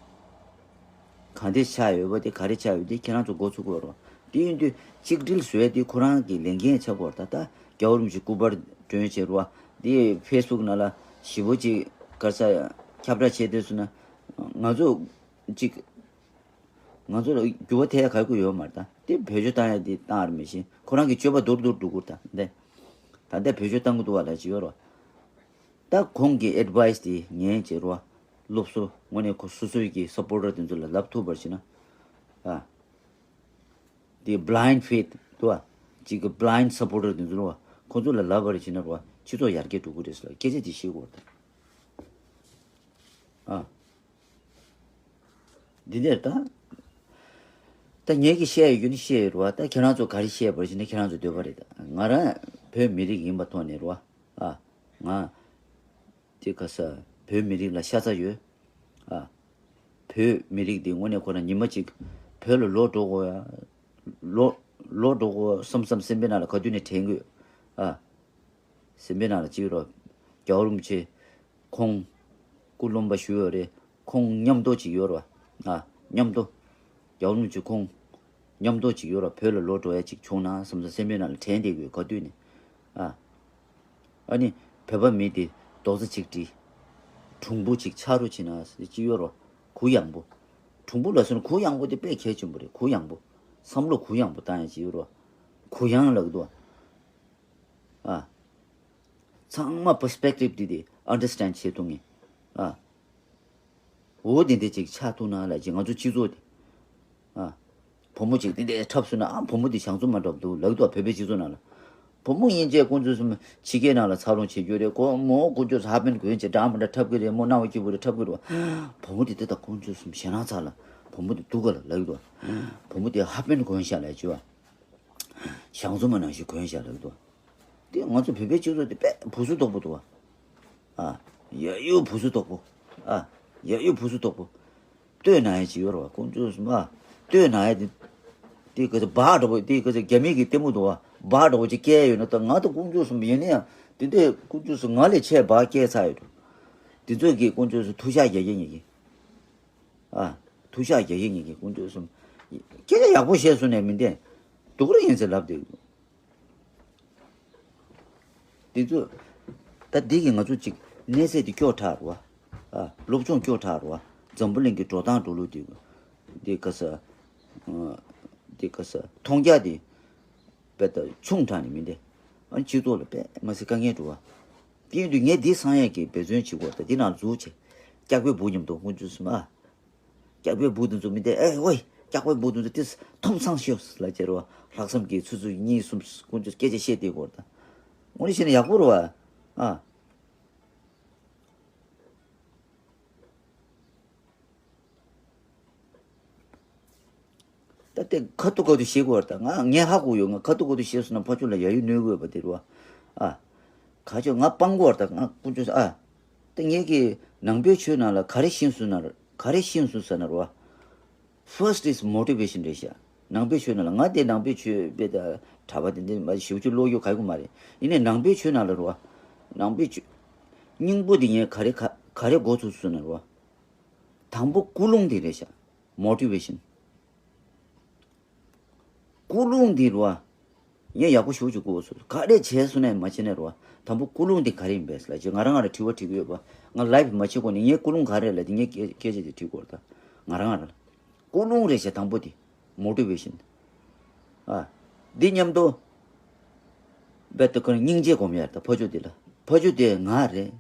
ག་འདྲས་ཆགས་ཡོད་པ་དེ། ག་རེ་ཆགས་ཡོད་དེ་ཁྱེད་རང་ཚོ་མགོ་ཚོད་དགོས་རེད། དེ་ཡིན་དུས་གཅིག་སྒྲིལ་བཟོ་ཡ་དེ་ཁོ་རང་གི་ལས་འགན་ཆགས་དགོས་རེད་ད། ད་རྒྱལ་བ་རིན་པོ་ཆེ་སྐུ་པར་སྒྲོན་བྱས་རེད་བ། དེ་ཕེ་སི་བུག་ནང་ལ་ཞེ་པོ་ཅིག་ག་རེ་ཟེར་ཁྱབ་བསྒྲགས་བྱས་བསྡད་སོང་ན། ང་ཚོ་ཅིག་ང་ཚོ་ལ་འགྱུར་བ་ཐེབས་ཡ་ག་གི་ཡོད་མ་རེད་ད། དེ་བེད་སྤྱོད་བཏང་ཡ་དེ་བཏང་རེད་མི་ཤེས། ཁོ་རང་གི་སྤྱོད་པ་མདོར་བསྡུས་འགྲོ་གི་རེད་ད། འདི་ད་ལྟ་བེད་སྤྱོད་བཏང་གི་འདུག་བ་ལབ་ཅིག་ཡོད་རེད་བ། ད་ཁོང་གི་ཨེཌ་ཝའི་སི་དེ་ངས་བྱས་རེད་བ། སློབ་གསོ་དངོས་གནས་ཁོ་སོ་སོའི་གི་སབ་པོར་ཊར་དེ་ཚོ་ལ་ལབ་ཐུབ་པར་བྱས་ན། ཨ། དེ་བྷི་ལའིན་ཌི་ཕེ་ཐི་འདུག་བ། གཅིག་གི་བྷི་ལའིན་ཌི་སབ་པོར་ཊར་དེ་ཚོ་རེད་བ། ཁོ་ཚོ་ལ་ལབ་པར་བྱས་ན་རེད་བ། སྤྱི་ཚོགས་ཡར་རྒྱས་འགྲོ་གི་རེད་ཟེར་ལ་སྐད་ཆ་དེ་བཤད་དགོས་རེད་ད། ཨ། འདི་འདྲ་ད། ད་ངས་ཀྱི་བཤད་ཡོད་རྒྱུ་ནི་བཤད་ཡོད་རེད་བ། ད་ཁྱེད་རང་ཚོ་ག་རེ་བཤད་པར་བྱས་ན་ཁྱེད་རང་ཚོ་འདོད་པ་རེད་ད། ང་རང་བོད་མི་རིགས་ཡིན་པ་ཐོག་ནས་རེད་བ། ཨ། ང་དེ་ག་ས་བོད་མི་རིགས་ལ་ཤ་ཚ་ཡོད། ཨ། བོད་མི་རིགས་འདི་དངོས་གནས་ཁོ་རང་ཉི་མ་གཅིག་བོད་ལ་ལོག་འགྲོ་དགོས་ཡ། ལོག་ལོག་འགྲོ་དགོས་བསམ་བསམ་སེམས་པའི་ནང་ལ་ག་དུས་ནས་དྲན་གི་ཡོད། ཨ། སེམས་པའི་ནང་ལ་ཅིག་རོ། རྒྱལ་བ་རིན་པོ་ཆེ་ཁོང་སྐུ་ལུང་པ་བཞུགས་ཡོད་རེད། ཁོང་མཉམ་དུ་ཅིག་ཡོད་རོ། ཨ། མཉམ་དུ། རྒྱལ་བ་རིན་པོ་ཆེ་ཁོང་མཉམ་དུ་ཅིག་ཡོད་རོ། བོད་ལ་ལོག་འགྲོ་ཡ་ཅིག་བྱུང་ན་བསམ་བསམ་སེམས་པའི་ནང་ལ་དྲན་བསྡད་ཡོད་ག་དུས་ནས། ཨ། ཨ་ནི་བོད་པ་མི་དེ་རྡོག་རྩ་གཅིག་སྒྲིལ། གྲུང་པོ་ཅིག་ཆགས་རོགས་བྱེད་ན་ཅིག་ཡོད་རོ། གུ་ཡངས་པོ། གྲུང་པོ་ལབ་སོང་ན་གུ་ཡངས་པོ་དེ་དཔེ་གལ་ཆེན་པོ་རེད། གུ་ཡངས་པོ། བསམ་བློ་གུ་ཡངས་པོ་བཏང་ཡ་ཅིག་ཡོད་རོ། གུ་ཡངས་ལབ་གི་འདུག་ཨ། ཚང་མ་པར་སི་པེག་ཊིབ་དེ་དེ་ཨན་ཌར་སི་ཊེན་ཌ་བྱེད་ཐུབ་ངེས། ཨ། འོ་དེ་འདྲ་ཅིག་ཆགས་ཐུབ་ན་ལབ་ཅིག་ང་ཚོ་སྤྱི་ཚོགས་དེ། ཨ། བུ་མོ་ཅིག་དེ་འདྲ་འཁྲབ་སོང་ན། ཨ། བུ་མོ་དེ་ཞང་ཚོ་མ་འདྲ་པོ་འདུག་ལབ་གི་འདུག་བོད་པའི་སྤྱི་ཚོགས་ནང་ལ། བུ་མོ་ཡིན་ཅེས་ཁོང་ཚོས་སུམ་ཕྱི་རྒྱལ་ནང་ལ་འཚར་ལོངས་བྱེད་རྒྱུ་རེད། ཁོ་མོ་ཁོང་ཚོས་ཧ་པན་གོན་བྱས་འདྲ་མི་འདྲ་འཁྲབ་གི་རེད། མོ་སྣང་བ་སྐྱིད་པོ་རེད། འཁྲབ་གི་རེད་བ། བུ་མོ་དེ་དེ་དང་ཁོང་ཚོས་སུམ་ཞེད་སྣང་ཚ་ལ། བུ་མོ་དེ་སྡུག་ག་ལ་ལབ་གི་འདུག་བུ་མོ་དེ་ཧ་པན་གོན་ཤག་ལབ་ཅིག་བ། ཞང་ཚོ་མ་ནང་བཞིན་གོན་བཞག་ལབ་འདུག་དེ་ང་ཚོ་བོད་པའི་སྤྱི་ཚོགས་དེ་དཔེ་བུ་སུ་དོག་པོ་འདུག་བ། ཨ། ཡ་ཡོ་བུ་སུ་དོག་པོ། ཨ། ཡ་ཡོ་བུ་སུ་དོག་པོ། ལྟོས་ན་ཡ་ཅིག་ཡོད་རེད་བ། ཁོང་ཚོས་སུ་མ། ལྟོས་ན་ཡ་དེ། དེ་ག་ཚོད་སྦག་འདྲ་པོ། དེ་ག་ཚོད་རྒྱ་མི་གི་ལྟད་མོ་འདུག་བ། སྦག་འདྲ་པོ་ཅིག་སྐྱེལ་ཡོད་ན། ད་ང་ད་ཁོང་ཚོས་སུ་ཡིན་ན་ཡང་དེ་འདྲས་ཁོང་ཚོས་སུ་ང་ལས་ཆེ་སྦག་སྐྱེལ་ཚར་ཡོད་འགྲོ། དེ་ཚོས་ཀྱིས་ཁོང་ཚོས་སུ་ཐུགས་ཤགས་རྒྱག་གི་ཉེ་གི། ཨ། ཐུགས་ཤགས་རྒྱག་གི་ཉེ་གི། ཁོང་ཚོས་སུ། སྐད་ཆ་ཡག་པོ་བཤད་སོང་ནས་མི་བདེན། སྡུག་རུ་ཡིན་ཟེར་ལབ་བསྡད་ཡོད། འདི་ཚོ། ད་འདི་གིས་ང་ཚོ་ཅིག་གནས་ཚད་འདི་སྐྱོ་དྲགས་རེད་བ། ཨ། སློབ་སྦྱོང་སྐྱོ་དྲགས་རེད་བ། འཛམ་བུ་གླིང་གི་འགྲོ་སྟངས་འགྲོ་ལུགས་འདི། འདི་ག་ས། ཨ། འདི་ག་ས། མཐོང་རྒྱ་འདི་དཔེ་ད་ཆུང་དྲགས་ནི་མི་འདི། ཨ། སྤྱི་ཚོགས་ལ་དཔེ་མ་སྲིད་དཀའ་ངལ་འགྲོ་བ། དེ་ཡིན་དུས་ངས་འདི་སང་ཡས་ཀྱི་འབད་བརྩོན་བྱེད་དགོས། ད་འདི་ནང་འཛུལ་བྱས། སྐྱག་པའི་སྦུག་མཉམ་དུ་ཁོང་ཚོས་སུ་མ། སྐྱག་པའི་སྦུག་དེ་ཚོ་མི་འདི། ཨེ་ཝེ། སྐྱག་པའི་སྦུག་དེ་ཚོ་ཏིས་ཐོམ་སང་ཤོས་ལ་ཅེར་བ། ལྷག་བསམ་གྱིས་ཆུ་ཚོད་གཉིས་གསུམ་ཁོང་ཚོས་སྐད་ཆ་བཤད་བསྡད་ཡོད་རེད་ད། དངོས་གནས་བཤད་ན་ཡག་པོ་རེད་བ། ཨ། ད་དེ་ཁ་ཐུག་ཁ་ཐུག་བཤད་དགོས་རེད་ད། ང་ངས་ཧ་གོ་ཡོད། ང་ཁ་ཐུག་ཁ་ཐུག་བཤད་སོང་ན་ཕ་ཕྱོགས་ལ་ཡ་ཡུ་གནོད་དགོས་པ་དེ་རེད་བ། ཨ། ཁ་ཕྱོགས་ང་སྤང་དགོས་རེད་ད། ང་ཁོང་ཚོས། ཨ། ད་ངེད་ཀྱི་ནང་པའི་ཆོས་ནང་ལ་ག་རེ་ཤེས་སོང་ན། ག་རེ་ཤེས་སོང་ཟེར་ན་རེད་བ། First is motivation རེད་ཤག་ནང་པའི་ཆོས་ནང་ལ། ང་དེ་ནང་པའི་ཆོས་དཔེ་ད་གྲྭ་པ་དེ་འདྲ་མ་ཞེ་པོ་ཅིག་ཀློག་ཡོད་ག་གི་མ་རེད། ཡིན་ནའི་ནང་པའི་ཆོས་ནང་ལ་རེད་བ། ནང་པའི་ཆོས། སྙིང་པོ་དེ་ངས་ག་རེ་ག་ག་རེ་གོ་ཚུགས་སོང་ན་རེད་བ། དང་པོ་ཀུན་སློང་དེ་རེད་ཤག Motivation། ཀུན་སློང་འདི་རུ་བ། ངས་ཡག་པོ་ཞུ་ཅིག་གོ་སོ། ག་རེ་བྱས་སོང་ནས་མ་བྱས་ནས་རོ། དང་པོ་ཀུན་སློང་དེ་ག་རེ་ཡིན་པས་ལ་ཅིག་ང་རང་ང་ལ་དྲི་བ་དྲི་གི་ཡོད་པ། ང་ལའིབ་མ་བྱེད་གོང་ནས་ངས་ཀུན་སློང་ག་རེ་ལ་དེ་ངས་སྐད་སྐད་ཆ་དེ་དྲི་དགོས་རེད་ད། ང་རང་ང་ལ་ཀུན་སློང་རེད་ཤག་དང་པོ་དེ་མོ་ཊི་ཝེ་ཤན། ཨ། འདི་མཉམ་དུ་རྦད་དེ་ཁོ་རང་སྙིང་རྗེ་སྒོམ་ཡ་རེད་ད། ཕ་ཆོས་དེ་ལ། ཕ་ཆོས་དེ་ང་རེད།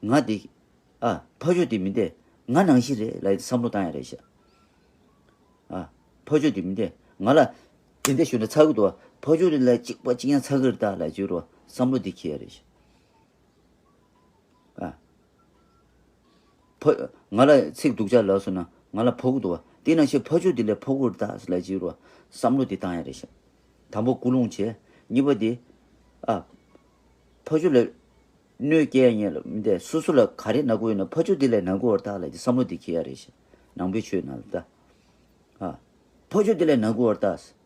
ང་དེ། ཨ། ཕ་ཆོས་དེ་མི་འདེ། ང་ནང་བཞིན་རེད་ལ་བསམ་བློ་བཏང་ཡ་རེད་ཤག་ཨ། ཕ་ཆོས་དེ་མི་འདེ། ང་ལ་དེ་འདྲ་ཞུ་ན་ཚ་གི་འདུག་བ། ཕ་ཆོས་དེ་ལ་གཅིག་པ་གཅིག་ཡང་ཚ་གི་རེད་ད་ལ་ཅིག་རོ། བསམ་བློ་དེ་འཁྱེར་ཡ་རེད་ཤག་ཨ། ཕ། ང་ལ་ཚིག་སྡུག་ཅག་ལབ་སོང་ན་ང་ལ་ཕོག་གི་འདུག་བ། དེ་ནང་བཞིན་ཕ་ཆོས་དེ་ལ་ཕོག་གི་རེད་ད་ལ་ཅིག་རོ། བསམ་བློ་དེ་བཏང་ཡ་རེད་ཤག་དང་པོ་ཀུན་སློང་བྱས། གཉིས་པ་དེ། ཨ། ཕ་ཆོས་ལ་གནོད་སྐྱེལ་ཡ་ལ་མི་འདེ། སོ་སོ་ལ་ག་རེ་ན་དགོས་ཡོད་ན་ཕ་ཆོས་དེ་ལ་ན་དགོས་རེད་ད་ལ་ཅིག་བསམ་བློ་དེ་འཁྱེར་ཡ་རེད་ཤག་ནང་པའི་ཆོས་ནང་ལ་ད། ཨ། ཕ་ཆོས་དེ་ལ་ན་དགོས་རེད་ད།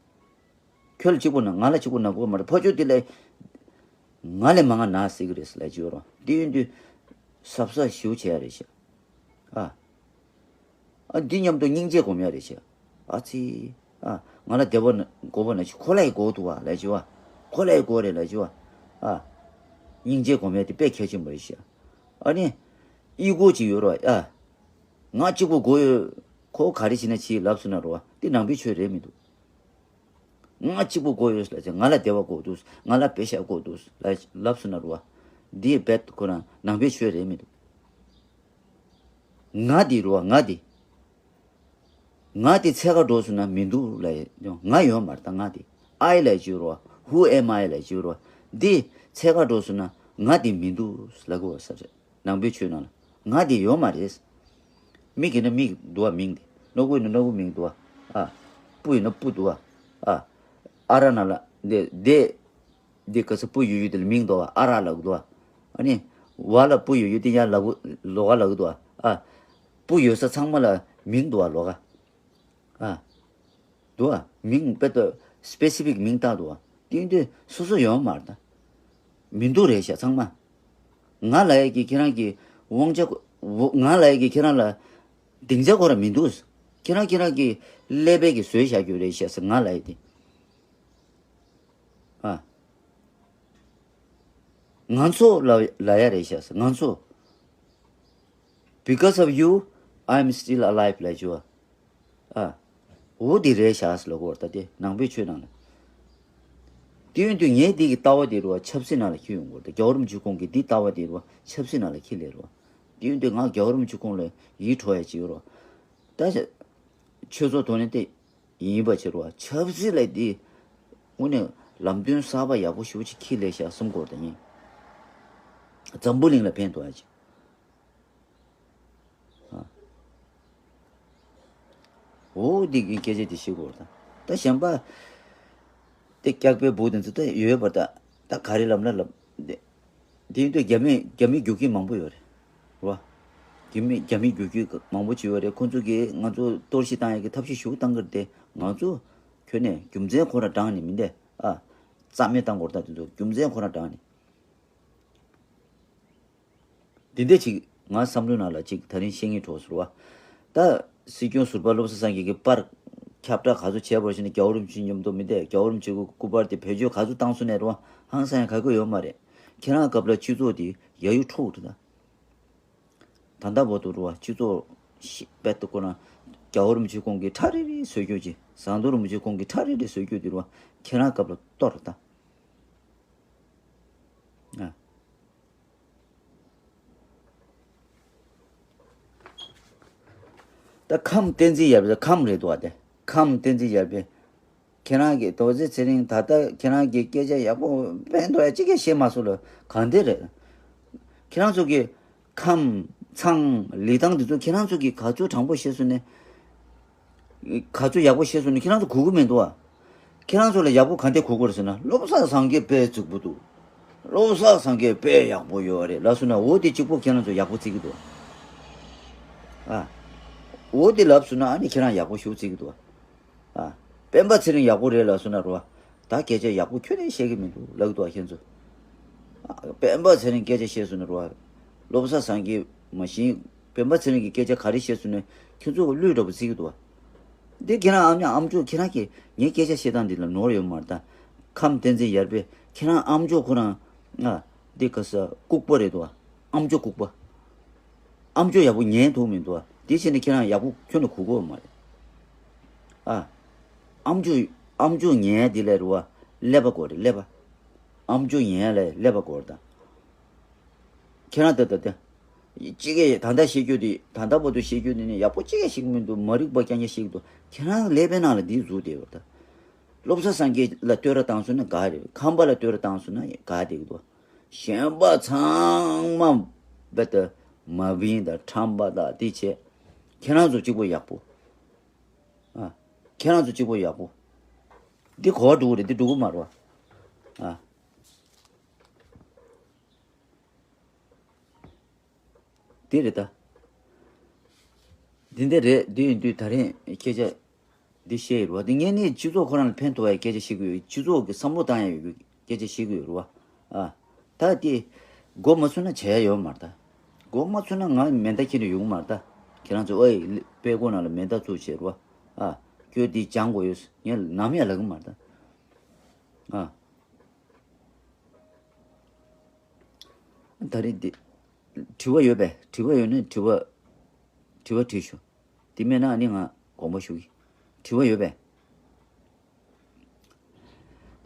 ཁྱོད་ལ་གཅིག་པོ་ན་ང་ལ་གཅིག་པོ་ན་དགོས་མ་རེད། ཕ་ཆོས་དེ་ལ་ང་ལས་མང་ང་ན་སྲིད་གི་རེད་ལ་ཅིག་ཡོད་རོ། དེ་ཡིན་དུས་གཟབ་གཟབ་ཞེ་པོ་བྱེད་ཡ་རེད་ཤག་ཨ། ཨ། འདི་མཉམ་དུ་སྙིང་རྗེ་སྒོམ་ཡ་རེད་ཤག་ཨ་ཙི། ཨ། ང་ལ་བདེ་བ་ན་དགོས་པ་ན་ཅིག་ཁོ་ལ་ཡི་དགོས་འདུག་བ་ལ་ཅིག་བ། ཁོ་ལ་ཡི་དགོས་རེད་ལ་ཅིག་བ། ཨ། སྙིང་རྗེ་སྒོམ་ཡ་དེ་དཔེ་གལ་ཆེན་པོ་རེད་ཤག་ཨ་ནི། ཨི་གོ་ཅིག་ཡོད་རོ། ཨ། ང་གཅིག་པོ་དགོས་ཡོད། ཁོ་ག་རེ་བྱེད་ན་བྱེད་ལབ་སོང་ན་རོ། འདི་ནང་པའི་ཆོས་རེད་མི་འདུག་ང་གཅིག་པོ་དགོས་ཡོད་ལ་ཅིག་ང་ལ་བདེ་བ་དགོས་འདུག་ང་ལ་པེ་ཤ་དགོས་འདུག་ལ་ལབ་སོང་ན་རོ། འདི་རྦད་ཁོ་རང་ནང་པའི་ཆོས་རེད་མི་འདུག་ང་འདི་རོ། ང་འདི། ང་འདི་འཚོལ་ག་འགྲོ་སོང་ན་མི་འདུག་ལ། ང་ཡོད་མ་རེད་ད། ང་འདི་I ལ་ཅིག་རོ། Who am I ལ་ཅིག་རོ། འདི་འཚོལ་ག་འགྲོ་སོང་ན་ང་འདི་མི་འདུག་ལ་གོ་ས་རེད། ནང་པའི་ཆོས་ནང་ལ་ང་འདི་ཡོད་མ་རེད། མིག་ཡིན་ན་མིག་འདུག་བ། མིང་འདི། སྣ་ཁུག་ཡིན་ན་སྣ་ཁུག་མིང་འདུག་བ། ཨ། སྤུ་ཡིན་ན་སྤུ་འདུག་བ། ཨ། ཨ་ར་ན་ལ་འདི་འདི། འདི་ག་ས་སྤུ་ཡོད་ཡོད་དེ་ལ་མིང་འདུག་བ། ཨ་ར་ལབ་གི་འདུག་བ། ཨ་ནི། བ་ལ་སྤུ་ཡོད་ཡོད་དེ་ཡང་ལབ་གི། ལོག་ག་ལབ་གི་འདུག་བ། ཨ། སྤུ་ཡོད་ས་ཚང་མ་ལ་མིང་འདུག་བ། ལོག་ག་ཨ། འདུག་བ། མིང་དཔེ་ལྟ་སི་པེ་སི་ཕིག་མིང་བཏགས་འདུག་བ། དེ་ཡིན་དུས་སོ་སོ་ཡོད་མ་རེད་ད། མི་འདུག་རེད་ཤག་ཚང་མ། ང་ལབ་ཡས་ཀྱི་ཁྱེད་རང་གི་དབང་ཆ་ཁོ། ང་ལབ་ཡས་ཀྱི་ཁྱེད་རང་ལ་སྡིངས་ཆ་ཁོ་རང་མི་འདུག་ཁྱེད་རང་ཁྱེད་རང་གི་ཀླད་པའི་གི་བཟོས་བཞག་རྒྱུ་རེད་ཤག་ཟེར་ང་ལབ་ཡས་དེ། ཨ། ང་ཚོ་ལ་ལ་ཡ་རེད་ཤག་ཟེར། ང་ཚོ། Because of you, I'm still alive ལབ་ཅིག་བ། ཨ། འོ་དེ་རེད་ཤག་ཟེར་ལབ་གོ་ད་དེ་ནང་པའི་ཆོས་ནང་ལ། དེ་ཡིན་དུས་ངས་འདི་གི་ལྟ་བ་དེ་རུ་བ་ཆབ་སྲིད་ནང་ལ་འཁྱེར་ཡོང་གོ་ད། རྒྱལ་བ་རིན་པོ་ཆེ་ཁོང་གི་འདི་ལྟ་བ་དེ་རུ་བ་ཆབ་སྲིད་ནང་ལ་འཁྱེར་སླེབས་རུ་བ། དེ་ཡིན་དུས་ང་རྒྱལ་བ་རིན་པོ་ཆེ་ཁོང་ལ་ཡིད་འཕྲོག་ཡ་ཅིག་ཡོད་རུ་བ། ད་ཆོས་ཚོགས་ཐོག་ནས་དེ། ཡིན་པ་ཕྱིར་བ་ཆབ་སྲིད་ལས་འདི། དངོས་གནས་ལམ་སྟོན་གསར་པ་ཡག་པོ་ཞེ་པོ་ཅིག་འཁྱེར་སླེབས་ཤག་བསམ་གོ་ད་ཡིན། འཛམ་བུ་གླིང་ལ་ཕན་ཐོགས་ཡ་ཅིག་ཨ། འོ་འདི་གི་སྐད་ཆ་འདི་ཤེས་དགོས་ད། ད་གཞན་པ། དེ་སྐྱག་པའི་འབུ་དེ་ཚོ་ད་ཡོད་པ་ད། ད་ག་རེ་ལབ་ན་ལབ། དེ། དེ་ཡིན་དུས་རྒྱ་མི་རྒྱ་མི་རྒྱུག་ཁྱི་མང་པོ་ཡོད་རེད། རེད་བ། རྒྱ་མི་རྒྱ་མི་རྒྱུག་ཁྱི་མང་པོ་ཅིག་ཡོད་རེད། ཁོང་ཚོ་གིས་ང་ཚོ་གཏོར་བཤིག་བཏང་ཡག་གི་ཐབས་ཤེས་ཞུ་བཏང་གི་རེད་དེ། ང་ཚོ་ཁྱོན་ནས་རྒྱུ་མཚན་ཁོ་རང་དྲངས་ནས་མི་འདེ། ཨ། རྩ་མེད་བཏང་དགོས་རེད་ད། དེ་ཚོ་རྒྱུ་མཚན་ཁོ་རང་དྲངས་ནས། འདི་འདྲ་ཅིག་ང་བསམ་བློའི་ནང་ལ་ཅིག་ད་རིང་བཤད་སྙིང་བྲོ་ཟེར་བ། ད་སྲིད་སྐྱོང་ཟུར་པ་བློ་བཟང་སེང་གེ་གི་པར་ཁྱབ་བསྒྲགས་ག་ཚོད་བྱས་པར་ཞིག་ནས་རྒྱལ་བ་རིན་པོ་ཆེ་མཉམ་དུ་མི་འདས། རྒྱལ་བ་རིན་པོ་ཆེ་གི་སྐུ་པར་དེ་བེད་སྤྱོད་ག་ཚོད་བཏང་སོང་ནས་རུང་ཧང་སང་ཡ་ག་གི་ཡོད་མ་རེད། ཁྱེད་རང་སྐབས་ལ་སྤྱི་ཚོགས་དེ་ཡ་ཡུ་འཕྲོག་འདུག་ད། ད་ལྟ་བར་དུ་རུང་སྤྱི་ཚོགས་ཤི་པད་དུ་ཁོ་ན་རྒྱལ་བ་རིན་པོ་ཆེ་ཁོང་གི་ཁྲ་རི་རི་བཟོ་རྒྱུ་ཅིག་ཟམ་གདོང་རིན་པོ་ཆེ་ཁོང་གི་ཁྲ་རི་རི་བཟོ་རྒྱུ་དེ་རུང་ཁྱེད་རང་སྐབས་ལ་གཏོར་ད། ཨ། ད་ཁམས་བསྟན་འཛིན་ཡར་པའི་ཁམས་རེད་འདུག་བ་དེ། ཁམས་བསྟན་འཛིན་ཡར་པའི། ཁྱེད་རང་གིས་རྡོ་རྗེ་ཚེ་རིང་ད་ལྟ་ཁྱེད་རང་གིས་སྐད་ཆ་ཡག་པོ་ཕན་ཐོགས་ཡ་གཅིག་ཀྱང་བཤད་མ་སོང་ལ་གང་འདི་རེད། ཁྱེད་རང་ཚོ་གི་ཁམས་ཚང་ལི་ཐང་འདི་ཚོ་ཁྱེད་རང་ཚོ་གིས་ག་ཚོད་དྲང་པོ་བཤད་སོང་ནས། ག་ཚོད་ཡག་པོ་བཤད་སོང་ནས་ཁྱེད་རང་ཚོ་གོ་གི་མི་འདུག་བ། ཁྱེད་རང་ཚོ་ལ་ཡག་པོ་ག་འདྲས་གོ་དགོས་རེད་ཟེར་ན། བློ་བཟང་སངས་རྒྱས་དཔེ་རྫིག་པོ་འདུག་བློ་བཟང་སངས་རྒྱས་དཔེ་ཡག་པོ་ཡོད་རེད་ལབ་སོང་ན། འོ་དེ་གཅིག་པོ་ཁྱེད་རང་ཚོ་ཡག་པོ་བརྩི་གི་འདུག་ཨ། འོ་དེ་ལབ་སོང་ན་ཨ་ནི་ཁྱེད་རང་ཡག་པོ་ཞེ་པོ་བརྩི་གི་འདུག་བ། ཨ། སྤེན་པ་ཚེ་རིང་ཡག་པོ་རེད་ལབ་སོང་ན་རོ། ད་སྐད་ཆ་ཡག་པོ་ཁྱོན་ནས་བཤད་གི་མི་འདུག་ལབ་གི་འདུག་བ་ཁྱེད་ཚོ། ཨ། སྤེན་པ་ཚེ་རིང་སྐད་ཆ་བཤད་སོང་ན་རོ། བློ་བཟང་སངས་རྒྱས་མ་གཞི་སྤེན་པ་ཚེ་རིང་གི་སྐད་ཆ་ག་རེ་བཤད་སོང་ན་ཁྱོད་ཚོ་གླུད་འདྲ་པོ་བརྩི་གི་འདུག་བ། འདི་ཁྱེད་རང་ཨ་མྱེས་ཨ་མཆོག་ཁྱེད་རང་གིས་ངའི་སྐད་ཆ་བཤད་སྟངས་འདི་ལ་ནོར་ཡོད་མ་རེད་ད། ཁམས་བསྟན་འཛིན་ཡར་པས་ཁྱེད་རང་ཨམ་ཅོག་ཁོ་རང་ང་འདི་ག་ས་ལྐུགས་པ་རེད་དོ། ཨམ་ཅོག་ལྐུགས་པ། ཨམ་ཅོག་ཡག་པོ་ཉན་ཐུབ་མི་འདུག་དེ་བྱས་ནས་ཁྱེད་རང་ཡག་པོ་ཁྱོན་ནས་གོ་གོ་མ་རེད། ཨ། ཨམ་ཅོག་ཨམ་ཅོག་ཉན་དེ་ལས་རུ་བ་ཀླད་པ་དགོས་རེད། ཀླད་པ། ཨམ་ཅོག་ཉན་ལས་ཀླད་པ་དགོས་རེད་ད། ཁྱེད་རང་ད་ད་ད། ཅི་གེ་ད་ལྟ་བཤད་རྒྱུ་དེ་ད་ལྟ་བར་དུ་བཤད་རྒྱུ་དེ་ནི་ཡག་པོ་ཅི་གེ་ཞིག་མི་འདུག་མ་རིག་པ་རྐྱང་རྐྱང་ཞིག་འདུག་ཁྱེད་རང་ཀླད་པའི་ནང་ལ་འདི་འཛུལ་བསྡད་ཡོད་ད། བློ་བཟང་སངས་རྒྱས་ལ་བསྟོད་ར་བཏང་སོང་ན་དགའ་རེད། ཁམས་པ་ལ་བསྟོད་ར་བཏང་སོང་ན་དགའ་བསྡད་ཀྱི་འདུག་གཞན་པ་ཚང་མ་རྦད་དེ་མ་བིན་དང་ཁྲམ་པ་དང་དེ་བྱས། ཁྱེད་རང་ཚོ་གཅིག་པོ་ཡག་པོ། ཨ། ཁྱེད་རང་ཚོ་གཅིག་པོ་ཡག་པོ། འདི་གོ་བ་འགྲོ་གི་རེད། འདི་འགྲོ་གི་མ་རེད་བ། ཨ། འདི་རེད་ད། འདི་འདི་རེད། འདི་ཡིན་དུས་ད་རིང་སྐད་ཆ་འདི་བཤད་ཡོད་རེད་བ། འདི་ངས་ནི་སྤྱི་ཚོགས་ཁོ་རང་ལ་ཕན་ཐོགས་པའི་སྐད་ཆ་བཤད་ཀྱི་ཡོད། སྤྱི་ཚོགས་ཀྱི་བསམ་བློ་བཏང་ཡ་ཡོད་རྒྱུ་སྐད་ཆ་བཤད་ཀྱི་ཡོད་རེད་བ། ཨ། ད་དེ་མགོ་མ་ཚོས་ན་བྱ་ཡ་ཡོད་མ་རེད་ད། མགོ་མ་ཚོས་ན་ང་མེ་མདའ་འཁྱེར་ནས་ཡོང་གི་མ་རེད་ད། ཁྱེད་རང་ཚོ་ཨེ་དཔྲལ་མགོ་ནང་ལ་མེ་མདའ་བཙུགས་བྱས་རེད་བ། ཨ། ཁྱོད་འདི་སྦྱང་དགོས་ཡོད། ངས་ནམ་ཡང་ལབ་གི་མ་རེད་ད། ཨ། ད་རེས་འདི། དྲི་བ་ཡོད་པས། དྲི་བ་ཡོད་ན་དྲི་བ། དྲི་བ་དྲིས་ཤོག་དེ་མེད་ན་ཨ་ནི་ང་དགོངས་པ་ཞུ་གི། དྲི་བ་ཡོད་པས།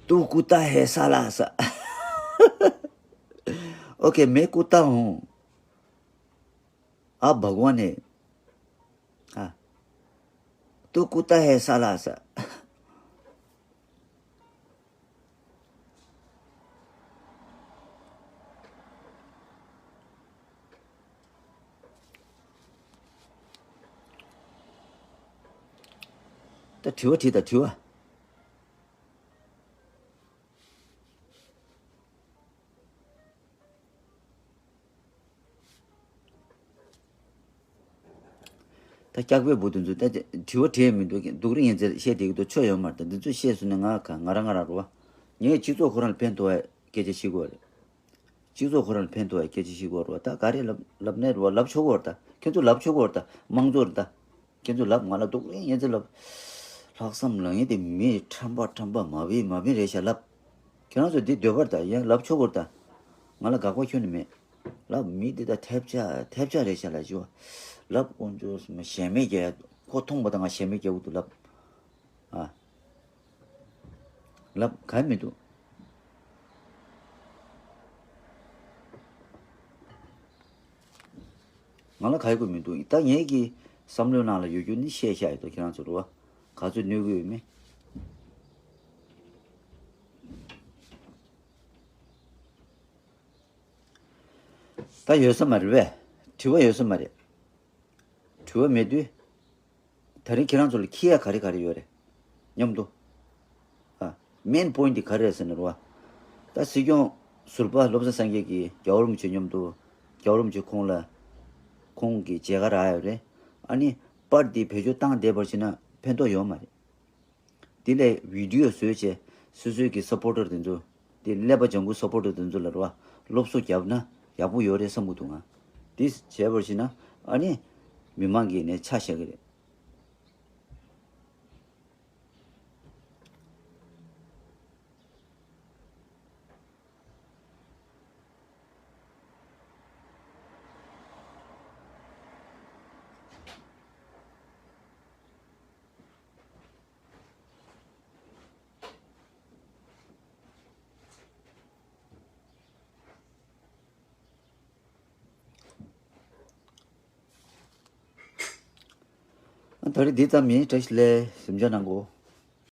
तू कुत्ता है साला सा। ओके, मैं कुत्ता हूँ। आप भगवान है। हाँ। तू कुत्ता है साला सा। ད་དྲི་བ་དྲིས་དང་དྲི་བ། ད་སྐྱག་པའི་བུ་དེ་ཚོ་ད་དྲི་བ་དྲིས་མི་འདུག་སྡུག་རུ་ཡིན་ཚེ་བཤད་བསྡད་ཀྱི་འདུག་ཆོ་ཡོད་མ་རེད། ད་འདི་ཚོ་བཤད་སོང་ན་ང་ག་ང་རང་ང་རང་རུ་བ། ངས་སྤྱི་ཚོགས་ཁོ་རང་ལ་ཕན་ཐོགས་པའི་སྐད་ཆ་བཤད་དགོས་རེད། སྤྱི་ཚོགས་ཁོ་རང་ལ་ཕན་ཐོགས་པའི་སྐད་ཆ་བཤད་དགོས་རེད་བ། ད་ག་རེ་ལབ་ལབ་ནས་རུ་བ་ལབ་ཆོག་གི་རེད་ད། ཁྱེད་ཚོ་ལབ་ཆོག་གི་རེད་ད། དམངས་གཙོ་རེད་ད། ཁྱེད་ཚོ་ལབ། ང་ལ་སྡུག་རུ་ཡིན་ཚེ་ལབ། ལྷག་བསམ་ལངས་ཡིན་དེ་མི་ཁྲམ་པ་ཁྲམ་པ་མ་བི་མ་བི་རེད་ཤག་ལབ། ཁྱེད་རང་ཚོ་འདི་འདོད་པར་ད་ཡང་ལབ་ཆོག་གོ་ད། ང་ལ་དགག་པ་ཁྱོན་ནས་མེད། ལབ་མི་འདི་ད་ཐེབས་ཆག་ཐེབས་ཆག་རེད་ཤག་ལབ་ཞུ་བ། ལབ་དཀོན་མཆོག་གསུམ་ཞེ་མེད་རྒྱལ། ཁོ་མཐོང་པ་དང་ང་ཞེ་མེད་རྒྱལ་པོ་འདུག་ལབ། ཨ། ལབ་ག་མི་འདུག་ང་ལ་ག་ཡི་དགོས་མི་འདུག་ད་ངེད་ཀྱི་བསམ་བློའི་ནང་ལ་ཡོད་རྒྱུ་ནི་བཤད་བཤད་ཡོད་དོ། ཁྱེད་རང་ཚོ་རུ་བ་ག་ཚོད་གནོད་གི་ཡོད་མེད། ད་ཡོད་ས་མ་རེད་པས། དྲི་བ་ཡོད་ས་མ་རེད། དྲི་བ་མེད་དུས། ད་རིང་ཁྱེད་རང་ཚོ་ལ་འཁྱེར་ཡ་ག་རེ་ག་རེ་ཡོད་རེད། མཉམ་དུ། ཨ། མེན་པོ་ཡིན་ཊི་དེ་ག་རེ་རེད་ཟེར་ན་རུ་བ། ད་སྲིད་སྐྱོང་ཟུར་པ་བློ་བཟང་སངས་རྒྱས་ཀྱིས་རྒྱལ་བ་རིན་པོ་ཆེ་མཉམ་དུ། རྒྱལ་བ་རིན་པོ་ཆེ་ཁོང་ལ། ཁོང་གི་མཇལ་ཁ་རག་ཡོད་རེད། ཨ་ནི་པར་འདི་བེད་སྤྱོད་བཏང་བསྡད་པར་བྱས་ན་ཕན་ཐོགས་ཡོད་མ་རེད། དེ་ལས་བི་ཌི་ཡོ་བཟོས་བྱས། སོ་སོའི་གི་སབ་པོར་ཊར་དེ་ཚོ། དེ་ཀླད་པ་ལྗང་ཁུ་སབ་པོར་ཊར་དེ་ཚོ་ལ་རུ་བ། སློབ་གསོ་བརྒྱབ་ན་ཡག་པོ་ཡོད་རེད་བསམ་གི་འདུག་ང་། དེ་བྱས་པར་བྱས་ན་ཨ་ནི། མི་མང་གིས་ནས་ཆ་བཞག་གི་རེད། ད་རེས་འདི་ཙམ་ཡིན། བཀྲ་ཤིས་བདེ་ལེགས། གཟིམ་འཇག་གནང་གོ།